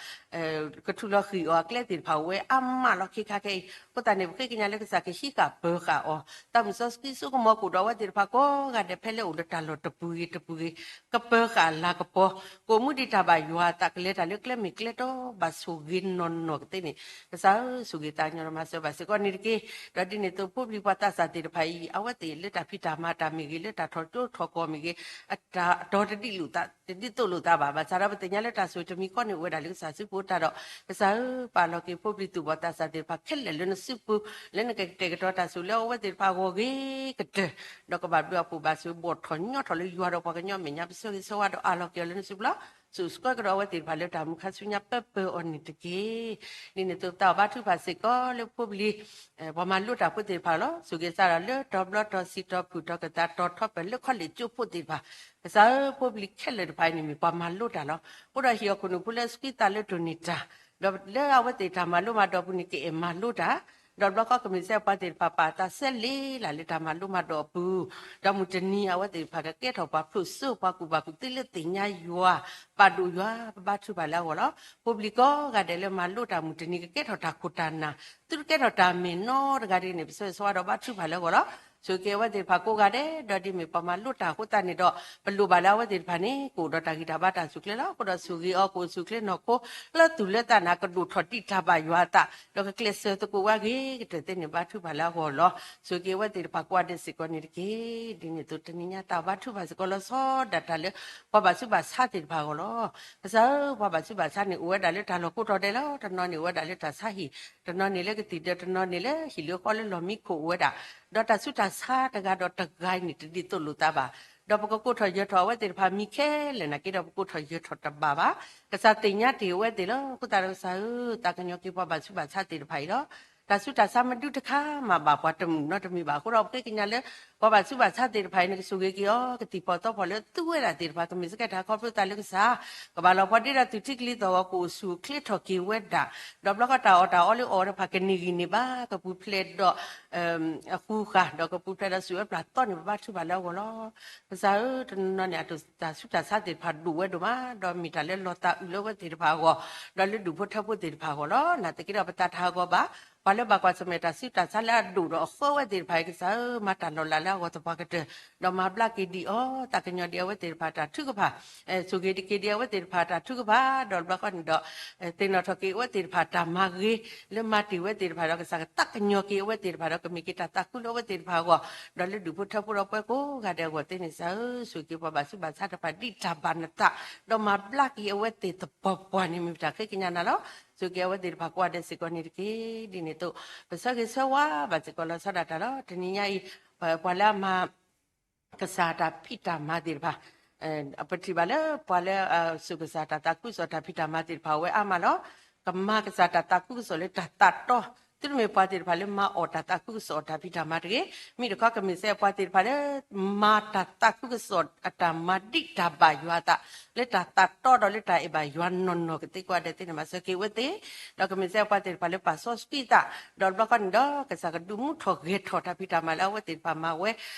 ကထူးလီၤဃံၤအီၤအကျဲသ့ၣ်တဖၣ်အိၣ်ဝဲအါမးလီၤ. ခဲခါခဲအံၤ အဃိသတးန့ၣ် ပဃ့ကညးလၢကစၢ်ကဟံးဃာ်ပၢၤဃာ်အီၤ, သးမုၢ်စီဆှံစိကမီၤကအိၣ်ဒီးအဝဲသ့ၣ်တဖၣ်ကိးဂၤဒဲး ဖဲလၢအိၣ်လၢတၢ်လီၢ်တပူၤဂ့ၤတပူၤဂ့ၤ, ကပၢၤဃာ်လၤကပီၤ, ကအိၣ်မူဒံးတၢ်ဘၣ်ယွၤအသး, ကလဲၤတၢ်လၢကျဲမ့ၢ်ကျဲတီ ဘၣ်ဆိၣ်ဂ့ၤနီၢ်နီၢ်ကသ့န့ၣ်, ကစၢ်ဧၢ, ဆိၣ်ဂ့ၤသးကညီၤဒီးမၤစၢၤဘၣ်စ့ၢ်ကီးန့ၣ်တက့ၢ်. ဒီးဒ်န့ၣ်အသိး ဖိပလံၤပှၤသးစၢ်သ့ၣ်တဖၣ်အံၤ အဝဲသ့ၣ်လၢတၢ်ဖံးတၢ်မၤတၢ်မ့ၢ်ဂ့ၤ, လၢတၢ်ထီၣ်ကၠိထီၣ်ကီၢ်မ့ၢ်ဂ့ၤ, အတၢ်အတီတဒ်လိာ်သး တဒ်သိးလိာ်သးဘၣ်. ဘၣ်ဆၣ်ဒီးပသ့ၣ်ညါလၢ တၢ်ဆိၣ်ဂ့ၤတမံၤဃီန့ၣ် အိၣ်ဝဲဒၣ်လၢကစၢ်စုပူၤအတၢ်ဒီး, ကစၢ်ဧၢ, ပာ်လီၤက့ၤဖိပလံၤသူၣ်ဘီၣ်သးစၢ်သ့ၣ်တဖၣ်ခဲလၢာ်လၢနစုပူၤ, လၢနကကတဲာ်ကတီၤတၢ်ဆိၣ်လၢအဝဲသ့ၣ်တဖၣ်အဂီၢ်ဂ့ၤကတၢၢ်, ဒီးကဘၣ်ဘျုးအဖှိၣ်ဘၣ်ဆိၣ် ဘီၣ်ထီၣ်ညီထီၣ်လၢယွၤဒီးပှၤကညီအမဲာ်ညါ ပဆၢဂ့ၤဆၢဝါဒီးအးလီၤက့ၤအီၤလၢနစုပူၤလီၤ. စူးစူးကဲကဒီးအဝဲသ့ၣ်တဖၣ်လၢတၢ်မုာ်ခါဆူညါပၢပၢအီၤန့ၣ်တက့ၢ်. ဒ်န့ၣ်အသိးပတၢ်ဘါထုကဖၣ်စ့ၢ်ကီးလၢဖိပလံၤ ပှၤမၤလိတၢ်ဖိသ့ၣ်တဖၣ်လီၤ. စူးက့ၤစးထီၣ်လၢတီၤဘျီတီၤစံးတီၤဖုၣ်တီၤကသးတီၤထီပၢၢ်လၢခီလ့ၣ်ကၠိဖိသ့ၣ်တဖၣ်, ကစၢ်ဧၢ ဖိပလံၤခဲလၢာ်တဖၣ်အံၤန့ၣ်မ့ၢ်ပှၤမၤလိတၢ်လီၤ. အိၣ်ဒီးဟံၣ်အခိၣ်နူာ်ဖိလၢဆှံသးလၢတိၢ်န့ၢ်တၢ်, ဒီးလၢအဝဲသ့ၣ်တၢ်မၤလိမၤဒိးအပူၤန့ၣ် ကအဲၣ်မၤလိတၢ် ဒီးဘျီဃီကမ့ၢ်စ့ၢ်ပှၤသ့ၣ်တဖၣ်ပာ်အသးစဲလ့လၢ်လၢတၢ်မၤလိမၤဒိးအပူၤ, ဒီးမုၢ်တနံၤအဝဲသ့ၣ်တဖၣ်ကကဲထီၣ်ပှၤဖျိးစိ ပှၤကူၣ်ဘၣ်ကူၣ်သ့လၢသ့ၣ်ညါယွၤ, ပာ်ဒိၣ်ယွၤ ပဘါထုကဖၣ်လၢအဂီၢ်လီၤ. ဖိပလံၤကိးဂၤဒဲးလၢမၤလိတၢ်မုၢ်တနံၤကကဲထီၣ်တၢ်ခိၣ်တၢ်နၢ်, သုတကဲထီၣ်တၢ်မဲာ်နီတဂၤဒ်န့ၣ် ပဆၢဂ့ၤဆၢဝါဒီးဘါထုကဖၣ်လၢအဂီၢ်လီၤ. ဆိၣ်ဂ့ၤက့ၤအဝဲသ့ၣ်တဖၣ်ကိးဂၤဒဲး ဒီးဒ်မ့ၢ်ပှၤမၤလိတၢ်အဃိသတးန့ၣ်ဒီး ပလိၣ်ဘၣ်လၢအဝဲသ့ၣ်တဖၣ်န့ၣ် ကအိၣ်ဒီးတၢ်ဂံၢ်တၢ်ဘါတၢ်ဆူၣ်ချ့လီၤ. အဃိဒီးဆိၣ်ဂ့ၤအီၤကအိၣ်ဆူၣ်ချ့နီၢ်ခိ လၢသူၣ်လၢသးန့ၣ် ကဒိၣ်ထီၣ်ဒံးတၢ်ဘၣ်ယွၤအသး, ဒီးကကျဲးစၢးသကိးဝဲအဂ့ၤကတၢၢ်သ့န့ၣ် ဘါထုကဖၣ်လၢအဂီၢ်လီၤ. ဆိၣ်ဂ့ၤက့ၤအဝဲသ့ၣ်တဖၣ်ကိးဂၤဒဲးစ့ၢ်ကီးန့ၣ်တက့ၢ်. ဒ်န့ၣ်အသိးတနံၤညါတၢ်ဘါထုကဖၣ်စ့ၢ်ကီးလီၤဆီဒၣ်တၢ်လၢ ပှၤဘၣ်ဆူးဘၣ်ဆါသ့ၣ်တဖၣ်အဂီၢ်လီၤ. ကစၢ်ဧၢ ပှၤဘၣ်ဆူးဘၣ်ဆါန့ၣ် အိၣ်ဝဲဒၣ်လၢတၢ်လီၢ်ကိးတီၤဒဲးလီၤ. တနီၤန့ၣ်အိၣ်ဝဲဒၣ်လၢတၢ်ဆါဟံၣ်, တနီၤန့ၣ်လၢကသံၣ်ဒၢး, တနီၤန့ၣ်လၢဟံၣ်လၢဃီလၢလီၢ်မံခိၣ်အိၣ်ဝဲဒၣ်, ဒီးတၢ်ဆူးတၢ်ဆါတဂၤဒီးတဂၤအံၤန့ၣ် တဒ်သိးလိာ်သးဘၣ်. ဒီးပကကိးထီၣ်ယၢၤထီၣ်အဝဲသ့ၣ်တဖၣ်မံၤခဲလၢာ်နာ်က့ဒီး ပကိးထီၣ်ယၢၤထီၣ်တဘၣ်ဘၣ်. ကစၢ်သ့ၣ်ညါတ့ၢ်အဝဲသ့ၣ်လီၤ. အဃိသတးဒီးကစၢ်ဧၢ, သးကညီၤက့ၤပှၤဘၣ်ဆူးဘၣ်ဆါသ့ၣ်တဖၣ်အံၤလီၤ. တၢ်ဆူးတၢ်ဆါမဒုတခါမးဘၣ်ပှၤတမုာ်နီတမံၤဘၣ်. အဃိဒီးပဃ့ကညးလၢ ပှၤဘၣ်ဆူးဘၣ်ဆါသ့ၣ်တဖၣ်အံၤန့ၣ် ကဆိၣ်ဂ့ၤက့ၤအီၤ ကသံၣ်ဖီၣ်သီဖီၣ်လၢသူဝဲဒၣ်သ့ၣ်တဖၣ် ကမ့ၢ်စ့ၢ်ကီးတၢ်ခီဖျိသးလၢကစၢ် ကဘၣ်လီၤပှီၤဒ့ဒီးသူၣ်ထံကလံၤသီၣ်ဂီၤ ကအိၣ်ဆူၣ်အိၣ်ချ့ထီၣ်က့ၤဝဲဒၣ်, ဒီးဘျီဃီတၢ်အီၣ်တၢ်အီလၢအီၣ်ဝဲတဖၣ် ကန့ၢ်ဂံၢ်န့ၢ်ဘါ ကပူၤဖျဲးဒီး အဃူဃာ် ဒီးကပူၤဖျဲးဒီးစူၢ်ဝဲပျၢ်သီန့ၢ် ပဘါထုကဖၣ်လၢအဂီၢ်လီၤ. ကစၢ်ဧၢ, တနီၤနီၤန့ၣ် အတၢ်ဆူးတၢ်ဆါသ့ၣ်တဖၣ်ဒိၣ်ဝဲဒိၣ်မး, ဒီးမ့ၢ်တၢ်လၢလီၤသးအုးလၢအဝဲသ့ၣ်တဖၣ်အဂီၢ်, ဒီးလၢဒူၣ်ဖိထၢဖိသ့ၣ်တဖၣ်အဂီၢ်လီၤ. နာ်သက့ဒီးပသးတဟးဂီၤဘၣ် ပှၤလၢဘၣ်ကွၢ်ဆၢၣ်မဲာ်တၢ်ဆူးတၢ်ဆါလၢအဒိၣ်ဒီးအဃၢဝဲသ့ၣ်တဖၣ်အံၤ ကစၢ်ဧၢ, မၤတၢ်လီၤလးလၢအဂီၢ်သပှၢ်ကတၢၢ်, ဒီးမၤဘျါက့ၤဒံးအီၤ, သးကညီၤဒံးအဝဲသ့ၣ်တဖၣ်တၢ်ထုကဖၣ်, ဆိၣ်ဂ့ၤက့ၤဒံးအဝဲသ့ၣ်တဖၣ်တၢ်ထုကဖၣ်, ဒီးဘျီဃီန့ၣ်ဒီး သ့ၣ်နီၣ်ထီၣ်က့ၤအဝဲသ့ၣ်တဖၣ်တၢ်မၤဂ့ၤ လၢမၤတ့ၢ်ဝဲသ့ၣ်တဖၣ်ဒီး ကစၢ်ကသးကညီၤက့ၤအဝဲသ့ၣ်တဖၣ်ဒီး ကမ့ၢ်က့ၤတၢ်သးခုလၢအဝဲသ့ၣ်တဖၣ်အဂီၢ်, ဒီးလၢဒူၣ်ဖိထၢဖိဒီးပှၤကိးဂၤဒဲးအဂီၢ်သ့န့ၣ် ကစၢ်ဧၢ, ဆိၣ်ဂ့ၤက့ၤပှၤဘၣ်ဆူးဘၣ်ဆါတဖၣ်ဒ်တၢ်ဘၣ်နသး, ဒီးမၤဘျါက့ၤအဝဲသ့ၣ်သပှၢ်ပှၢ်န့ၣ် မ့ၢ်ပတၢ်ဃ့ကညးနၤလီၤ. ဆိၣ်ဂ့ၤက့ၤအဝဲသ့ၣ်တဖၣ်ကိးဂၤဒဲးစ့ၢ်ကီးန့ၣ်တက့ၢ်. ဒ်န့ၣ်အသိး ပဆၢဂ့ၤဆၢဝါဘၣ်စ့ၢ်ကီးလီၤဆီဒၣ်တၢ်လီၤ. တနံၤညါအံၤ ပှၤလၢအမၤ ကစၢ်တၢ်ဖံးတၢ်မၤသ့ၣ်တဖၣ်, ပထံၣ်ဘၣ်လၢပှၤလၢ စူၢ်ကစၢ်တၢ်သးခုကစီၣ်တၢ်ဖံးတၢ်မၤသ့ၣ်တဖၣ် အဝဲအါမးလီၤ. ကမၤကစၢ်တၢ်သးခုကစီၣ်လၢတၢ်သးတီ, သုတမ့ၢ်ပှၤသ့ၣ်တဖၣ်လၢမၤအီၣ်တၢ်သးခုကစီၣ်အီၣ်တၢ်ဖံးတၢ်မၤတဂ့ၤ. မ့ၢ်တခီကမ့ၢ်စ့ၢ်ပှၤသ့ၣ်တဖၣ်လၢ မၤတၢ်သးခုကစီၣ်အတၢ်မၤဒ်တၢ်ဘၣ်ယွၤအသး, လၢတၢ်သးတီဒီးလၢတၢ်အဲၣ်ဘၣ်ယွၤနီၢ်နီၢ်ကသ့ကိးဂၤဒဲးသ့န့ၣ် မၤစၢၤက့ၤအဝဲသ့ၣ်, ဒီးကမ့ၢ်စ့ၢ်ပှၤသ့ၣ်တဖၣ်လၢပာ်စီဆှံသး, ဒီးဘျီဃီန့ၣ်ဒီး ကစၢ်ကဒုးမူထီၣ်ဂဲၤထီၣ်တၢ်ဖံးတၢ်မၤလၢအဝဲသ့ၣ်တဖၣ်မၤဝဲ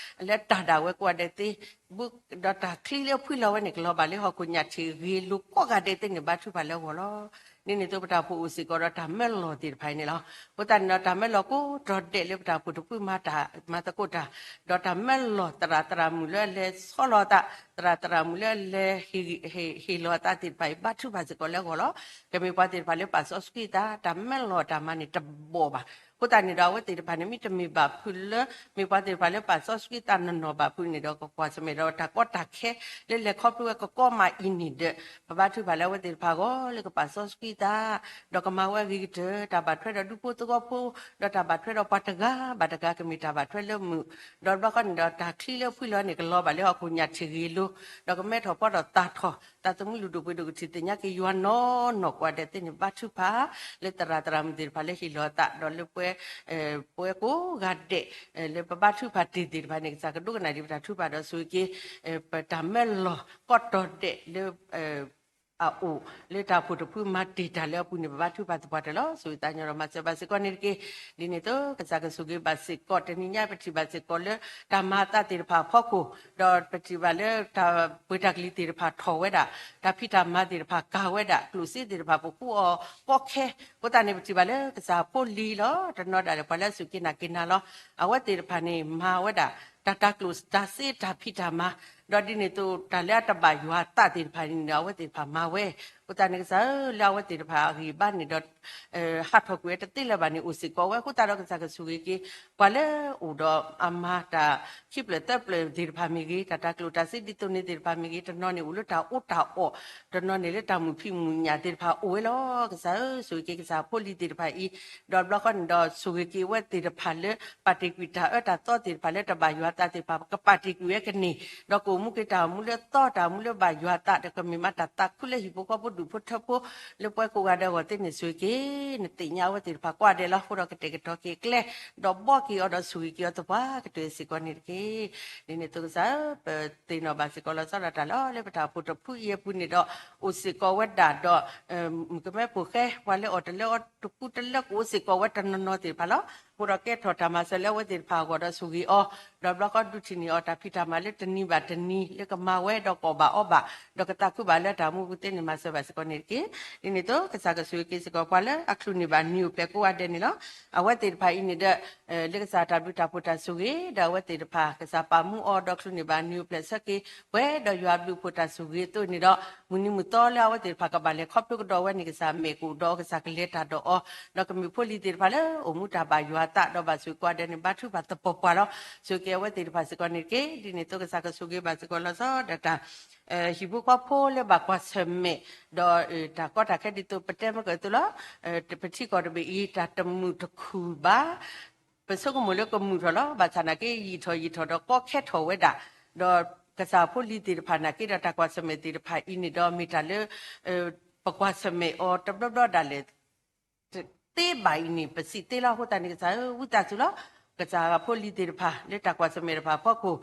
လၢတၢ်ဒၣ်ဝဲကိးဂၤဒဲးသ့ ဒီးတၢ်ချံလၢဖှံလီၤဝဲန့ၣ် ကလီၤဘၣ်လၢဟီၣ်ခိၣ်ညၣ်ထံးဂ့ၤလိာ်ကိးဂၤဒဲးသ့န့ၣ် ဘါထုကဖၣ်လၢအဂီၢ်လီၤ. ဒ်န့ၣ်အသိးပတၢ်အိၣ်ဖှိၣ်စ့ၢ်ကီးဒီးတၢ်မၢလီၤသ့ၣ်တဖၣ်အံၤန့ၣ်လီၤ. အဃိသတးန့ၣ်ဒီး တၢ်မၢလီၤကိးတီၤဒဲးလၢပတၢ်အိၣ်ဖှိၣ်တဖုမၤတၢ်မၤသကိးတၢ်, ဒီးတၢ်မၢလီၤသရၣ်သရၣ်မုၣ်လၢအလဲၤဆီလီၤအသး, သရၣ်သရၣ်မုၣ်လၢအလဲၤဟ့ၣ်လီၤအသးသ့ၣ်တဖၣ်အံၤ ဘါထုကဖၣ်စ့ၢ်ကီးလၢအဂီၢ်လီၤ. ကမ့ၢ်ပှၤသ့ၣ်တဖၣ်လၢပာ်စီဆှံသး တၢ်မၢလီၤတၢ်မၤန့ၣ်တဘီၣ်ဘၣ်. အဃိသတးန့ၣ်ဒီး အဝဲသ့ၣ်တဖၣ်န့ၣ် မ့တမ့ၢ်ဘၣ်ဖုးလၢ မ့ၢ်ပှၤသ့ၣ်တဖၣ်လၢပာ်စီဆှံသးနီၢ်နီၢ်ဘၣ်ဖုးန့ၣ်ဒီး ကကွၢ်ဆၢၣ်မဲာ်ဒီးတၢ်ကီတၢ်ခဲ လၢလဲၤခီဖျိဝဲကကီမးအံၤန့ၣ်ဒီး ပဘါထုကဖၣ်လၢအဝဲသ့ၣ်တဖၣ်အဂီၢ်လၢကပာ်စီဆှံသး ဒီးကမၤဝဲအဂ့ၤကတၢၢ် တၢ်ဘၣ်ထွဲဒီးဒူဖိသဝီဖိ ဒီးတၢ်ဘၣ်ထွဲဒီးပှၤတဂၤဘၣ်တဂၤ ကမ့ၢ်တၢ်ဘၣ်ထွဲလၢမုာ် ဒီးဘျီဃီန့ၣ်ဒီး တၢ်ချံလၢဖှံလီၤန့ၣ် ကလီၤဘၣ်လၢဟီၣ်ခိၣ်ညၣ်ထံးဂ့ၤလိၤ ဒီးကမဲထီၣ်ဖီထီၣ်သၣ်ထီၣ် သးသမူလုၢ်ဒိၣ်ပှ့ၤဒိၣ် ကထံၣ်သ့ၣ်ညါက့ၤယွၤနီၢ်နီၢ်ကိးဂၤဒဲးသ့န့ၣ် ဘါထုကဖၣ် လၢသရၣ်သရၣ်မုၣ်သ့ၣ်တဖၣ်လၢဟ့ၣ်လီၤအသး ဒီးလၢပှၤ ပှၤကိးဂၤဒဲး လၢပဘါထုကဖၣ်တ့ၢ်သ့ၣ်တဖၣ်န့ၣ် ကစၢ်ကဒိကနၣ်ဒံးပတၢ်ထုကဖၣ်ဒီးဆိၣ်ဂ့ၤက့ၤ ပတၢ်မၢလီၤကိးတီၤဒဲးလၢ အအိၣ်လၢတၢ်အိၣ်ဖှိၣ်တဖုမၤတ့ၢ်တၢ်လၢအပူၤန့ၣ် ပဘါထုကဖၣ်သပှၢ်တၢၢ်လီၤ. ဆိၣ်ဂ့ၤသးကညီၤဒီးမၤစၢၤဘၣ်စ့ၢ်ကီးန့ၣ်တက့ၢ်. ဒ်န့ၣ်အသိး ကစၢ်ကဆိၣ်ဂ့ၤဘၣ်စ့ၢ်ကီး တနံၤညါပထံၣ်ဘၣ်စ့ၢ်ကီးလၢ တၢ်မၤအသးသ့ၣ်တဖၣ်အဖီခိၣ် ဒီးပထံၣ်ဘၣ်လၢတၢ်ပှ့ၤတၢ်ကလံၤသ့ၣ်တဖၣ်ထီၣ်ဝဲဒၣ် တၢ်ဖံးတၢ်မၤသ့ၣ်တဖၣ်ကၤဝဲဒၣ် ကျိၣ်စ့သ့ၣ်တဖၣ်ပဃုအီၤကီခဲ အဃိသတးန့ၣ် ပထံၣ်ဘၣ်လၢကစၢ်ဖိလံၤလီၤ. တနီၤဒၣ်လဲာ်ပှၤလၢအစူၢ်က့ၤနာ်က့ၤနၤလီၤ. အဝဲသ့ၣ်တဖၣ်န့ၣ် မၤဝဲဒၣ် တၢ်တၤကျိၣ်တၤစ့တၢ်ဖံးတၢ်မၤ ဒီးဒ်န့ၣ်အသိး တၢ်လၢအတဘၣ်ယွၤအသးသ့ၣ်တဖၣ်န့ၣ်ဒီး အဝဲသ့ၣ်တဖၣ်မၤဝဲ အဃိသတးန့ၣ် ကစၢ်ဧၢ လၢအဝဲသ့ၣ်တဖၣ်အဂံၢ်အဘါန့ၣ်ဒီး ဟးထီၣ်ကွံာ်ဝဲတသ့လၢၤဘၣ်န့ၣ် အိၣ်စ့ၢ်ကီးဝဲ အဃိသတးဒီးကစၢ်ကဆိၣ်ဂ့ၤက့ၤ ပှၤလၢအအိၣ်ဒီးအမၤတၢ်ခံဖျၢၣ်သၢဖျၢၣ်သ့ၣ်တဖၣ်မ့ၢ်ဂ့ၤ, တၢ်တၤကျိၣ်တၤစ့ဒ်သိးန့ၣ်သ့ၣ်တဖၣ်မ့ၢ်ဂ့ၤ, တနီၤန့ၣ်အိၣ်လၢတၢ်အီၣ်တၢ်အီ, တနီၤန့ၣ်လၢတၢ်မုာ်ဖံးမုာ်ညၣ်သ့ၣ်တဖၣ်အိၣ်ဝဲလီၤ. ကစၢ်ဧၢ, ဆိၣ်ဂ့ၤက့ၤကစၢ်ဖိလံၤသ့ၣ်တဖၣ်အံၤ, ဒီးဘျီဃီန့ၣ်ဒီး ဆိၣ်ဂ့ၤက့ၤအဝဲသ့ၣ်တဖၣ်လၢ ပာ်တ့ၢ်ကွံာ်တၢ်အၢတၢ်သီသ့ၣ်တဖၣ်လၢတဘၣ်ယွၤအသးသ့ၣ်တဖၣ် ကပာ်တ့ၢ်ကွံာ်ဝဲကန့ၢ်, ဒီးက မူက့ၤတၢ်အိၣ်မူလၢအသီ တၢ်အိၣ်မူလၢဘၣ်ယွၤအသး ဒီးကမ့ၢ်မးတၢ်သးခုလၢဟံၣ်ဖိဃီဖိဒူၣ်ဖိထၢဖိ လၢပှၤကိးဂၤဒဲးအဂီၢ်သ့ၣ်န့ၣ် ဆိၣ်ဂ့ၤက့ၤ နသ့ၣ်ညါအဝဲသ့ၣ်တဖၣ်ကိးဂၤဒဲးလီၤ. အဃိဒီးကတဲာ်ကတီၤက့ၤအကျဲ ဒီးဘှီက့ၤအီၤဒီးဆိၣ်ဂ့ၤက့ၤအီၤသပှၢ်ကတၢၢ်စ့ၢ်ကီးန့ၣ်တက့ၢ်. ဒ်န့ၣ်အသိးကစၢ်ဧၢ, ပသ့ၣ်နီၣ်ဘၣ်စ့ၢ်ကီးလီၤဆီဒၣ်တၢ်လီၤ လၢပတၢ်အိၣ်ဖှိၣ်တဖုအံၤအပူၤန့ၣ်ဒီး အိၣ်စ့ၢ်ကီးဝဲဒၣ်ဒီး မုၣ်ကမဲဖိဃဲ ပှၤလၢအီၣ်တလၢအီတကူတလၢကအိၣ်စ့ၢ်ကီးဝဲတနီၤနီၤသ့ၣ်တဖၣ်လီၤ. အဃိဒီးကဲထီၣ်တၢ်မၤစၢၤလၢအဝဲသ့ၣ်တဖၣ်အဂီၢ်ဒီးဆိၣ်ဂ့ၤအီၤ, ဒီးဘျီဃီဒုးထံၣ်န့ၢ်အီၤတၢ်ဖံးတၢ်မၤလၢတနံၤဘၣ်တနံၤ လၢကမၤဝဲဒီးကအီၣ်ဘၣ်အီဘၣ်, ဒီးကသးခုဘၣ်လၢတၢ်မူပူၤသ့ၣ်န့ၣ် မၤစၢၤဘၣ်စ့ၢ်ကီးန့ၣ်တက့ၢ်. ဒ်န့ၣ်အသိး ကစၢ်ကဆိၣ်ဂ့ၤက့ၤစ့ၢ်ကီးပှၤလၢအချုးန့ၢ်ဘၣ်နံၤအိၣ်ဖျဲၣ်ကိးဂၤဒဲးန့ၣ်လီၤ. အဝဲသ့ၣ်တဖၣ်အံၤန့ၣ်ဒီး လၢကစၢ်တၢ်ဘျုးတၢ်ဖှိၣ်တၢ်ဆိၣ်ဂ့ၤ ဒီးအဝဲသ့ၣ်တဖၣ် ကစၢ်ပာ်မူအီၤဒီးချုးန့ၢ်ဘၣ်နံၤအိၣ်ဖျဲၣ်ဆၢက့ၤ ပှဲၤဒီးယွၤအဘျုးအဖှိၣ်တၢ်ဆိၣ်ဂ့ၤအသိးန့ၣ်ဒီး မုၢ်နံၤမုၢ်သီလၢအဝဲသ့ၣ်တဖၣ်ကဘၣ်လဲၤခီဖျိကဒီးဝဲန့ၣ် ကစၢ်မဲာ်ကအိၣ်ဒီးအီၤ ကစၢ်ကလဲၤတၢ်ဒီးအီၤ, ဒီးကမ့ၢ်ဖိလံၤသ့ၣ်တဖၣ်လၢအိၣ်မူတၢ်ဘၣ်ယွၤအသး ဒီးဘၣ်ဆိၣ်ဂ့ၤကိးဂၤဒဲးန့ၣ် ဘါထုကဖၣ်သပှၢ်ပှၢ်လီၤ. ဆိၣ်ဂ့ၤက့ၤအဝဲသ့ၣ်တဖၣ်စ့ၢ်ကီးန့ၣ်တက့ၢ်. ဒ်န့ၣ်အသိး ကစၢ်ကဆိၣ်ဂ့ၤဘၣ်စ့ၢ်ကီးလီၤဆီဒၣ်တၢ် ဟံၣ်ဖိဃီဖိလၢဘၣ်ကွၢ်ဆၢၣ်မဲာ် ဒီးတၢ်ကီတၢ်ခဲဒ်သိးပတဲမ့ၢ်ကၢၢ်အသိးလီၤ. ပထံကီၢ်တဘ့ၣ်အံၤ တၢ်တမုာ်တခုၣ်ဘၣ် ပဆိကမိၣ်လၢကမုာ်ထီၣ်လီၤ. ဘၣ်ဆၣ်နာ်က့ ယံာ်ထီၣ်ယံာ်ထီၣ်ဒီးကီခဲထီၣ်ဝဲဒၣ်, ဒီးကစၢ်ဖိလံၤသ့ၣ်တဖၣ်နာ်က့ဒီးတၢ်ကွၢ်ဆၢၣ်မဲာ်သ့ၣ်တဖၣ်အံၤန့ၣ်ဒီးမ့ၢ်တၢ်လၢ ပကွၢ်ဆၢၣ်မဲာ်အီၤတဘျီဘျီဒၣ်လဲာ် သ့ဘၣ်အံၤန့ၣ် ပစံးသ့လီၤ. အဃိသတးန့ၣ် ကစၢ်ဧၢ ဝံသးစူၤလီၤ. ကစၢ်ဖိလံၤသ့ၣ်တဖၣ် လၢတၢ်ကွၢ်ဆၢၣ်မဲာ်တဖၣ်အဖီခိၣ်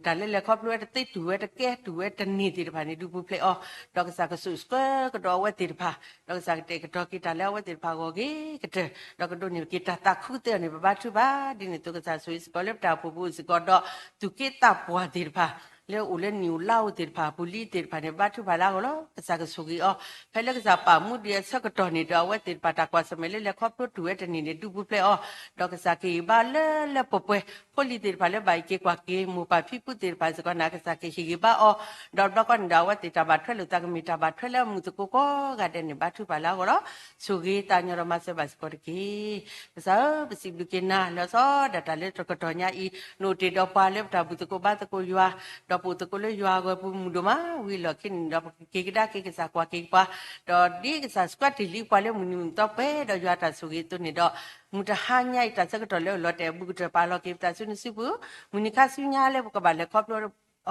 တၢ်လၢလဲၤခီဖျိဝဲတသ့ တူၢ်ဝဲတကဲ တူၢ်ဝဲတန့ၢ်သ့ၣ်တဖၣ်န့ၣ် ဒုးပူၤဖျဲးအီၤ, ဒီးကစၢ်ကဆိၣ်ဆှၢကဒီးအဝဲသ့ၣ်တဖၣ်, ဒီးကစၢ်ကတဲာ်ကတီၤက့ၤတၢ်လၢအဝဲသ့ၣ်တဖၣ်အဂီၢ်ဂ့ၤကတၢၢ်, ဒီးကဒိးန့ၢ်က့ၤတၢ်သးခုသ့အီၤန့ၣ် ပဘါထုကဖၣ်. ဒ်န့ၣ်အသိး ကစၢ်ဆိၣ်ဂ့ၤစ့ၢ်ကီးလၢပတၢ်အိၣ်ဖှိၣ်ပူၤစ့ၢ်ကီးဒီး သူၣ်က့သးပှၢ်သ့ၣ်တဖၣ် လၢအိၣ်လၢနံၣ်အိၣ်လါအိၣ်သ့ၣ်တဖၣ် ပူၤလံသ့ၣ်တဖၣ်န့ၣ် ဘါထုကဖၣ်လၢအဂီၢ်လီၤ. ကစၢ်ကဆိၣ်ဂ့ၤအီၤ ဖဲလၢကစၢ်ပာ်မူဒံးအဆၢကတီၢ်န့ၣ်ဒီး အဝဲသ့ၣ်တဖၣ်တၢ်ကွၢ်ဆၢၣ်မဲာ်လၢလဲၤခီဖျိတူၢ်ဝဲတန့ၢ်န့ၣ် ဒုးပူၤဖျဲးအီၤ, ဒီးကစၢ်ကဟ့ၣ်ဘါလၢလၢပှဲၤပှဲၤ ဖိလံၤသ့ၣ်တဖၣ်လၢဘၣ်အံးက့ၤကွၢ်က့ၤ မိၢ်ပၢ်ဖံဖုသ့ၣ်တဖၣ်စ့ၢ်ကီးန့ၣ် ကစၢ်ကဟ့ၣ်ဂံၢ်ဘါအီၤ, ဒီးဘျီကီၢ်န့ၣ်ဒီး အဝဲသ့ၣ်တၢ်ဘၣ်ထွဲလိာ်သးကမ့ၢ်တၢ်ဘၣ်ထွဲလၢအမုာ်သကိးကိးဂၤဒဲးန့ၣ် ဘါထုကဖၣ်လၢအဂီၢ်လီၤ. ဆိၣ်ဂ့ၤသးကညီၤဒီးမၤစၢၤဘၣ်စ့ၢ်ကီးတက့ၢ်. ကစၢ်ဧၢ ပစံးဘျုးက့ၤနၤ လၢအစီၤဒၣ်တၢ်လၢတကတီၢ်ညါအံၤ နအိၣ်တ့ၢ်ဒီးပှၤလၢပတၢ်ဘူၣ်သကိးဘါသကိးယွၤ, ဒီးပအိၣ်သကိးလၢယွၤအဂီၢ်ပူၤမုာ်ဒိၣ်မး, ဝံၤအလီၢ်ခံန့ၣ်ဒီး ပကက့ၤကဒါက့ၤကစၢ်ကွၢ်က့ၤပှၤ, ဒီးဒ်ကစၢ်စကွးတ့ၢ်လံပှၤလၢမုၢ်နံၤမုၢ်သီပှဲၤဒီးယွၤတၢ်ဆိၣ်ဂ့ၤအသိးန့ၣ်ဒီး မုၢ်တဟါညါအံၤတၢ်ဆၢကတီၢ်လၢအလီၤတဲာ်အဘူးကတၢၢ် ပာ်လီၤက့ၤပသးဆူနစုပူၤ, မုၢ်နံၤခါဆူညါလၢပကဘၣ်လဲၤခီဖျိ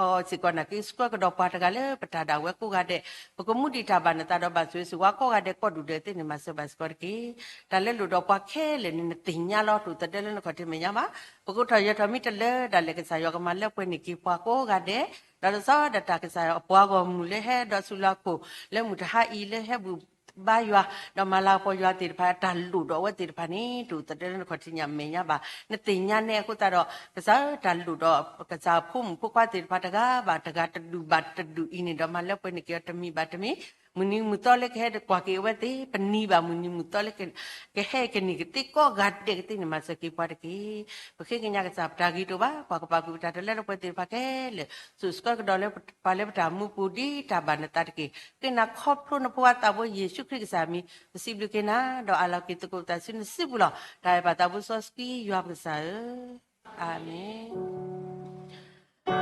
အီၤစ့ၢ်ကီးနာ်က့ ဆှၢကဒီးပှၤတဂၤလၢပတၢ်ဒၣ်ဝဲကိးဂၤဒဲး, ပကမူဒံးတၢ်ဘၣ်နသးဒီးဘၣ်ဆိၣ်ဂ့ၤဆိၣ်ဝါကိးဂၤဒဲးကိးဒူၣ်ဒဲးသ့ၣ်န့ၣ် မၤစၢၤဘၣ်စ့ၢ်ကီးတက့ၢ်. တၢ်လၢလိၣ်ဒီးပှၤခဲလၢာ်န့ၣ် နသ့ၣ်ညါလီၤတိာ်သဒၢလၢနခီၣ်ထံးမဲာ်ညါဘၣ်. ပကအိးထီၣ်ယၢၤထီၣ်မ့ၢ်တလၢဒၣ်လဲာ် ကစၢ်ယွၤကမၤလၢပှဲၤန့ၢ်က့ၤပှၤကိးဂၤဒဲး, ဒီးလၢစီၤဒၣ်တၢ်ကစၢ်ယွၤအပှၤဂီၢ်မုၢ်လၢဟဲဒီးဆူလၢခိၣ် လၢမုၢ်တဟါအံၤလၢဟဲဘူၣ် ဘါယွၤ ဒီးမၤလၤကပီၤယွၤသ့ၣ်တဖၣ် တၢ်လိၣ်ဒီးအဝဲသ့ၣ်တဖၣ်န့ၣ် တအိၣ်သဒၢလၢနခီၣ်ထံးညါမဲာ်ညါဘၣ်. နသ့ၣ်ညါနဲအဃိသတးဒီး ကစၢ်ဧၢ တၢ်လိၣ်ဒီးကစၢ်ဖိမုၣ်ဖိခွါသ့ၣ်တဖၣ်တဂၤဘၣ်တဂၤတဒူၣ်ဘၣ်တဒူၣ်အံၤန့ၣ်ဒီး မၤလၢပှဲၤန့ၢ်က့ၤအီၤတမံၤဘၣ်တမံၤ, မုၢ်နံၤမုၢ်သီလၢကဟဲကွၢ်က့ၤအဝဲသ့ၣ် ပနံၤဘၣ်မုၢ်နံၤမုၢ်သီလၢ ကဟဲကန့ၢ်ကသ့ကိးဂၤဒဲးကသ့ၣ်န့ၣ် မၤစၢၤက့ၤပှၤတက့ၢ်. ပဃ့ကညးကစၢ်ပတၢ်ဂ့ၤတအိၣ်ဘၣ် ပှၤကပာ်ဃုာ်ပတၢ်တလၢလၢပှဲၤသ့ၣ်တဖၣ်ခဲလၢာ် ဆိၣ်ဆှၢကဒီးလၢပှၤလၢပတၢ်မူပူၤဒ်တၢ်ဘၣ်နသးတက့ၢ်. ဃ့နၤခီဖျိနဖိခွါသးဘိယ့ၣ်ၡူးခရံာ်ကစၢ်မံၤ ပစံးဘျုးက့ၤနၤ ဒီးအးလီၤက့ၤသကိးပသးဆူနစုပူၤလီၤ. တၢ်အဲၣ်ပၢ်သးဘိစီဆှံယွၤပကစၢ်ဧၢ, အၤမ့ၣ်. ဒိ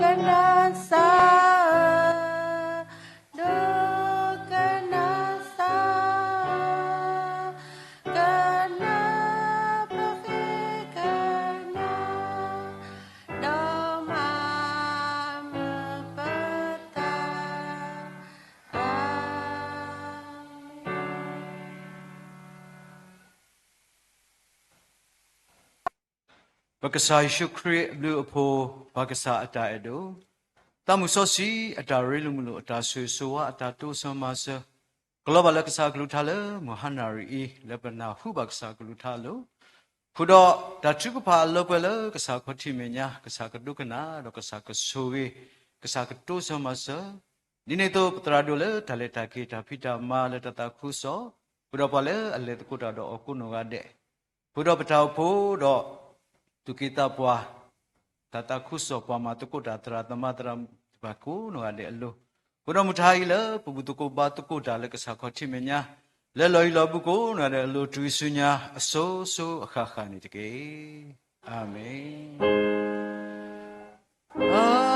ကနၣ်စၢ်ဧၢ, ဒိကနၣ်စၢ်, ကနၢ်ပဃ့ကညး, ဒီးမၤမုာ်ပသး, အၤမ့ၣ်. ပကစၢ်ယ့ၣ်ၡူးခရံာ်အဘျုးအဖှိၣ်, ပှၤကစၢ်အတၢ်အဲၣ်ဒိၣ်, သးမုၢ်စီဆှံအတၢ်ရ့လိာ်မုာ်လိာ် အတၢ်ဆိၣ်ဂ့ၤဆိၣ်ဝါ အတၢ်တိစၢၤမၤစၢၤ, ကလီၤဘၣ်လၢကစၢ်အကလုၢ်ကထါလၢမုၢ်ဟါနၣ်ရံၣ်အံၤ လၢပနၢ်ဟူဘၣ်ကစၢ်အကလုၢ်ကထါအလိၤ, ဃုာ်ဒီးတၢ်ထုကဖၣ်အလၢပှဲၤလၢကစၢ်ခီၣ်ထံးမဲာ်ညါ, ကစၢ်ကဒိကနၣ်ဒီးကစၢ်ကဆိၣ်ဂ့ၤ, ကစၢ်ကတိစၢၤမၤစၢၤ, ဒ်န့ၣ်အသိး ပသရၣ်ဒိၣ်လၢတၢ်လဲၤတၢ်က့ၤ တၢ်ဖံးတၢ်မၤလၢတၢ်သးခုကစီၣ်, ဃုာ်ဒီးပှၤလၢအလဲၤသကိးတၢ်ဒီးအီၤကိးနီၢ်ဂၤဒဲး, ဃုာ်ဒီးပတၢ်အိၣ်ဖှိၣ်ဒီး သူၣ်က့သးပှၢ် တၢ်သးခုကစီၣ် ပှၤမၤသကိးတၢ်သရၣ်သမါသရၣ်မုၣ်တဖၣ်ကိးနီၢ်ဂၤဒဲးအလိၤ, ဃုာ်ဒီးမုၢ်တဟါအံၤလၢပဘူၣ်သကိးဘါသကိးတၢ်လၢကစၢ်ခီၣ်ထံးမဲာ်ညါ, လၢလီၢ်ယံၤလီၢ်ဘူးကိးနီၢ်ဂၤဒဲးအလိၤ တုၤဆူညါအစိၤစိၤအဃၣ်ဃၣ်န့ၣ်တက့ၢ်. အၤမ့ၣ်.